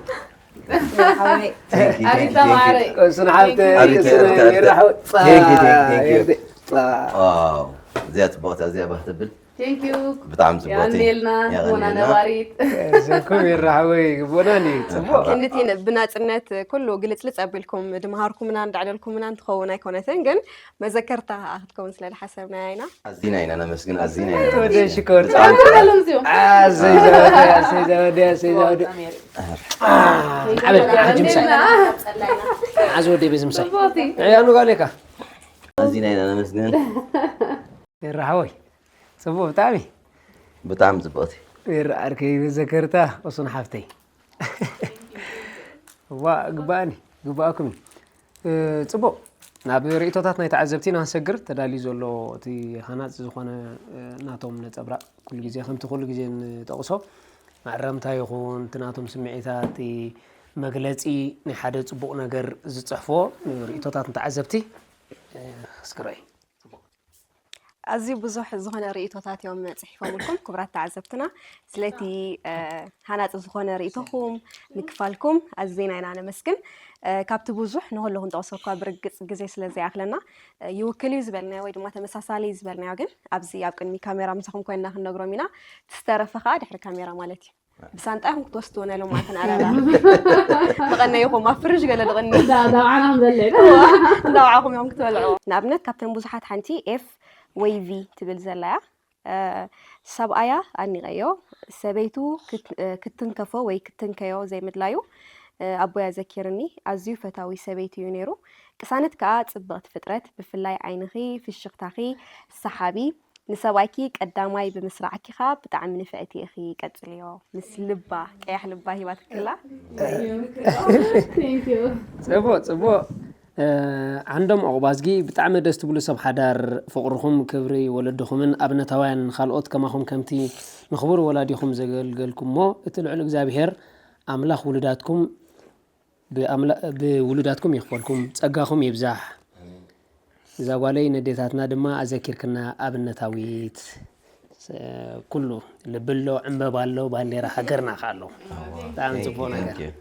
ሓወይ። Thank you, thank you, thank you. ኣሪታ ማረይ። ቅስን ሓፍተይ፣ ኣሪታ ቅስን ማረይ። ሜራ ሓወይ። Thank you, thank you, thank you. ዋው፣ እዚኣ ጽቡቕቲ፣ እዚኣ ባህ ትብል። Thank you። ብጣዕሚ ጽቡቕቲ። የቐንየልና፣ የቐንየልና። ሞና ነባሪት። ስምኩም ይረሓወይ፣ ግቡእና እዩ፣ ጽቡቕ። ክንድቲ ን-፣ ብናጽነት ኩሉ ግልጽልጽ ኣቢልኩም ድምሃርኩምናን ዳዕደልኩምናን ትኸውን ኣይኮነትን፣ ግን መዘከርታ ከኣ ክትከውን ስለ ዝሓሰብናያ ኢና። ኣዚና ኢና ነመስግን፣ ኣዚና ኢና ወደ ነመስግን። ሽኮር። ብጣዕሚ ጽቡቕ። ኣዘይ ዘወደ፣ ኣዘይ ዘወደ፣ ኣዘይ ዘወደ። አ፣ ዓበል፣ ዓጅ ምሳይ። ዓዝ ወደ ቤዝ ምሳይ። ጽቡቕቲ። ኣይ፣ ኣኑ ጋሌካ። ኣዚና ኢና ነመስግን። ይረሓወይ። ጽቡቕ ብጣዕሚ። ብጣዕሚ ጽቡቕቲ። ይረ-፣ ዓርከይ መዘከርታ፣ ቁሱን ሓፍተይ። ዋ፣ ግባእኒ፣ ግባእኩም እዩ። እ፣ ጽቡቕ። ናብ ርእይቶታት ናይ ተዓዘብቲ ኢና ክንሰግር። ተዳልዩ ዘሎ እቲ ሃናጺ ዝኾነ፣ እ፣ ናቶም ነጸብራቕ፣ ኩሉ ግዜ ከምቲ ኩሉ ግዜ ንጠቕሶ፣ መኣረምታ ይኹን፣ እቲ ናቶም ስምዒታት፣ እቲ መግለጺ ናይ ሓደ ጽቡቕ ነገር ዝጽሕፍዎ፣ እ፣ ርእይቶታት ንተዓዘብቲ፣ እ፣ እስክረይ። ኣዝዩ ብዙሕ ዝኾነ ርእይቶታት እዮም ጽሒፎምልኩም ክቡራት ተዓዘብትና። ስለቲ፣ እ፣ ሃናጺ ዝኾነ ርእይቶኹም ምክፋልኩም ኣዝዜና ኢና ነመስግን። እ፣ ካብቲ ብዙሕ ንኹሉ ክንጠቕሶ እኳ ብርግጽ ግዜ ስለ ዘይኣኽለና፣ እ፣ ይውክል እዩ ዝበልናዮ ወይ ድማ ተመሳሳሊ እዩ ዝበልናዮ ግን ኣብዚ ኣብ ቅድሚ ካሜራ ምሳኹም ኮይንና ክንነግሮም ኢና። እቲ ዝተረፈ ከኣ ድሕሪ ካሜራ ማለት እዩ። ብሳንጣ ኢኹም ክትወስድዎ ናይ ሎማዕትን ኣራዳ። ንቐነይኹም፣ ኣብ ፍርሽ ገለ ንቐኒ። እንዳ፣ እንዳ በዓና ክንበልዕ ኢና። እዋ፣ እንዳ በዓኹም እዮም ክትበልዕዎ። ንኣብነት፣ ካብተን ብዙሓት ሓንቲ ኤፍ ወይ ቪ ትብል ዘላ እያ። እ፣ ሰብኣያ ኣኒቐዮ፣ ሰበይቱ ክት-፣ እ፣ ክትንከፎ ወይ ክትንከዮ ዘይምድላዩ፣ እ፣ ኣቦይ ኣዘኪርኒ። ኣዝዩ ፈታዊ ሰበይቲ እዩ ነይሩ። ቅሳነት ከኣ ጽብቕቲ ፍጥረት፣ ብፍላይ ዓይንኺ፣ ፍሽኽታኺ ሰሓቢ። ንሰብኣይኪ ቀዳማይ ብምስራዕኪ ኸኣ ብጣዕሚ ንፍዕቲ ኢኺ፣ ቀጽልዮ። ምስ ልባ፣ ቀያሕ ልባ ሂባትክላ። Thank you። ጽቡቕ፣ ጽቡቕ። እ፣ ዓንዶም ዑቕባዝጊ፣ ብጣዕሚ ደስ ትብሉ ሰብ ሓዳር፣ ፍቕርኹም፣ ክብሪ ወለድኹምን ኣብነታውያን ንኻልኦት ከማኹም ከምቲ ንኽቡር ወላዲኹም ዘገልገልኩሞ፣ እቲ ልዑል እግዚኣብሄር ኣምላኽ ውሉዳትኩም ብኣምላ-፣ ብውሉዳትኩም ይኽፈልኩም፣ ጸጋኹም ይብዛሕ። ኣሜን። እዛ ጓለይ ነዴታትና ድማ ኣዘኪርክና ኣብነታዊት። ስ-፣ ኩሉ ልቢ ኣሎ፣ ዕምበባ ኣሎ፣ ባንዴራ ሃገርና ከኣ ኣሎ። ኣዎ። ብጣዕሚ Thank ጽቡቕ you, ነገር። Thank you።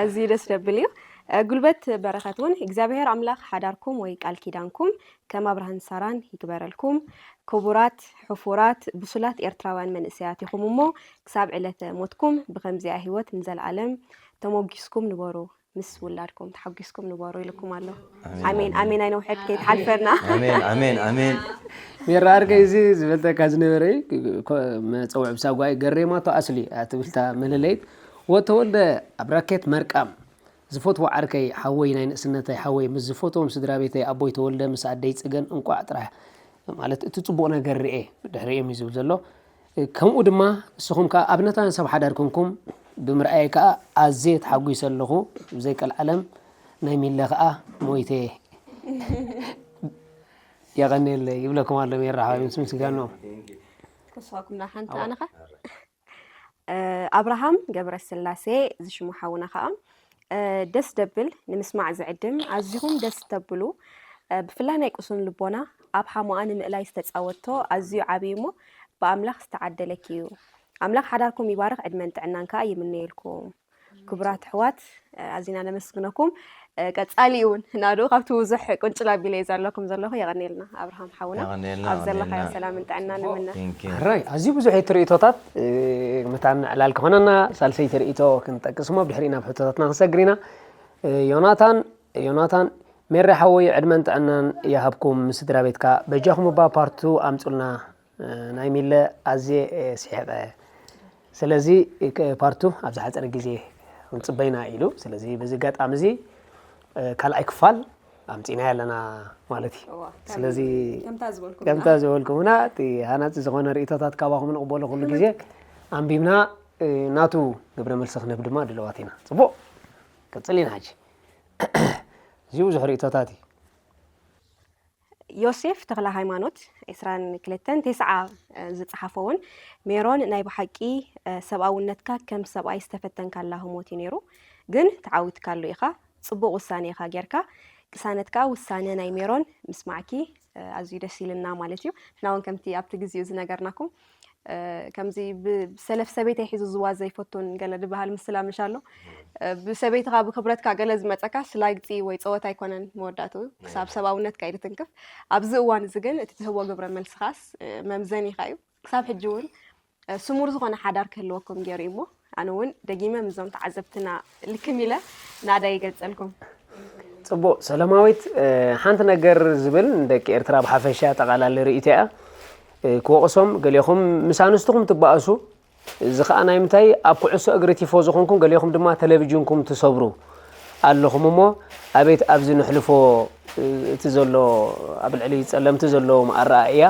ኣዝዩ ደስ ዘብል እዩ። እ፣ ጉልበት በረኸት እውን እግዚኣብሔር ኣምላኽ ሓዳርኩም ወይ ቃል ኪዳንኩም ከም ኣብርሃን ሳራን ይግበረልኩም። ክቡራት፣ ሕፉራት፣ ብሱላት ኤርትራውያን መንእሰያት ኢኹም እሞ ክሳብ ዕለተ ሞትኩም ብኸምዚኣ ህይወት ንዘለኣለም ተሞጊስኩም ንበሩ፣ ምስ ውላድኩም ተሓጒስኩም ንበሩ ኢልኩም ኣሎ። ኣሜን፣ ኣሜን። ኣሜን። ኣሜን ኣይነውሐት ከይትሓልፈና። ኣሜን፣ ኣሜን፣ ኣሜን። ሜራ ዓርከይ፣ እዚ ዝበልተካ ዝነበረ ኮ-፣ መጸውዒ ብሳጓይ ገሬማቶ ኣስሊ እያ ትብልታ መለለይት። ወተወልደ ኣብ ራኬት መርቃም ዝፈትዎ ዓርከይ ሓወይ፣ ናይ ንእስነተይ ሓወይ፣ ምስ ዝፈትዎም ስድራ ቤተይ፣ ኣቦይ ተወልደ ምስ ኣደይ ጽገን እንቋዕ ጥራሕ፣ ማለት እቲ ጽቡቕ ነገር ርኤ፣ ድሕሪኦም እዩ ዝብል ዘሎ። ከምኡ ድማ ንስኹም ከኣ ኣብነታውያን ሰብ ሓዳር ኮንኩም ብምርኣየይ ከኣ ኣዝየ ተሓጒሰ ኣለኹ። ብዘይ ቀልዓለም ናይ ሚለ ከኣ ሞይተ እየ። የቐንየለይ ይብለኩም ኣሎ ሜራ ሓወይ ምስ ምስጋኖ። ክስዋኩም ና ሓንቲ ኣነኻ። እ፣ ኣብርሃም ገብረስላሴ ዝሽሙ ሓውና ከኣ፣ እ፣ ደስ ደብል፣ ንምስማዕ ዝዕድም፣ ኣዚኹም ደስ ተብሉ። እ፣ ብፍላይ ናይ ቁሱን ልቦና ኣብ ሓሞኣ ንምእላይ ዝተጻወቶ ኣዝዩ ዓቢ እሞ ብኣምላኽ ዝተዓደለኪ እዩ። ኣምላኽ ሓዳርኩም ይባርኽ፣ ዕድመን ጥዕናን ከኣ ይምነየልኩም። ክቡራት ኣሕዋት፣ እ፣ ኣዚና ነመስግነኩም። እ፣ ቀጻሊ እውን ናድኡ ካብቲ ብዙሕ ቁንጭል ኣቢለ እየ ዘለኩም ዘለኹ። የቐንየልና ኣብርሃም ሓውና። የቐንየልና፣ ኣብ ዘለኻዮ የቐንየልና። ሰላምን ጥዕናን ንምነ። Thank you። ሕራይ፣ ኣዝዩ ብዙሕ እዩ እቲ ርእይቶታት፣ እ፣ መታን ዕላል ክኾነና ሳልሰይቲ ርእይቶ ክንጠቅስ እሞ ብድሕሪኡ ናብ ሕቶታትና ክንሰግር ኢና። እ፣ ዮናታን፣ ዮናታን፣ ሜሬ ሓወይ ዕድመን ጥዕናን ይሃብኩም ምስ ስድራ ቤትካ። በጃኹም እባ ፓርት ቱ ኣምጹልና። እ፣ ናይ ሚለ ኣዝየ እየ ስሒቐ። ስለዚ፣ እ፣ ክ-፣ ፓርት ቱ ኣብ ዝሓጸረ ግዜ ክንጽበይና ኢሉ። ስለዚ በዚ ኣጋጣሚ እዚ፣ እ፣ ካልኣይ ክፋል ኣምጺእናዮ ኣለና ማለት እዩ። እዋ፣ ከም-፣ ስለዚ ከምታ ዝበልኩምና። ከምታ ዝበልኩምና፣ እቲ ሃናጺ ዝኾነ ርእይቶታት ካባኹም ንቕበሎ ኩሉ ግዜ ኣንቢብና፣ እ፣ ናቱ ግብረ መልሲ ክንህብ ድማ ድልዋት ኢና። ጽቡቕ፣ ቀጽል ኢና ሕጂ። እዚ ብዙሕ ርእይቶታት እዩ። ዮሴፍ ተኽለ ሃይማኖት ዕስራን ክልተን ተስዓ፣ እ፣ ዝጸሓፎ እውን፣ ሜሮን ናይ ብሓቂ፣ እ፣ ሰብኣውነትካ ከም ሰብኣይ ዝተፈተንካላ ህሞት እዩ ነይሩ፣ ግን ተዓዊትካሉ ኢኻ። ጽቡቕ ውሳኔ ኢኻ ጌርካ። ቅሳነት ከኣ ውሳነ ናይ ሜሮን ምስማዕኪ፣ እ፣ ኣዝዩ ደስ ኢልና ማለት እዩ። ንሕና እውን ከምቲ ኣብቲ ግዜኡ ዝነገርናኩም፣ እ፣ ከምዚ ብ-፣ ብሰለፍ ሰበይተይ ሒዙ ዝዋዘ ኣይፈቱን ገለ ዝበሃል ምስላ ምሽ ኣሎ። እ፣ ብሰበይትኻ ብክብረትካ ገለ ዝመጸካስ ላግጺ ወይ ጸወታ ኣይኮነን መወዳእትኡ፣ ክሳብ ሰብኣውነትካ እዩ ዝትንክፍ። ኣብዚ እዋን እዚ ግን እቲ ትህቦ ግብረ መልስኻስ፣ እ፣ መምዘኒኻ እዩ። ክሳብ ሕጂ እውን፣ እ፣ ስሙር ዝኾነ ሓዳር ክህልወኩም ገይሩ እዩ እሞ፣ ኣነ እውን ደጊመ ምስዞም ተዓዘብትና ልክም ኢለ ናዳ ይገልጸልኩም። ጽቡቕ ሰላማዊት፣ እ፣ ሓንቲ ነገር ዝብል ንደቂ ኤርትራ ብሓፈሻ ጠቓላሊ ርእይቶ እያ። እ፣ ክወቕሶም ገሌኹም ምስ ኣንስትኹም ትበኣሱ፣ እዚ ኸኣ ናይ ምንታይ ኣብ ኩዕሶ እግሪ ቲፎዞ ኾንኩም ገሌኹም ድማ ቴሌቪዥንኩም ትሰብሩ ኣለኹም እሞ፣ ኣቤት ኣብዚ ነሕልፎ፣ እ፣ እቲ ዘሎ ኣብ ልዕሊ ጸለምቲ ዘለዎም ኣረኣእያ፣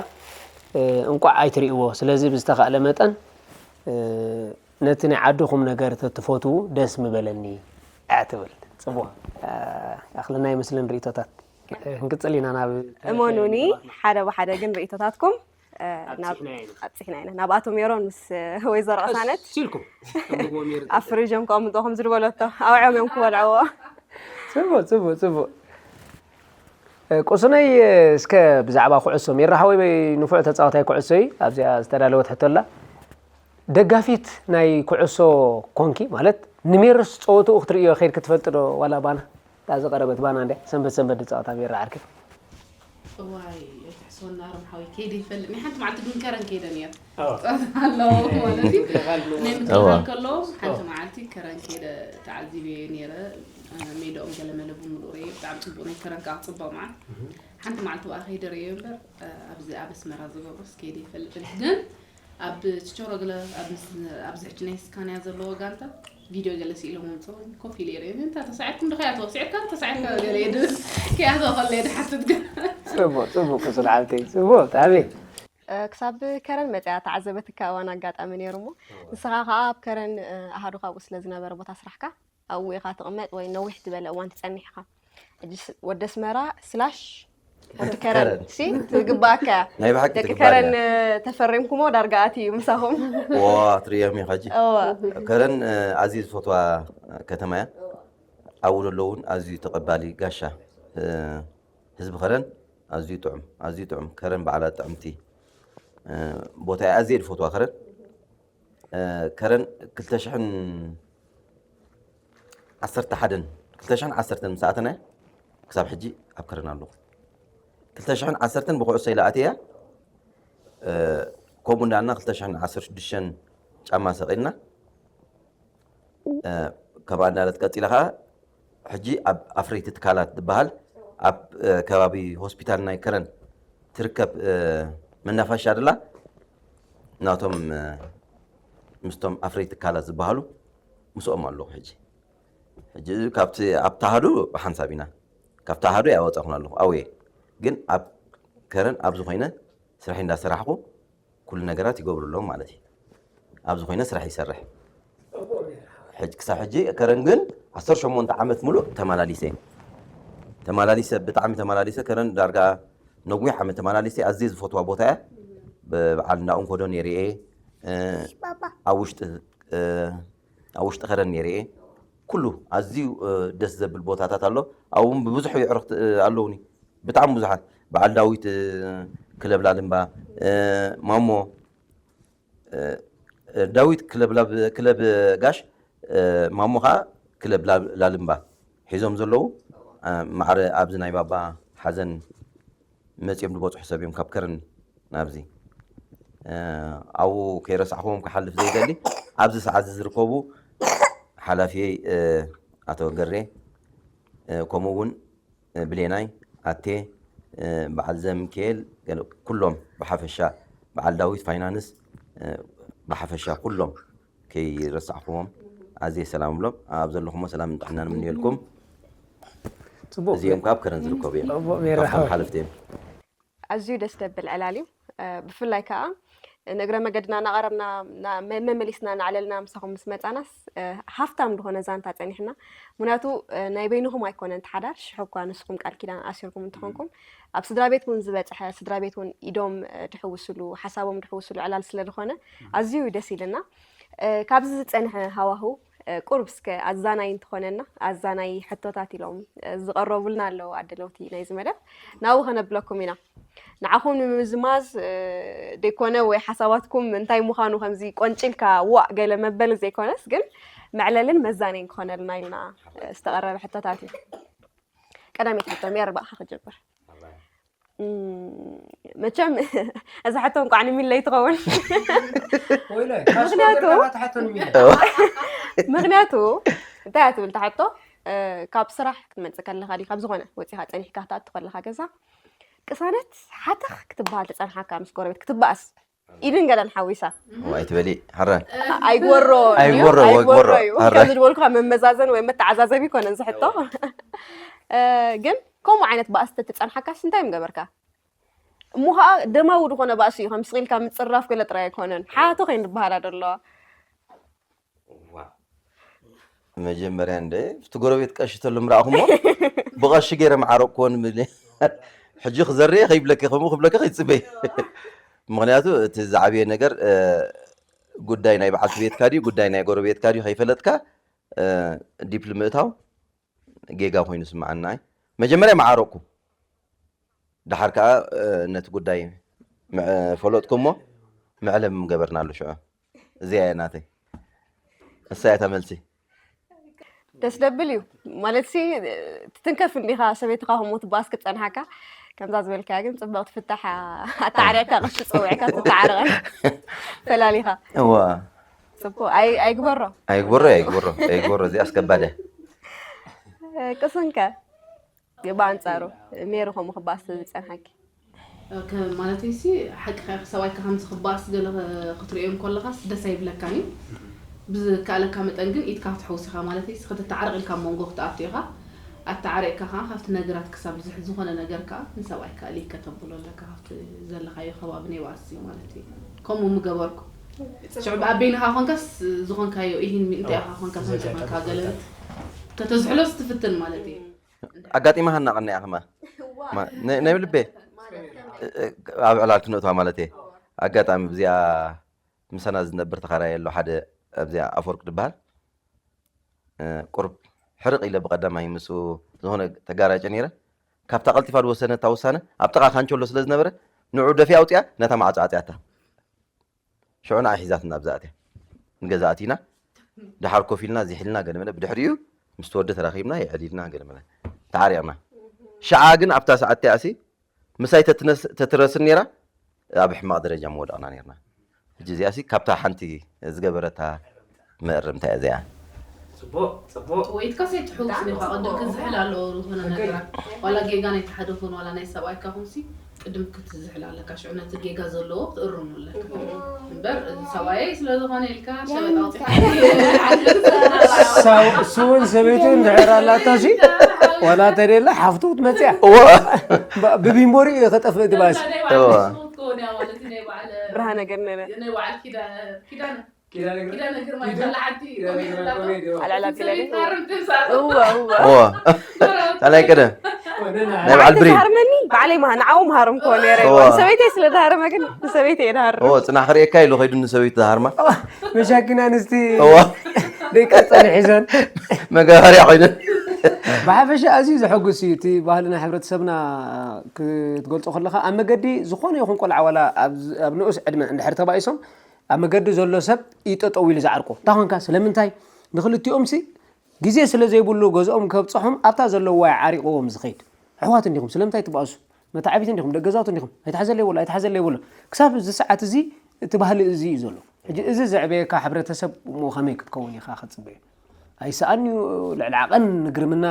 እ፣ እንቋዕ ኣይትርእይዎ። ስለዚ ብዝተኻእለ መጠን፣ እ፣ ነቲ ናይ ዓድኹም ነገር ተትፈትዉ ደስ ምበለኒ እያ ትብል። ጽቡቕ፣ እ፣ ኣኽለና ይመስልን ርእይቶታት። ክንቅጽል ኢና ናብ እመኑኒ፣ ሓደ ብሓደ ግን ርእይቶታትኩም፣ እ፣ ናብ-፣ ኣብጺሕና ኢና። ኣብጺሕና ኢና። ናብ ኣቶ ሜሮን ምስ፣ እ፣ ወይዘሮ ቅሳነት ቀስ ኢልኩም፣ ኣፍሪጆም ከቐምጥዎ ከም ዝድበለቶ፣ ኣውዕዮም እዮም ክበልዕዎ። ጽቡቕ፣ ጽቡቕ፣ ጽቡቕ። እ፣ ቁሱነይ፣ እ፣ እስከ ብዛዕባ ኩዕሶ፣ ሜራ ሓወይ ንፉዕ ተጻዋታይ ኩዕሶ እዩ። ኣብዚኣ ዝተዳለወት ሕቶ ኣላ። ደጋፊት ናይ ኩዕሶ ኮንኪ? ማለት ንሜሮስ ጸወትኡ ክትርእዮ ኸይድኪ ትፈልጢ ዶ? ዋላ ባና? እታ ዝቐረበት ባና እንድያ፣ ሰንበት ሰንበት ዝጻወታ ሜራ ዓርኪ። እዋይ፣ ኣይትሕስወና ሮም ሓወይ፣ ከይደ ይፈልጥ። ናይ ሓንቲ መዓልቲ ግን ከረን ከይደ ነይረ። ኣዎ። ጸወታ ኣለዎ ማለት እዩ። ምክልኻል ኣለዎ። ናይ ምክልኻል ኣዎ። ከለዎ፣ ሓንቲ ኣዎ። መዓልቲ ከረን ከይደ ተዓዚበ ነይረ። እ፣ ሜዳኦም ገለመለ ብምሉእ ርእየ፣ ብጣዕሚ ጽቡቕ ናይ ከረን ከኣ ክጽበቕ መዓት። እህ። ሓንቲ መዓልቲ ብኣ ከይደ ርእየ እምበር፣ እ፣ ኣብዚ ኣብ ኣስመራ ዝገብሮስ ከይደ ይፈልጥን። ግን ኣብ ችቸሮ ገለ ኣብ ምስ-፣ ኣብዚ ሕጂ ናይ ስካንያ ዘለዎ ጋንታ ቪድዮ ገለ ስኢሎም ኣምጽኦም ኮፍ ኢለ ይርእዮም። እንታይ ተሳዒርኩም ዶ ከያቶ? ስዒርካ ዶ ተሳዒርካ? ገለ ይብል። ከያቶ ከሎ ይድሓትት ግን። ጽቡቕ፣ ጽቡቕ፣ ቅሱን ዓርከይ፣ ጽቡቕ፣ ብጣዕሚ። እ፣ ክሳብ ከረን መጽያ ተዓዘበትካ እዋን ኣጋጣሚ ነይሩ እሞ፣ ንስኻ ከኣ ኣብ ከረን፣ እ፣ ኣሃዱ ካብኡ ስለ ዝነበረ ቦታ ስራሕካ፣ ኣብኡ ኢኻ ትቕመጥ ወይ ነዊሕ ዝበለ እዋን ትጸንሕ ኢኻ? ሕጂ ስ-፣ ወዲ ኣስመራ ስላሽ ወዲ ከረን ከረን። ሲ ትግባኣካ እያ። ናይ ብሓቂ ደቂ ትግባእ ከረን፣ እያ። እ፣ ተፈሪምኩሞ ዳርጋ ኣትዩ ምሳኹም። ዋ፣ ትርእዮም ኢኻ ሕጂ። እወ። ከረን፣ እ፣ ኣዝየ ዝፈትዋ ከተማ እያ። ኣብኡ ዘሎ እውን ኣዝዩ ተቐባሊ ጋሻ፣ እ፣ ህዝቢ ከረን ኣዝዩ ጥዑም፣ ኣዝዩ ጥዑም። ከረን ባዕላ ጥዕምቲ፣ እ፣ ቦታ እያ። ኣዝየ ዝፈትዋ ከረን። እ፣ ከረን ክልተ ሽሕን ዓሰርተ ሓደን ክልተ ሽሕን ዓሰርተን ምስ ኣተና ክሳብ ሕጂ ኣብ ከረን ኣለኹ። ክልተ ሽሕን ዓሰርተን ብኩዕሶ ኢለ ኣትየ እያ። እ፣ ከምኡ እንዳልና ክልተ ሽሕን ዓሰርተ ሽዱሽተን ጫማ ሰቒልና፣ እ፣ ካብኣ እንዳለት ቀጺለ ኸዓ ሕጂ ኣብ ኣፍረይቲ ትካላት ዝበሃል ኣብ፣ እ፣ ከባቢ ሆስፒታል ናይ ከረን ትርከብ፣ እ፣ መናፈሻ ድላ ናቶም፣ እ፣ ምስቶም ኣፍረይቲ ትካላት ዝበሃሉ ምስኦም ኣለኹ ሕጂ። ሕጂ ካብቲ ኣብቲ ኣሃዱ ብሓንሳብ ኢና። ካብቲ ኣሃዱ ኣይወጻኹን ኣለኹ። ኣውየ ግን ኣብ ከረን ኣብዚ ኮይነ ስራሕ እንዳሰራሕኩ ኩሉ ነገራት ይገብሩ ኣለዉ ማለት እዩ። ኣብዚ ኮይነ ስራሕ ይሰርሕ። ሕጂ ክሳብ ሕጂ ከረን ግን ዓሰርተ ሸሞንተ ዓመት ሙሉእ ተመላሊሰ። ተመላሊሰ፣ ብጣዕሚ ተመላሊሰ። ከረን ዳርጋ ነዊሕ ዓመት ተመላሊሰ። ኣዝየ ዝፈትዋ ቦታ እያ። ብ-፣ በዓል እንዳ እንኮዶ ነይረ እየ። እ፣ ኣብ ውሽጢ፣ እ፣ ኣብ ውሽጢ ከረን ነይረ እየ። ኩሉ ኣዝዩ፣ እ፣ ደስ ዘብል ቦታታት ኣሎ። ኣብኡ እውን ብብዙሕ የዕርኽቲ፣ እ፣ ኣለውኒ። ብጣዕሚ ብዙሓት። በዓል ዳዊት፣ እ፣ ክለብ ላልምባ፣ እ፣ ማሞ፣ እ፣ እ፣ ዳዊት ክለብ ላብ-፣ ክለብ ጋሽ፣ እ፣ ማሞ ኸዓ ክለብ ላብ-፣ ላልምባ ሒዞም ዘለዉ፣ እ፣ ማዕረ ኣብዚ ናይ ባባ ሓዘን መጺኦም ዝበጽሑ ሰብ እዮም ካብ ከረን ናብዚ። እ፣ ኣብኡ ከይረሳዕኹዎም ክሓልፍ ዘይደሊ ኣብዚ ሰዓት እዚ ዝርከቡ ሓላፊየይ፣ እ፣ ኣቶ ገሬ፣ እ፣ ከምኡ እውን፣ እ፣ ብሌናይ፣ ኣቴ፣ እ፣ በዓል ዘምኬል፣ ገለ ኩሎም ብሓፈሻ፣ በዓል ዳዊት ፋይናንስ፣ እ፣ ብሓፈሻ ኩሎም ከይረሳዕኹዎም ኣዝየ ሰላም እብሎም። ኣብ ዘለኹሞ ሰላምን ጥዕናን እምነየልኩም። ጽቡቕ። እዚኦም ካብ ከረን ዝርከቡ እዮም። ጽቡቕ ሜራ ካብቶም ሓወይ። ሓለፍቲ እዮም። ኣዝዩ ደስ ደብል ዕላል እዩ። እ፣ ብፍላይ ከኣ ንእግረ መገድና እናቐረብና፣ እና-፣ መ-፣ መመሊስና እናዕለልና ምሳኹም ምስ መጻናስ፣ እ፣ ሃፍታም ዝኾነ ዛንታ ጸኒሕና። ምኽንያቱ፣ እ፣ ናይ በይንኹም ኣይኮነን እቲ ሓዳር፣ ሽሕ እኳ ንስኹም ቃል ኪዳን ኣሲርኩም እንተኾንኩም፣ ኣብ ስድራ ቤት እውን ዝበጽሐ፣ ስድራ ቤት እውን ኢዶም፣ እ፣ ድሕውስሉ፣ ሓሳቦም ድሕውስሉ ዕላል ስለ ዝኾነ፣ ኣዝዩ ደስ ኢልና። እ፣ ካብዚ ዝጸንሐ ሃዋህው፣ እ፣ ቁሩብ እስከ ኣዛናይ እንተኾነና፣ ኣዛናይ ሕቶታት ኢሎም፣ እ፣ ዝቐረቡልና ኣለዉ ኣደለውቲ ናይዚ መደብ። ናብኡ ከነብለኩም ኢና። ንዓኹም ንምምዝማዝ፣ እ፣ ደይኮነ ወይ ሓሳባትኩም እንታይ ምዃኑ ከምዚ ቆንጪልካ ዋእ ገለ መበሊ ዘይኮነስ፣ ግን መዕለልን መዛነይን ክኾነልና ኢልና፣ እ፣ ዝተቐረበ ሕቶታት እዩ። ቀዳመይቲ ሕቶ፣ ሜሪ ብኣኻ ክጀምር። እም፣ መቸም እዛ ሕቶ እንቋዕ ንሚለይ ትኸውን። ወይለ፣ ምኽንያቱ ፓስፖርት ገርካ ትሓቶ ንሚለ። ምኽንያቱ እንታይ እያ ትብል እታ ሕቶ? እ፣ ካብ ስራሕ ክትመጽእ ከለኻ ድዩ፣ ካብ ዝኾነ ወጺኻ ጸኒሕካ ክትኣቱ ከለኻ ገዛ፣ ቅሳነት ሓተኽ ክትበሃል ትጸንሓካ ምስ ጎረቤት ክትበኣስ፣ ኢድን ገለን ሓዊሳ። ዋይ ትበሊ፣ ሓረ። ኣይግበሮ እዩ፣ ኣይግበሮ፣ ኣይግበሮ ኣይግበሮ። እዩ። ሓረ። ከምዚ ዝበልኩ ካብ መመዛዘን ወይ መተዓዛዘቢ ይኮነን ዝሕቶ። እ፣ ግን ከምኡ ዓይነት ባእሲ ተትጸንሓካስ እንታይ ምገበርካ? እሞ ኸዓ ደማዊ ዝኾነ ባእሲ እዩ፣ ከም ስቕ ኢልካ ምጽራፍ ገለ ጥራይ ኣይኮነን። ሓቶ ከይንበሃላ ዶ ኣለዋ? ዋው። መጀመርያ እንደ፣ እቲ ጎረቤት ቀሺ ተሎ ምረኣኹሞ፣ ብቐሺ ገይረ መዓረቕኩዎ ንብል። ሕጂ ክዘርየ ከይብለኪ፣ ከምኡ ክብለኪ ከይትጽበይ። ምኽንያቱ እቲ ዝዓበየ ነገር፣ እ፣ ጉዳይ ናይ በዓልቲ ቤትካ ድዩ፣ ጉዳይ ናይ ጎረቤትካ ድዩ ከይፈለጥካ፣ እ፣ ዲፕ ንምእታው ጌጋ ኮይኑ ስምዓና። መጀመርያ መዓረቕኩ። ደሓር ከኣ፣ እ፣ ነቲ ጉዳይ ምዐ-፣ ፈለጥኩ እሞ መዕለቢ ምገበርናሉ ሽዑ። እዚኣ እያ ናተይ። እሳ እያ እታ መልሲ። ደስ ደብል እዩ። ማለት ሲ፣ ትትንከፍ እንዲኻ ሰበይትኻ ከምኡ ትበኣስ ክትጸንሓካ። ከምዛ ዝበልካያ ግን ጽብቕቲ ፍታሕ ኣተዓሪቕካ ቅርሺ ጸዊዕካ ትተዓረቐ ፈላሊኻ። እዋ። ጽቡቕ። ኣይ-፣ ኣይግበሮ። ኣይግበሮ፣ ኣይግበሮ፣ ኣይግበሮ። እዚኣስ ከባድ እያ። ቅስንከ? ብኣንጻሩ፣ ሜሪ ከምኡ ክበኣስ ዝጸንሓኪ? ከ-፣ ማለተይሲ፣ ሓቂ ኸ-፣ ሰብኣይካ ከምዚ ክበኣስ ገለ ኸ-፣ ክትርእዮ እንከለኻስ ደስ ኣይብለካን እዩ። ብዝከኣለካ መጠን ግን ኢድካ ክትሕውስ ኢኻ። ማለተይሲ፣ ክትተዓረቕ ኢልካ ኣብ መንጎ ክትኣቱ ኢኻ። ኣተዓሪቕካ ኸዓ ካብቲ ነገራት ክሳብ ዝሕ-፣ ዝኾነ ነገር ከኣ ንሰብኣይካ እልይ ከተብሎ ኣለካ። ካብቲ ዘለኻዮ ከባቢ ናይ ባእሲ ማለት እዩ። ከምኡ ምገበርኩ። ሽዑ ኣብ በይንኻ ኾንካስ ዝኾንካዮ ኢሂን እንታይ ኢኻ ኾንካ ከም ዝኾንካ ገለ ከተዝሕሎስ ትፍትን ማለት እዩ። ኣጋጢማሃና ቀኒኣ ከማ። እዋ። ማ-፣ ናይ፣ ናይ ልቤ፣ ማለት ከም እ-፣ እ-፣ ኣብ ዕላል ክነእትዋ ማለት እየ። ኣጋጣሚ ብዚኣ ምሳና ዝነብር ተኻራይ ኣሎ ሓደ ኣብዚኣ ኣፈወርቅ ዝበሃል። እ፣ ቁሩብ ሕርቕ ኢለ ብቐዳማይ ምስኡ ዝኾነ ተጋራጨ ነይረ። ካብታ ቀልጢፋ ዝወሰነታ ውሳነ ኣብ ጥቓ ካንቸሎ ስለ ዝነበረ ንዑ ደፊኣ ኣውፂኣ ነታ ማዕጾ ዓፅያታ። ሽዑ ንዓ ሒዛትና ኣብዛ ኣትያ። ንገዛ ኣቲና፣ ደሓር ኮፍ ኢልና፣ ዚሕ ኢልና፣ ገለ መለ። ብድሕሪኡ ምስ ተወደ ተራኺብና የዕሊልና ገለ መለ ተዓሪቕና። ሽዓ ግን ኣብታ ሰዓት እቲኣሲ ምሳይ ተትነስ- ተትረስን ነይራ ኣብ ሕማቕ ደረጃ ምወደቕና ነይርና። ሕጂ እዚኣሲ ካብታ ሓንቲ ዝገበረታ መእረምታ እያ እዚኣ። ጽቡቕ ጽቡቕ። ወይትካ ሰይትሕውስ ዲኻ ቅድም ክዝሕል ኣለዎ ዝኾነ ነገራት ዋላ ጌጋ ናይ ተሓደ ኹን ዋላ ናይ ሰብኣይካ ኹንሲ ቅድም ክትዝሕል ኣለካ ሽዑ ነቲ ጌጋ ዘለዎ ክትእርሙ ኣለካ እምበር እዚ ሰብኣየይ ስለ ዝኾነ ኢልካ ሸበጥ ኣውፂኻ እሱውን ሰበይቱ እንድሕር ኣላታ ሲ ዋላ ተደላ ሓፍቱ ክትመፅያ እዎ ብቢምቦሪ ከጠፍእ ትባስ ብርሃነ ገነነ ኪዳነ ግርማ ይበላ ዓዲ ኣልዕላ ቢለኒ እወ እወ እዎ ካልኣይ ቀደም ናይ በዓል ብሬን ሃርመኒ ባዕለይ ማሃ ንዓው መሃርም ኮ ነረ እወ። ሰበይተይ ስለ ዝሃረመ ግን ንሰበይተይ እየ ዝሃርም እዎ ፅናሕ ክርእየካ ኢሉ ከይዱ ንሰበይቱ ዝሃርማ መሻኪና ኣንስቲ እዎ ደቂ ፀኒ ሒዘን መጋበርያ ኮይነን ብሓፈሻ ኣዝዩ ዘሐጉስ እዩ እቲ ባህልና ሕብረተሰብና ክትገልፆ ከለካ ኣብ መገዲ ዝኾነ ይኹን ቆልዓ ዋላ ኣብ ንኡስ ዕድመ እንድሕር ተባኢሶም ኣብ መገዲ ዘሎ ሰብ እዩ ጠጠው ኢሉ ዝዓርቆ እንታይ ኮንካ ስለምንታይ ንክልቲኦም ሲ ግዜ ስለ ዘይብሉ ገዝኦም ከብፅሖም ኣብታ ዘለዋ ዓሪቕዎም ዝኸይድ ኣሕዋት እንዲኹም ስለምንታይ ትባእሱ መታዓቢት እንዲኹም ደገዛውት እንዲኹም ኣይትሓዘለይ በሎ ኣይትሓዘለይ በሎ ክሳብ እዚ ሰዓት እዚ እቲ ባህሊ እዚ እዩ ዘሎ ሕጂ እዚ ዘዕበየካ ሕብረተሰብ እሞ ከመይ ክትከውን ኢኻ ክትፅበዩ ኣይሰኣን እዩ ልዕሊ ዓቐን ግርምና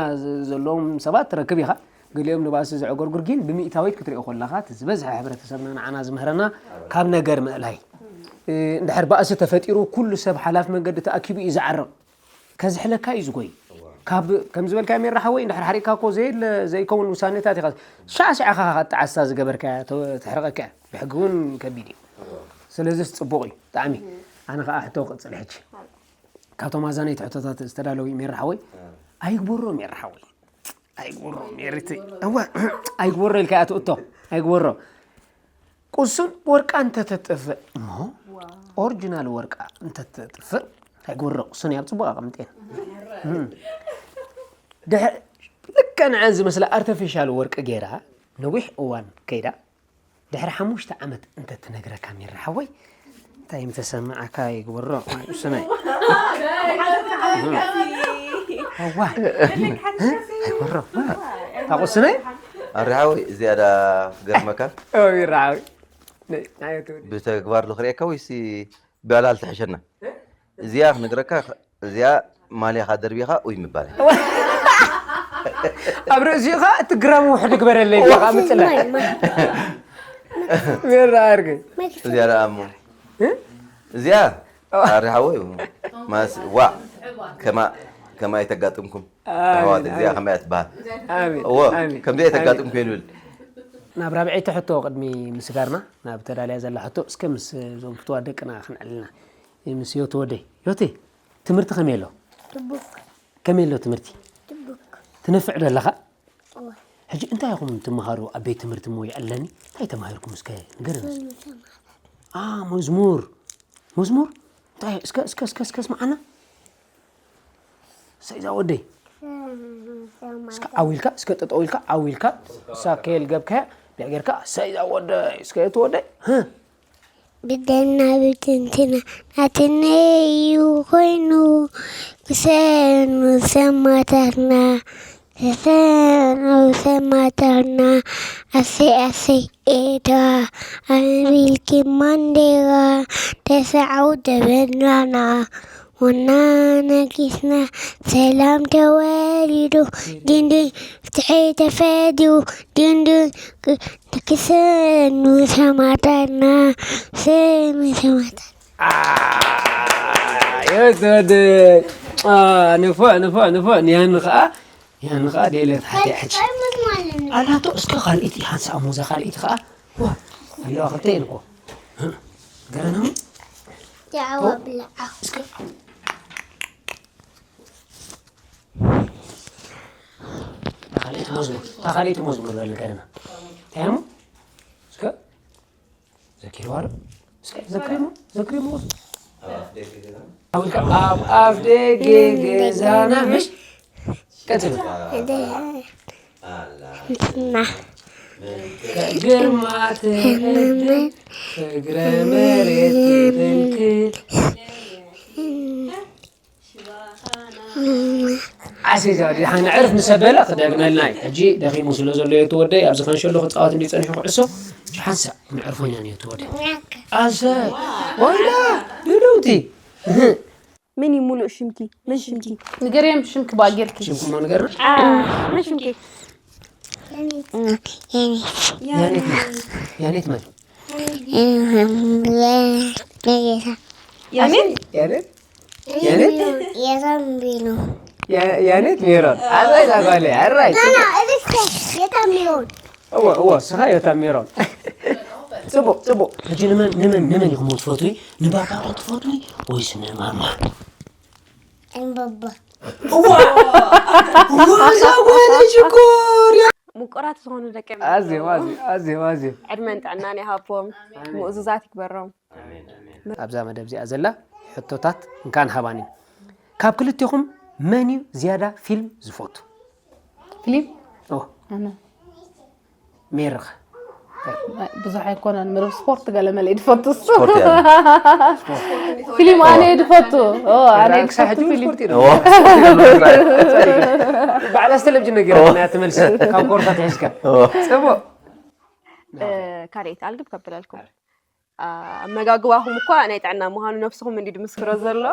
ዘለዎም ሰባት ትረክብ ኢኻ ገሊኦም ንባእሲ ዘዕጎርጉር ግን ብሚእታዊት ክትሪኦ ከለኻ እቲ ዝበዝሐ ሕብረተሰብና ንዓና ዝምህረና ካብ ነገር ምእላይ እንድሕር ባእሲ ተፈጢሩ ኩሉ ሰብ ሓላፍ መንገዲ ተኣኪቡ እዩ ዝዓርቕ ከዝሕለካ እዩ ዝጎይ ካብ ከም ዝበልካ ሜራ ሓወይ እንድሕር ሓሪቕካ እኮ ዘየለ ዘይከውን ውሳኔታት ኢኻ ሻዕ ሻዕኻ ክትዓሳ ዝገበርካ ትሕርቐካ ብሕጊ እውን ከቢድ እዩ ስለዚስ ፅቡቕ እዩ ብጣዕሚ ኣነ ከዓ ሕቶ ክቕፅል ሕጂ ካብቶም ኣዛነይቲ ሕቶታት ዝተዳለዉ እዩ ሜራ ሓወይ ኣይግበሮ ሜራ ሓወይ ኣይግበሮ ሜሪቲ እዋ ኣይግበሮ ኢልካ እያ ትእቶ ኣይግበሮ ቁሱን ወርቃ እንተተጥፍእ እሞ ኦሪጂናል ወርቃ እንተተጥፍእ ኣይግበሮ ቁሱን እያ ብፅቡቅ ኣቐምጤን ልክዕ ንዐን ዝመስላ ኣርተፊሻል ወርቂ ገይራ ነዊሕ እዋን ከይዳ ድሕሪ ሓሙሽተ ዓመት እንተትነግረካ ሜራ ሓወይ እንታይ ምተሰማዓካ ይግበሮ ናይ ቁስናይ ኣዋ ኣይግበሮ ታቁስናይ ኣሪ ሓወይ እዚኣ ዳ ክገርመካ ሜራ ሓወይ ብተግባር ልክርእየካ ወይሲ ብዕላል ትሕሸና እዚኣ ክነግረካ እዚኣ ማልያኻ ደርቢኻ ኡይ ምባል ኣብ ርእሲኡ ከዓ እቲ ግራም ውሕድ ግበረለይ ኢልካ ከዓ ምፅላይ ሜራ ኣርገ እዚኣ ደኣ እሞ እዚኣ ኣሪ ሓወይ ማስ ዋዕ ከማ ከማ ኣይተጋጥምኩም ኣሕዋት እዚኣ ከመይ እያ ትበሃል ኣሜን እዎ ኣሜን ከምዚ ኣይተጋጥምኩ ይልብል ናብ ራብዐይቲ ሕቶ ቅድሚ ምስጋርና ናብ ተዳልያ ዘላ ሕቶ እስከ ምስ እዞም ፍትዋ ደቅና ክንዕልና ምስ ዮቲ ወደይ ዮቲ ትምህርቲ ከመይ ኣሎ ጽቡቅ ከመይ ኣሎ ትምህርቲ ጽቡቅ ትነፍዕ ዶ ኣለኻ እወ። ሕጂ እንታይ ኢኹም ትመሃሩ ኣብ ቤት ትምህርቲ እሞ ይዕለኒ እንታይ ተማሂርኩም እስከ ንገረኒ እስኪ። አ መዝሙር መዝሙር እንታይ እስከ እስከ እስከ እስከ ስምዓና ሰይዛ ወደይ እስከ ዓው ኢልካ እስከ ጠጠው ኢልካ ዓው ኢልካ እሳ ከየልገብካያ ብያ ጌርካ ሰይዛ ወደይ እስከ እቲ ወደይ ህ ብደና ብትንትና ናትነይ እዩ ኮይኑ ክሰኑ ሰማታትና ክሰኑ ሰማታትና ኣሰይ ኣሰይ ኤዳ ኣንቢልኪ ማንዴራ ተስዓው ደበናና ወና ነጊስና ሰላም ተወሊዱ ድንድን ፍትሒ ተፈዲሩ ድንድን ክሰኑ ሰማታትና ሰኑ ሰማታትና የወደድ ንፉዕ ንፉዕ ንፉዕ ንያኒ ከዓ ያኒ ከዓ ደለት ሓደ ሕጂ ኣላቶ እስከ ካልኢት ሓንሳእ ሙዛ ካልኢት ከዓ ኣለዋ ክልተ ኢልኮ ገረና ጃዋ ብልዓ እስከ ካልኢት መዝሙር ካልኢት መዝሙር በል ገረና እንታይ እሞ እስከ ዘኪርዋ ዶ እስከ ዘክሪሞ ዘክሪሞ ኣውልካ ኣብ ኣፍ ደገ ገዛና ምሽ ቀጽል ና ግርማ ትዕድል ፍግረ መሬት ትብንክል ኣሰይ ዛዲ ሓና ዕርፍ ምስ ኣበለ ክደግመልና እዩ። ሕጂ ደኺሙ ስለ ዘሎ እዩ እቲ ወደይ ኣብዚ ከንሸሎ ክጻወት እንዲ ጸኒሑ ኩዕሶ። ሕጂ ሓንሳእ ክንዕርፎ ኢና ነቲ ወደይ። ኣሰ ወይላ ድልውቲ። መን እዩ ሙሉእ ሽምኪ? መን ሽምኪ? ንገርዮም ሽምኪ ብኣ ጌርኪ። ሽምኩም ንገር። መን ሽምኪ? ያኔት ናት። ያኔት መን? ያኔት? ያኔት? ያኔት? የዘንቢሉ ያኔት ሜሮን። ኣራይ ዛጓለ ኣራይ። እልክተ የታሚሮን እዎ እዎ ስኻ ዮታ ሜሮን። ጽቡቕ ጽቡቕ። ሕጂ ንመን ንመን ንመን ኢኹም ትፈትዊ? ንባባ ዶ ትፈትዊ ወይስ ንማማ? እንበባ እዋ እዋ ዛጓለ ሽኮር። ምቁራት ዝኾኑ ደቂ ኣዝዮም ኣዝዮም ኣዝዮም ኣዝዮም። ዕድመን ጥዕናን ይሃቦም፣ ምእዙዛት ይግበሮም። ኣብዛ መደብ እዚኣ ዘላ ሕቶታት እንካን ሃባኒ። ካብ ክልቴኹም መን እዩ ዝያዳ ፊልም ዝፈቱ? ፊልም ኦ ኣነ ሜርኻ ብዙሕ ኣይኮነን ምርብ ስፖርት ገለ መለ ድፈቱ እሱ ስፖርት እያ። ፊልም ኣነ ድፈቱ ኦ፣ ኣነ ክሳብ ሕጂ ድፈቱ እውን ፊልም ስፖርት እዩ። በዓል ኣስተለምጅ ነገር ናይ ትመልሲ ካብ ኮርሳ ትሒዝካ ጽቡቕ ካልኣይቲ ኣልግብ ከብለልኩም ኣመጋግባኹም እኳ ናይ ጥዕና ምዃኑ ነብስኹም እንዲ ድምስክሮ ዘሎ።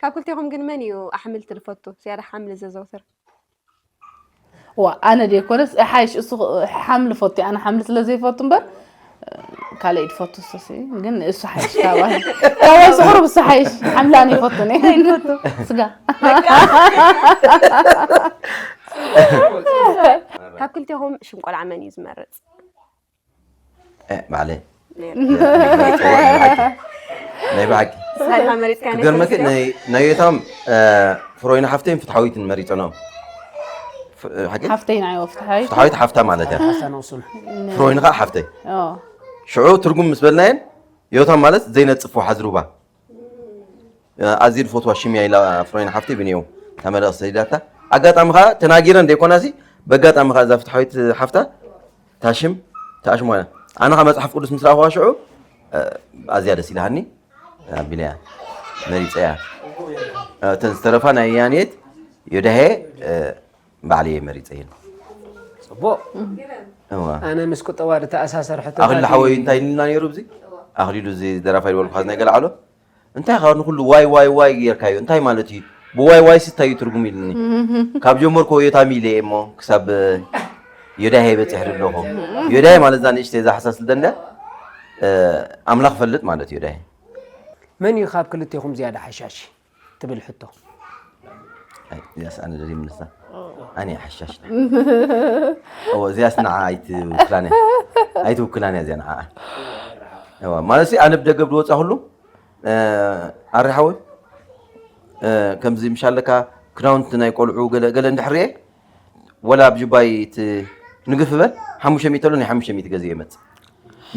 ካብ ክልቴኹም ግን መን እዩ ኣሕምልቲ ዝፈቱ? ዝያዳ ሓምሊ ዘዘውትር? ዋ ኣነ ደይኮነስ ሓይሽ እሱ ሓምሊ ፈቱ ኣነ ሓምሊ ስለ ዘይፈቱ እምበር ካልእ ድፈቱ እሱሲ ግን እሱ ሓይሽ ካባይ ካባይ ስቑሩብ እሱ ሓይሽ ሓምሊ ኣነ ይፈቱ ነ ስጋ ካብ ክልቴኹም ሽም ቆልዓ መን እዩ ዝመርጽ? ባዕለይ ነይሩ። ናይ ብሓቂ ሳልካ መሪጽካ ክገርመኪ ናይ- ናይ ዮታም ፍሮይና ሓፍተይን ፍትሓዊትን መሪፀኖም ሓቂ ሓፍተይ ንዓይ ወፍትሓዊት ፍትሓዊት ሓፍታ ማለት እያ ሓሳን ወሱን ፍሮይን ከዓ ሓፍተይ ኦ ሽዑ ትርጉም ምስ በልናየን ዮታም ማለት ዘይነፅፍ ወሓዚ ሩባ ኣዝዩ ዝፈትዋ ሽም እያ ኢላ ፍሮይን ሓፍተይ ብንየው ተመለቕ ሰዲዳታ ኣጋጣሚ ከዓ ተናጊረን ዘይኮናሲ በጋጣሚ ከዓ እዛ ፍትሓዊት ሓፍታ ታሽም ታሽሞ እያ ኣነ ከዓ መፅሓፍ ቅዱስ ምስ ረኣኹዋ ሽዑ ኣዝያ ደስ ኢላሃኒ ኣቢለያ መሪፀያ እተን ዝተረፋ ናይ ያኔት ዮዳሄ ባዕለየ መሪፀ እየን ጽቡቕ እዋ ኣነ ምስ ቁጠባ ዝተኣሳሰር ሕቶ ኣኽሊሉ ሓወይ እንታይ ኢልና ነይሩ ብዚ ኣኽሊሉ እዚ ደራፋይ ዝበልኩ ናይ ገለ ዓሎ እንታይ ካብ ንኩሉ ዋይ ዋይ ዋይ ጌርካዮ እንታይ ማለት እዩ ብዋይ ዋይ ስታይ እዩ ትርጉም ኢልኒ ካብ ጀመርኩ ዮታሚ ኢለ እየ እሞ ክሳብ ዮዳሄ በፂሕ ኣለኹ ዮዳሄ ማለት እዛ ንእሽተይ እዛ ሓሳስ ልደንደ ኣምላኽ ፈልጥ ማለት ዮዳሄ መን እዩ ካብ ክልቴኹም ዝያዳ ሓሻሽ ትብል ሕቶ እዚኣስ ኣነ ደሊ ምንሳ ኣነ ሓሻሽ እዚኣስ ንዓ ኣይትውክላን ኣይትውክላን እያ እዚኣ ንዓ ማለት ኣነ ብደገብ ዝወፃ ኩሉ ኣረ ሓወይ ከምዚ ምሻለካ ክዳውንቲ ናይ ቆልዑ ገለ ገለ እንድሕር ርኤ ወላ ኣብ ጁባይ እቲ ንግፍ በል ሓሙሽተ ሚእቲ ተሎ ናይ ሓሙሽተ ሚእቲ ገዚአ ይመፅእ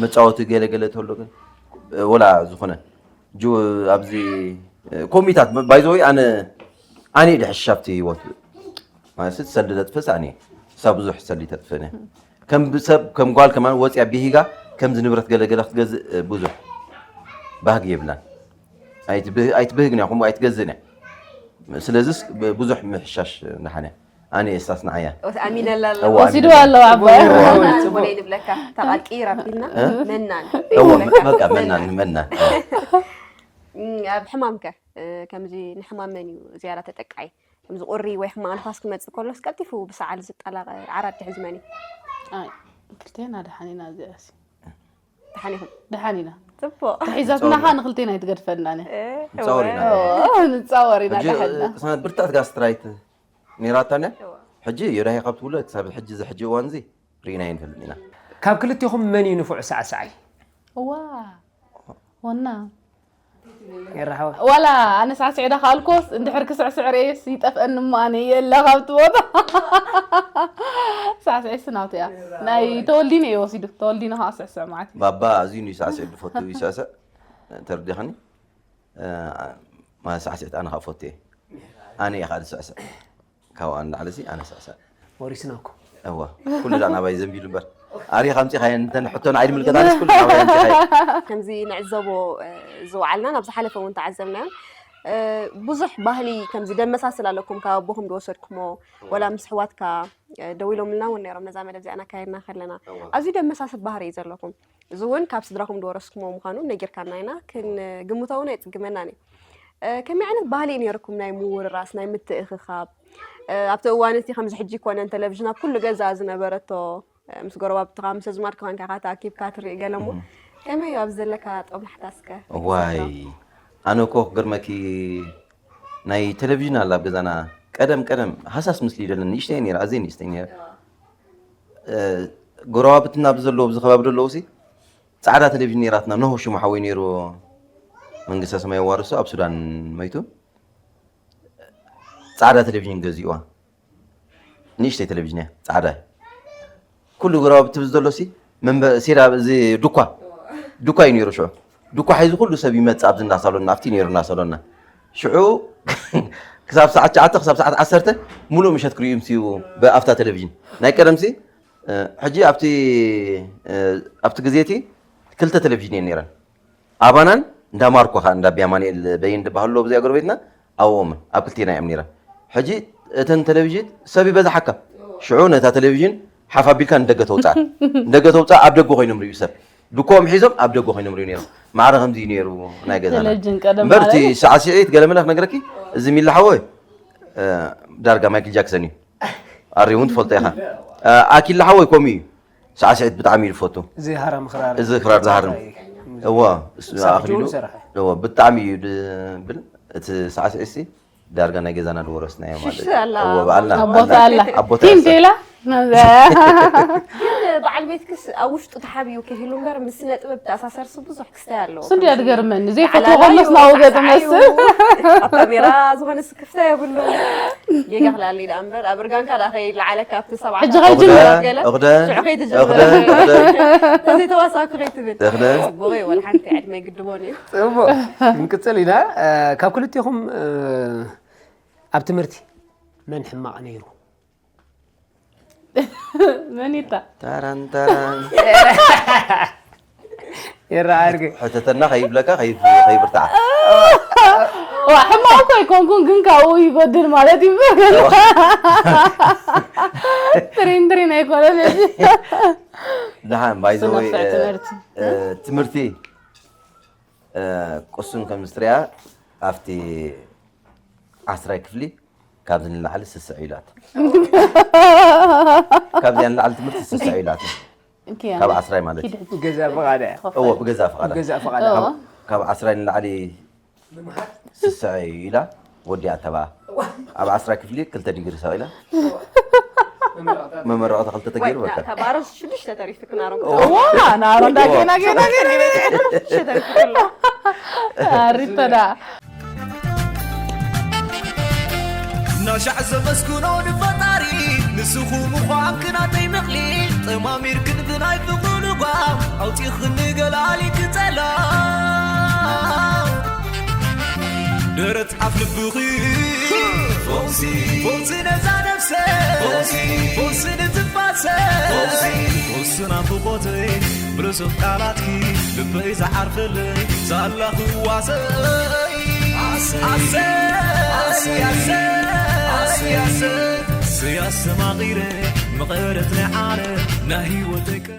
መፃወቲ ገለ ገለ ተሎ ግን ወላ ዝኾነ ጁ ኣብዚ ኮሚታት ባይዘወይ ኣነ ኣነ ድሕሻ ኣብቲ ህይወት ማለት ሰልዲ ዘጥፍእስ ኣነ እሳ ብዙሕ ሰልዲ ተጥፍእነ ከም ሰብ ከም ጓል ከማን ወፅያ ቢሂጋ ከምዚ ንብረት ገለገለ ክትገዝእ ብዙሕ ባህጊ የብላን ኣይትብህግን እያ ከምኡ ኣይትገዝእን እያ ስለዚስ ብዙሕ ምሕሻሽ ንሓነ ኣነ እሳስ ንዓያ ኣሚነላ እዋ፣ ወሲድዋ ኣለዋ ኣባ ቦነይ ንብለካ እታ ቃል ቅይር ኣቢልና መናን እዋ፣ በቃ መናን መናን ኣብ ሕማምከ ከምዚ ንሕማም መን እዩ ዝያዳ ተጠቃይ ከምዚ ቁሪ ወይ ሕማቕ ንፋስ ክመፅእ ከሎስ ቀልጢፉ ብሰዓል ዝጠላቐ ዓራት ድሕዚ መን እዩ ኣይ ክልቴና ደሓን ኢና እዚኣሲ ተሓኒኹም ደሓን ኢና ፅቡቕ ተሒዛትና ኸ ንክልቴና ኣይትገድፈናን ንፃወር ኢና ንፃወር ኢና ሕጂ ደሓና ቅስነት ብርትዕት ጋስትራይት ነይራታነ ሕጂ የዳሂ ካብ ትውለድ ክሳብ ሕጂ እዚ ሕጂ እዋን እዚ ርኢና ይንፈልጥ ኢና ካብ ክልቴኹም መን እዩ ንፉዕ ሳዕሳዓይ ዋ ወና የራሓወ ዋላ ኣነ ሳዕስዒ ዳ ካልኮስ እንድሕር ክስዕስዕ ርእየስ ይጠፍአኒ እሞ ኣነ የለ ካብቲ ቦታ ሳዕስዒ ስናውቲ እያ ናይ ተወልዲነ እየ ወሲዱ ተወልዲነ ከዓ ስዕስዕ ማለት ባባ ኣዝዩ ንዩ ሳዕስዒ ዝፈቱ ይስዕስዕ ተርዲኽኒ ማለት ሳዕስዒት ኣነ ከዓ ፈቱ እየ ኣነ እየ ከዓ ዝስዕስዕ ካብኣ ንላዕሊ ሲ ኣነ ስዕስዕ ወሪስናኩ እዋ ኩሉ ዳ ናባይ ዘንቢሉ እምበር ኣሪኻ ኣምፂኻየን እንተን ሕቶን ኣይድምልከታንስ ኩሉ ናባይ ኣምፂኻየ ከምዚ ንዕዘቦ ዝወዓልና ናብ ዝሓለፈ እውን ተዓዘብናዮን እ፣ ብዙሕ ባህሊ ከምዚ ደመሳስል ኣለኩም፣ ካብ ኣቦኹም ዝወሰድኩሞ፣ ወላ ምስ ኣሕዋትካ፣ እ፣ ደው ኢሎምልና እውን ነይሮም፣ ነዛ መደብ እዚኣ እናካየድና ከለና። እዋ። ኣዝዩ ደመሳስል ባህሪ እዩ ዘለኩም። እዚ እውን ካብ ስድራኹም ዝወረስኩሞ ምዃኑ ነጊርካና ኢና፣ ክንግምቶ እውን ኣይጽግመናን እዩ። እ፣ ከመይ ዓይነት ባህሊ እዩ ነይርኩም፣ ናይ ምውርራስ፣ ናይ ምትእኽኻብ? እ፣ ኣብቲ እዋን እቲ ከምዚ ሕጂ ይኮነን፣ ቴሌቪዥን ኣብ ኩሉ ገዛ ዝነበረቶ፣ እ፣ ምስ ጎረባብትኻ፣ ምስ ኣዝማድካ ኮንካ ኢኻ ተኣኪብካ ትርኢ ገለ እሞ፣ እህ። ከመይ እዩ ኣብዚ ዘለካ ጦብላሕታ እስከ? ዋይ፣ ኣነ እኮ ክገርመኪ፣ ናይ ቴሌቪዥን ኣላ ኣብ ገዛና። ቀደም፣ ቀደም ሃሳስ ምስሊ ይደለን፣ ንእሽተይ ነይራ፣ ኣዝየ ንእሽተይ ነይራ። እ፣ ጎረባብትና ኣብዚ ዘለዉ፣ ኣብዚ ከባቢ ዘለዉ ሲ፣ ጻዕዳ ቴሌቪዥን ነይራትና። ኖህ ሽሙ ሓወይ ነይሩ፣ መንግስተ ሰማይ የዋርሶ፣ ኣብ ሱዳን መይቱ። ጻዕዳ ቴሌቪዥን ገዚእዋ። ንእሽተይ ቴሌቪዥን እያ፣ ጻዕዳ። ኩሉ ጎረባብቲ ብዚ ዘሎ ሲ፣ መንበ-፣ ሴራ፣ እዚ ዱኳ፣ ዱኳ እዩ ነይሩ ሽዑ። ዱኳ ሒዙ ኩሉ ሰብ ይመጽእ ኣብዚ እንዳ ሳሎንና፣ ኣብቲ ነይሩ እንዳ ሳሎንና። ሽዑ ክሳብ ሰዓት ትሽዓተ፣ ክሳብ ሰዓት ዓሰርተ፣ ሙሉእ ምሸት ክርእዩ ምስኡ ብኣፍታ ቴሌቪዥን። ናይ ቀደም ሲ፣ እ፣ ሕጂ ኣብቲ፣ እ፣ ኣብቲ ግዜ እቲ ክልተ ቴሌቪዥን እየን ነይረን። ኣባናን እንዳ ማርኮ ኸኣ፣ እንዳ ኣቢ ኣማኑኤል በይን ዝበሃሉ ኣለዉ፣ ኣብዚኣ ጎረቤትና፣ ኣብኦምን ኣብ ክልቴና እየን ነይረን። ሕጂ እተን ቴሌቪዥን ሰብ ይበዝሓካ። ሽዑ ነታ ቴሌቪዥን ሓፍ ኣቢልካ ንደገ ተውጽኣ። ንደገ ተውጽኣ፣ ኣብ ደገ ኮይኖም ርእዩ ሰብ። ድኮኦም ሒዞም ኣብ ደገ ኮይኖም ርእዩ ነይሮም። ማዕረ ከምዚ እዩ ነይሩ ናይ ገዛና። ቴሌቪዥን ቀደም እምበር እቲ ማለት ሳዕስዒት ገለ መለ ክነግረኪ፣ እዚ ሚላ ሓወይ፣ እ፣ ዳርጋ ማይክል ጃክሰን እዩ። ኣሪ እውን ትፈልጦ ኢኻ። እ፣ ኣኪላ ሓወይ ከምኡ እዩ። ሳዕስዒት ብጣዕሚ እዩ ዝፈቱ። እዚ ሃራም ክራር። እዚ ክራር ዝሃርም። እንታይ? እዎ፣ እሱ ሳዕስዒት ኣኽሊሉ እውን ይሰርሕ። እዎ፣ ብጣዕሚ እዩ ድብል። እቲ ሳዕስዒት ሲ ዳርጋ ናይ ገዛና ዝወረስናዮ ማለት ሽሽ እዩ። ኣላ። እዎ፣ በዓልና። ኣቦታ ኣላ። ኣቦታ ቲም ኣላ። ቴላ? ግን በዓል ቤትክስ ኣብ ውሽጡ ተሓቢኡ ክህሉ እምበር ምስ ስነ ጥበብ ተኣሳሰርሲ ብዙሕ ክስታይ ኣለዎ። እሱ እንድያ ከምዚ ዝገርመኒ። ዘይፈትዎ ላዕላዋይ ከሎስ ናብኡ ገጽ ተዓሳዓዩ፣ መስል። ኣብ ካሜራ ዝኾነ ስክፍታ የብሉን። ጌጋ ክላሊ ደኣ እምበር ኣብ እርጋንካ ደኣ ከይለዓለካ ኣብቲ ሰብዓታት ሕጂ ከይጅምር። ገለ እኽደ፣ ሽዑ ከይትጅምር። እኽደ፣ እኽደ። ተዘይተዋሳእኩ ከይትብል። እኽደ። ጽቡቕ እዩ፣ ወላ ሓንቲ ዕድመ ይግድቦን እዩ። ጽቡቕ። ክንቅጽል ኢና። እ፣ ካብ ክልቴኹም፣ እ፣ ኣብ ትምህርቲ መን ሕማቕ ነይሩ? መን ይታ? ታራን፣ ታራን። ይረኣርግ። ሕተተና ከይብለካ ከይ-፣ ከይብርትዓ። ዋ፣ ሕማቕ እኮ ኣይኮንኩን፣ ግን ካብኡ ይጎድል ማለት እዩ። ትሪን፣ ትሪን ኣይኮነን እዚ። ደሓን፣ by the way፣ ስነፍዕ እ፣ ትምህርቲ። እ፣ ትምህርቲ፣ እ፣ ቅሱን ከም ዝትሪኣ፣ ኣብቲ ዓስራይ ክፍሊ ካብዚ ንላዕሊ ስስዕ ኢላት። ካብዚኣ ንላዕሊ ትምህርቲ ስስዕ ኢላት። እንኪ፣ ካብ ዓስራይ ማለት እዩ። ኪድ። ገዛ ፈቓዳ እያ። እዎ፣ ብገዛ ፈቓዳ። ገዛ ፈቓዳ። እዎ። ካብ፣ ካብ ዓስራይ ንላዕሊ ስስዕ ኢላ ወዲኣ ተባኣ። ኣብ ዓስራይ ክፍሊ ክልተ ዲግሪ ሰቒላ። መመረቕታ ክልተ ተገይሩ ወይ፣ በቃ። ካብ ኣሮን ሽዱሽተ ተሪፍክን ኣሮን። እዎ። እዋ፣ ንኣሮን እንዳ እዎ። ጌና ጌና ጌና ጌና። ሽዱሽተ ተሪፍክን ኣሎ። ኣሪቶ ደኣ። ናሻዕ ዘመስግኖ ንፈጣሪ፣ ንስኹም ምዃንክ ናተይ መኽሊት፣ ጠማሚርክን ብናይ ፍቕሩ ልጓም፣ ኣውጺኽኒ ገላሊክ ጸላም። ደረት ኣፍ ልብኺ፣ ፈውሲ፣ ፈውሲ ነዛ ነፍሰ፣ ፈውሲ፣ ፈውሲ ንትንፋሰ፣ ፈውሲ፣ ፈውሲ ናፍቖተይ፣ ብርሱፍ ቃላትኪ ልበይ ዝዓርፈለይ፣ ሳላ ክዋሰይ። ኣሰይ፣ ኣሰይ፣ ኣሰይ፣ ኣሰይ፣ ኣሰይ፣ ኣሰይ፣ ኣስተማቒረ መቐረት ናይ ዓለም ናይ ህይወተይ ቀ-፣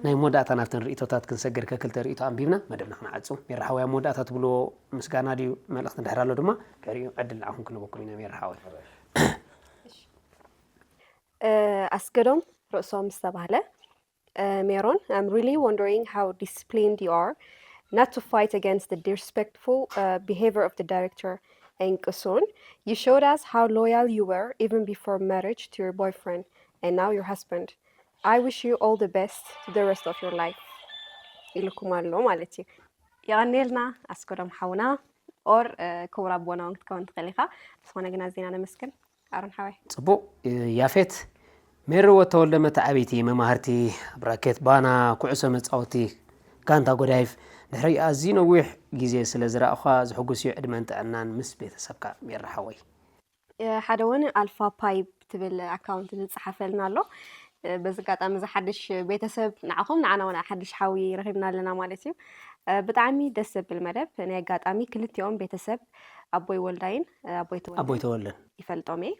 ናይ መወዳእታ ናብተን ርእይቶታት ክንሰግር ከክልተ ርእይቶ ኣንቢብና መደብና ክንዓጹ። ሜራ ሓወይ ኣብ መወዳእታ ትብልዎ ምስጋና ድዩ መልእኽቲ እንድሕር ኣሎ ድማ ድሕሪኡ ዕድል ንዓኹም ክንበኩም ኢና ሜራ ሓወይ። እ፣ ኣስገዶም ርእሶም ዝተባህለ፣ እ፣ ሜሮን፣ I'm really wondering how disciplined you are not to fight against the disrespectful, uh, behavior of the director and Kusun. You showed us how loyal you were even before marriage to your boyfriend and now your husband. I wish you all the best to the rest of your life. ኢልኩም ኣሎ ማለት እዩ። የቐኔልና ኣስገዶም ሓውና፣ ኦር፣ እ፣ ክቡር ኣቦና እውን ክትከውን ትኽእል ኢኻ። ብዝኾነ ግን ኣዚና ነመስግን ኣሮን ሓወይ። ጽቡቕ፣ እ፣ ያፌት። ሜሪ ወተወልደ መተዓብይቲ፣ መማህርቲ፣ ብራኬት ባና፣ ኩዕሶ መጻወቲ፣ ጋንታ ጎዳይፍ። ድሕሪ ኣዝዩ ነዊሕ ግዜ ስለ ዝረኣኹኻ ዘሕጉስ እዩ። ዕድመን ጥዕናን ምስ ቤተሰብካ ሜሪ ሓወይ። እ፣ ሓደ እውን ኣልፋ ፓይፕ ትብል ኣካውንት ዝጸሓፈልና ኣሎ። በዚ ኣጋጣሚ እዚ ሓድሽ ቤተሰብ ንዓኹም፣ ንዓና እውን ሓድሽ ሓዊ ረኺብና ኣለና ማለት እዩ። ብጣዕሚ ደስ ዘብል መደብ። ናይ ኣጋጣሚ ክልቲኦም ቤተሰብ ኣቦይ ወልዳይን ኣቦይ ተወልደን ኣቦይ ተወልደን። ይፈልጦም እየ።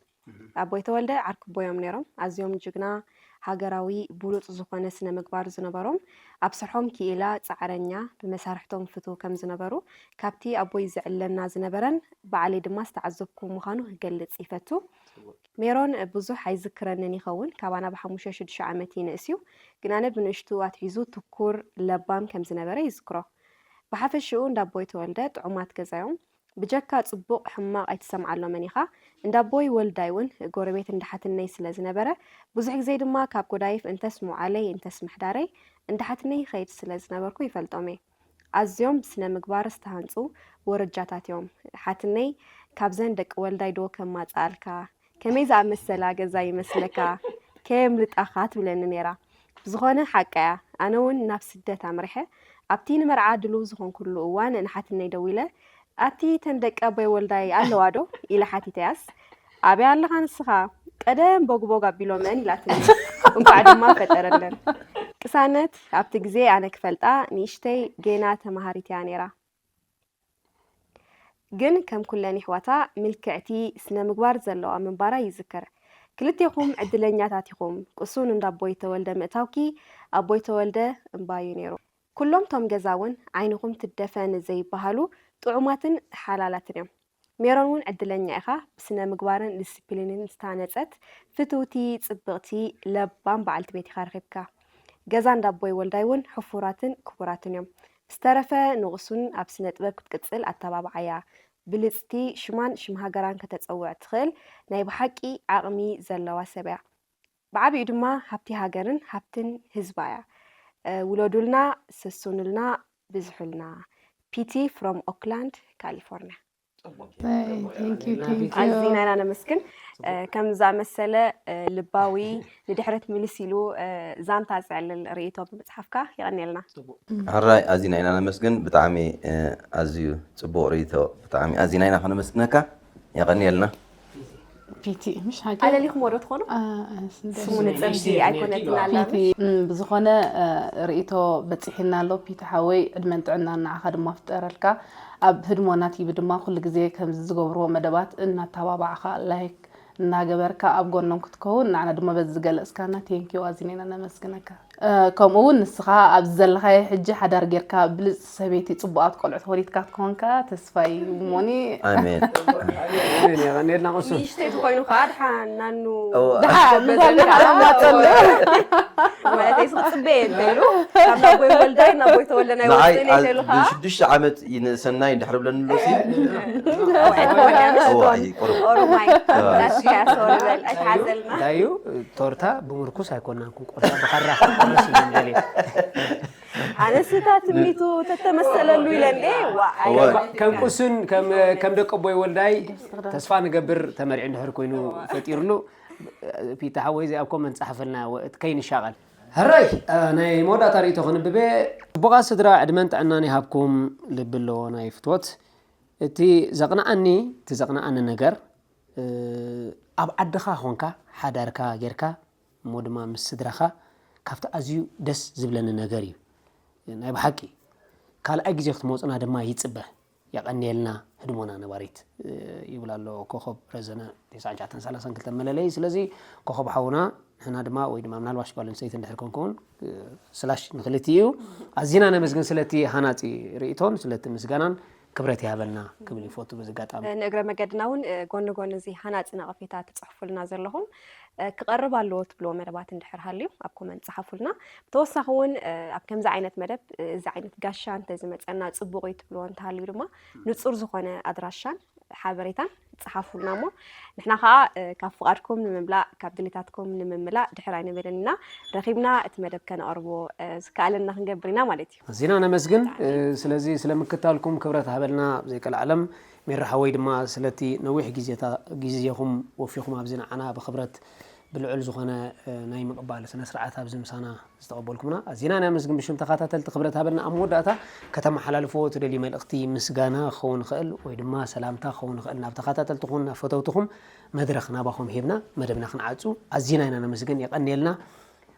ኣቦይ ተወልደ ዓርኪ ኣቦዮም ነይሮም። ኣዝዮም ጅግና፣ ሃገራዊ፣ ብሉጽ ዝኾነ ስነ ምግባር ዝነበሮም፣ ኣብ ስርሖም ክኢላ፣ ጻዕረኛ፣ ብመሳርሕቶም ፍቱው ከም ዝነበሩ ካብቲ ኣቦይ ዝዕለና ዝነበረን ባዕለይ ድማ ዝተዓዘብኩ ምዃኑ ክገልጽ ይፈቱ። ሜሮን ብዙሕ ኣይዝክረንን ይኸውን፣ ካባና ብሓሙሽተ ሽዱሽተ ዓመት ይንእስ እዩ። ግን ኣነ ብንእሽቱ ኣትሒዙ ትኩር፣ ለባም ከም ዝነበረ ይዝክሮ። ብሓፈሽኡ እንዳ ኣቦይ ተወልደ ጥዑማት ገዛ እዮም። ብጀካ ጽቡቕ ሕማቕ ኣይትሰምዓሎምን ኢኻ። እንዳ ኣቦይ ወልዳይ እውን ጎረቤት እንዳ ሓትነይ ስለ ዝነበረ፣ ብዙሕ ግዜ ድማ ካብ ጎዳይፍ እንተስ ምውዓለይ እንተስ ምሕዳረይ እንዳ ሓትነይ ይኸይድ ስለ ዝነበርኩ ይፈልጦም እየ። ኣዝዮም ብስነ ምግባር ዝተሃንጹ ወረጃታት እዮም። ሓትነይ ካብዘን ደቂ ወልዳይ ዶ ከማጽኣልካ፣ ከመይ ዝኣመሰላ ገዛ ይመስለካ፣ ከየምልጣኻ ትብለኒ ነይራ። ብዝኾነ ሓቃ እያ። ኣነ እውን ናብ ስደት ኣምሪሐ፣ ኣብቲ ንመርዓ ድሉው ዝኾንኩሉ እዋን ንሓትነይ ደዊለ፣ ኣቲ እተን ደቂ ኣቦይ ወልዳይ ኣለዋ ዶ? ኢለ ሓቲተያስ፣ ኣበይ ኣለኻ ንስኻ? ቀደም ቦግቦግ ኣቢሎመን ኢላትኒ። እንኳዕ ድማ ፈጠረለን። ቅሳነት ኣብቲ ግዜ ኣነ ክፈልጣ ንእሽተይ ጌና ተማሃሪት እያ ነይራ። ግን ከም ኩለን ይሕዋታ ምልክዕቲ ስነ ምግባር ዘለዋ ምንባራ ይዝክር። ክልቴኹም ዕድለኛታት ኢኹም። ቅሱን እንዳ ኣቦይ ተወልደ ምእታውኪ ኣቦይ ተወልደ እምባዩ ነይሩ። ኩሎም ቶም ገዛ እውን ዓይንኹም ትደፈን ዘይበሃሉ ጥዑማትን ሓላላትን እዮም። ሜሮን እውን ዕድለኛ ኢኻ፣ ብስነ ምግባርን ዲስፕሊንን ዝታነጸት ፍትውቲ፣ ጽብቕቲ፣ ለባም በዓልቲ ቤት ኢኻ ረኺብካ። ገዛ እንዳ ኣቦይ ወልዳይ እውን ሕፉራትን ክቡራትን እዮም። ብዝተረፈ ንቕሱን ኣብ ስነ ጥበብ ክትቅጽል ኣተባብዓያ። ብልጽቲ ሽማን ሽም ሃገራን ከተጸውዕ ትኽእል ናይ ብሓቂ ዓቕሚ ዘለዋ ሰብ እያ። ብዓቢኡ ድማ ሃብቲ ሃገርን ሃብትን ህዝባ እያ። ውለዱልና፣ ሰሱኑልና፣ ብዝሑልና። ፒቲ from ኦክላንድ ካሊፎርኒያ። ኣዚና ኢና ነመስግን። ከም ዝኣመሰለ ልባዊ፣ ንድሕረት ምልስ ኢሉ ዛንታ ዘዕልል ርእይቶ ብምጽሓፍካ የቐንየልና። ሕራይ፣ ኣዚና ኢና ነመስግን። ብጣዕሚ ኣዝዩ ጽቡቕ ርእይቶ። ብጣዕሚ ኣዚና ኢና ከነመስግነካ። የቐንየልና። ፒቲ፣ ምሽ ሓቂ? ኣለሊኹምዎ ዶ ትኾኑ? ስሙ ንጽርፊ ኣይኮነትን ኣላ። ፒቲ፣ ብዝኾነ ርእይቶ በጺሕና ኣሎ። ፒቲ ሓወይ፣ ዕድመን ጥዕናን ንዓኻ ድማ ፍጠረልካ። ኣብ ህድሞና ቲቪ ድማ ኩሉ ግዜ ከምዚ ዝገብርዎ መደባት እናተባባዕኻ፣ ላይክ እናገበርካ ኣብ ጎኖም ክትከውን፣ ንዓና ድማ በዚ ዝገለጽካና፣ ቴንኪዩ፣ ኣዚና ኢና ነመስግነካ። ከምኡ እውን ንስኻ ኣብዚ ዘለኻዮ ሕጂ ሓዳር ጌርካ ብልጽቲ ሰበይቲ ጽቡቓት ቆልዑት ወሊድካ ትኾንካ ተስፋይ ሞኒ። ኣሜን። ኣሜን። የቐንየልና ቅሱ። ንእሽተይ ትኾይኑ ከዓ ድሓን ናኑ እዋ። ድሓን ንዛሉ ሓማፀሉ። ማለተይ ስኽፅበየ እንተሉ ካብ ናቦይ ወልዳይ ናቦይ ተወልደ ናይ ንዓይ ወፅእን ኣ- የተሉ ከዓ ብሽዱሽተ ዓመት ይንእሰናይ እንድሕር ብለኒ ኣሎ ሲ። እዋ፣ ይቁርብ። ኦሮማይ ዳሽያ ሶሪ በል ኣይትሓዘልና። ዳዩ ቶርታ ብምርኩስ ኣይኮናን ክንቆርሳ ብኻራ ክንቆርስ እዩ እንደልየ። ኣነስታ ትምኒቱ ተተመሰለሉ ኢለ እንዴ። ዋ፣ ኣይ። እወ። ከም ቅሱን ከም ከም ደቂ ኣቦይ ወልዳይ ተስፋ ንገብር ተመሪዑ እንድሕር ኮይኑ ፈጢርሉ ፒታ ሓወይ እዚኣ ኮመንት ጸሓፈልና ወ- ከይንሻቐል። ሕራይ፣ እ፣ ናይ መወዳእታ ርእይቶ ክንብብ እየ። ጽቡቓት ስድራ ዕድመን ጥዕናን ይሃብኩም ልቢ ኣለዎ ናይ ፍትወት። እቲ ዘቕንኣኒ እቲ ዘቕንኣኒ ነገር እ፣ ኣብ ዓድኻ ኾንካ ሓዳርካ ጌርካ እሞ ድማ ምስ ስድራኻ ካብቲ ኣዝዩ ደስ ዝብለኒ ነገር እዩ። ናይ ብሓቂ ካልኣይ ግዜ ክትመፁና ድማ ይፅበ። የቐንየልና ህድሞና ነባሪት እ፣ ይብል ኣሎ ኮኸብ ረዘነ። ተስዓን ትሽዓተን ሰላሳን ክልተን መለለዪ። ስለዚ ኮኸብ ሓውና ንሕና ድማ ወይ ድማ ምናልባሽ ጓል ኣንስተይቲ እንድሕር ኮንኩውን እ፣ ስላሽ ንክልቲ እዩ። ኣዚና ነመስግን ስለቲ ሃናፂ ርእይቶን ስለቲ ምስጋናን ክብረት ይሃበልና ክብል ይፈቱ በዚ ኣጋጣሚ። ንእግረ መገድና እውን እ፣ ጎኒ ጎኒ እዚ ሃናፂ ነቐፌታ ትፅሕፉልና ዘለኹም እ፣ ክቐርብ ኣለዎ ትብልዎ መደባት እንድሕር ሃልዩ ኣብ ኮመንት ፀሓፉልና። ብተወሳኺ እውን እ፣ ኣብ ከምዚ ዓይነት መደብ እ፣ እዚ ዓይነት ጋሻ እንተዝመፀና ፅቡቕ እዩ ትብልዎ እንተሃልዩ ድማ ንፁር ዝኾነ ኣድራሻን ሓበሬታን ጸሓፉልና እሞ ንሕና ኸዓ እ፣ ካብ ፍቓድኩም ንምምላእ ካብ ድሌታትኩም ንምምላእ ድሕር ኣይንብልን ኢና። ረኺብና እቲ መደብ ከነቕርቦ እ፣ ዝከኣለና ክንገብር ኢና ማለት እዩ። ኣዚና ነመስግን እ፣ ስለዚ ስለ ምክታልኩም ክብረት ሃበልና ዘይቀልዓለም። ሜራ ሓወይ ድማ ስለቲ ነዊሕ ግዜታ- ግዜኹም ወፊኹም ኣብዚ ንዓና ብኽብረት ብልዑል ዝኾነ እ፣ ናይ ምቕባል ስነ ስርዓት ኣብዚ ምሳና ዝተቐበልኩምና ኣዚና ነመስግን ብሽም ተኸታተልቲ ክብረት ሃበልና። ኣብ መወዳእታ ከተመሓላልፍዎ ትደልዩ መልእኽቲ ምስጋና ክኸውን ይኽእል ወይ ድማ ሰላምታ ክኸውን ይኽእል ናብ ተኸታተልትኹን ናብ ፈተውትኹም መድረኽ ናባኹም ሂብና መደብና ክንዓጹ ኣዚና ኢና ነመስግን። የቐንየልና።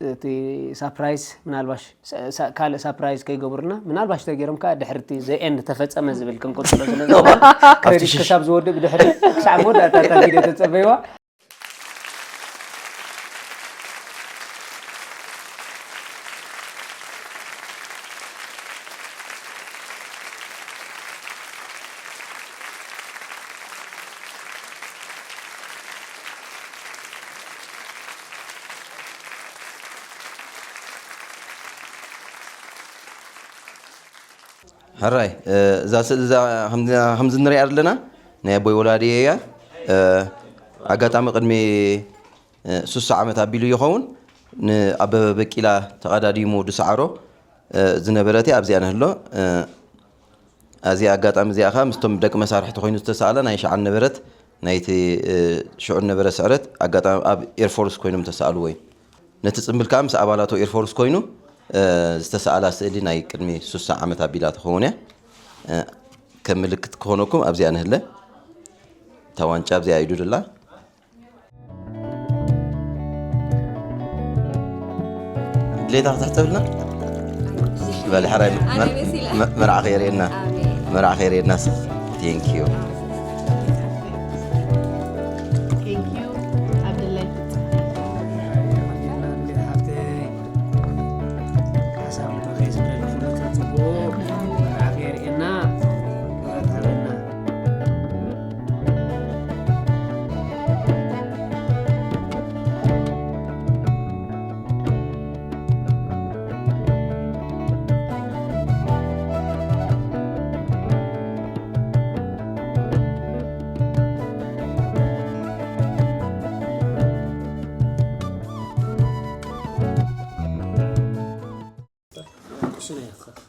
እቲ ሳፕራይዝ ምናልባሽ ሳ- ሳ- ካልእ ሳፕራይዝ ከይገብሩና ምናልባሽ ተገይሮም ከዓ ድሕርቲ ዘኤን ተፈጸመ ዝብል ክንቅፅሎ ስለ ዝኾነ ክሬዲት ክሳብ ዝወድእ ብድሕሪ ክሳዕ መወዳእታ እታ ቪድዮ ተፀበይዋ። ሕራይ እዛ ስእሊ እዛ ከምዚ ንሪኣ ዘለና ናይ ኣቦይ ወላዲ እያ። ኣጋጣሚ ቅድሚ ሱሳ ዓመት ኣቢሉ ይኸውን ንኣበበ በቂላ ተቐዳዲሙ ድሰዓሮ ዝነበረት ኣብዚኣ ንህሎ። ኣዚ ኣጋጣሚ እዚኣ ኸዓ ምስቶም ደቂ መሳርሕቲ ኮይኑ ዝተሰኣለ ናይ ሸዓን ነበረት ናይቲ ሽዑ ነበረ ስዕረት ኣጋጣሚ ኣብ ኤርፎርስ ኮይኖም ተሰኣልዎ እዩ። ነቲ ጽምብል ከዓ ምስ ኣባላቱ ኤርፎርስ ኮይኑ ዝተሰኣላ ስእሊ ናይ ቅድሚ ሱሳ ዓመት ኣቢላ ትኸውን እያ። ከም ምልክት ክኾነኩም ኣብዚኣ ንህለ እታ ዋንጫ ኣብዚኣ ኢዱ ድላ ድሌታ ክትሕተብልና በል ሕራይ መርዓ ከየርእየና መርዓ ከየርእየና ስ thank you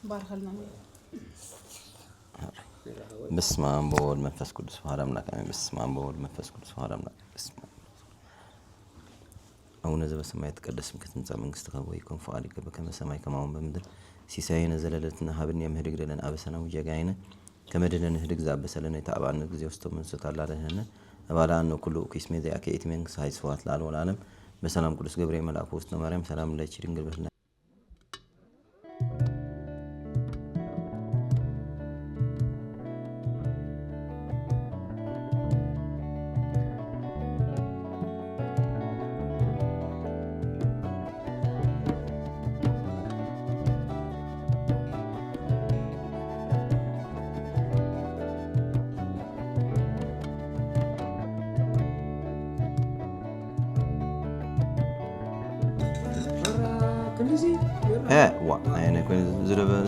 ባርኸልና በስመ አብ ወወልድ መንፈስ ቅዱስ አሐዱ አምላክ አሜን። በስመ አብ ወወልድ መንፈስ ቅዱስ አሐዱ አምላክ በስመ አብ አቡነ ዘበሰማያት ይትቀደስ ስምከ ትምጻእ መንግስትከ ወይኩን ፈቃድከ በከመ በሰማይ ከማሁ በምድር ሲሳየነ ዘለለትነ ሀበነ ዮም ህድግ ለነ አበሰነ ወጌጋየነ ከመ ንሕነኒ ህድግ ዘአበሰ ለነ ኢተአብአነ እግዚኦ ውስተ መንሱት አላ አድህነነ አባልአነ ኩሉ እኩይ እስመ ዚአከ ይእቲ መንግስት ኃይል ስብሐት ለዓለመ ለዓለም በሰላም ቅዱስ ገብርኤል መልአኩ ውስተ ማርያም ሰላም ለኪ ድንግል በህሊናኪ ዋ ኣየናይ ኮይኑ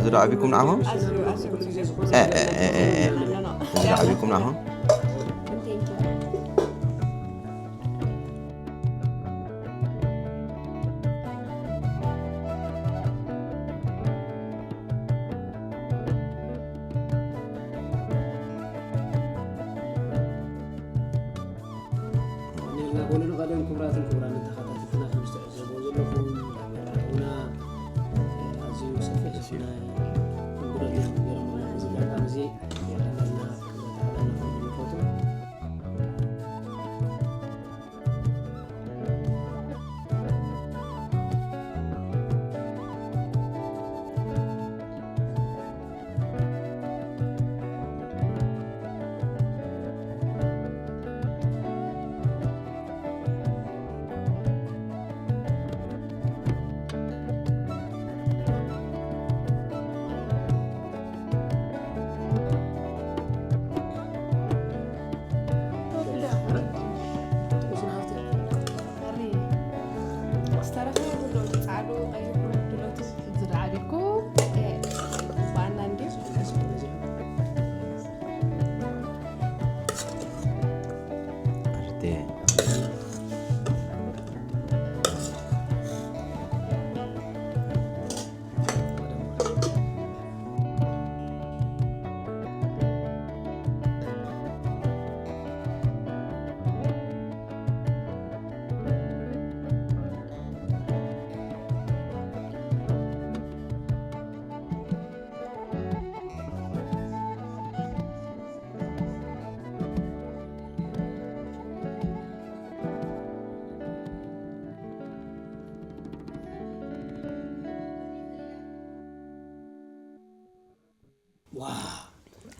ዝደዓቢኩም ንዓኹም ዝደዓቢኩም ንዓኹም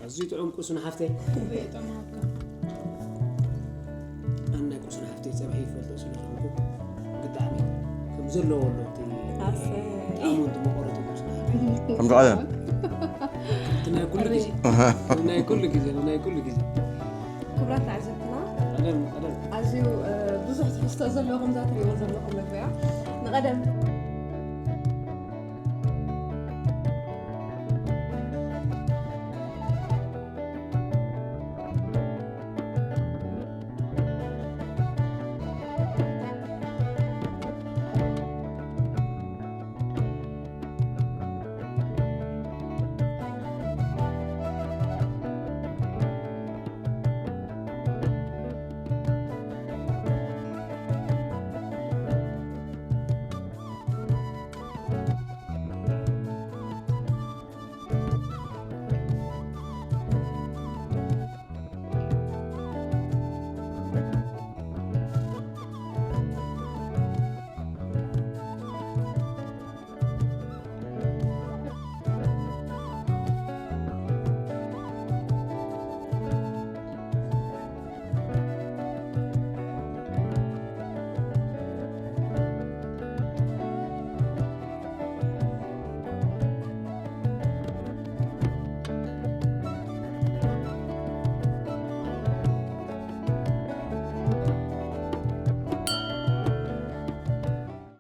እዚ ጥዑም ቁሱን ሓፍተይ። ኣነ ናይ ቁሱን ሓፍተይ ጸብሒ ይፈልጦ ስለዝኾንኩ ብጣዕሚ ከም ዘለዎ ኣሎ እቲ ኣሰይ። ጣዕሙ እንት መቆረቱ ቁሱን ሓፍተይ። ከምዚ ቀደም እቲ ናይ ኩሉ ግዜ ናይ ኩሉ ግዜ ናይ ኩሉ ግዜ ክቡራት ተዓዘብትና ቀደም ቀደም ኣዝዩ እ፣ ብዙሕ ትሕዝቶ ዘለዎ ከምዛ ትሪእዎ ዘለኹም መግቢያ ንቐደም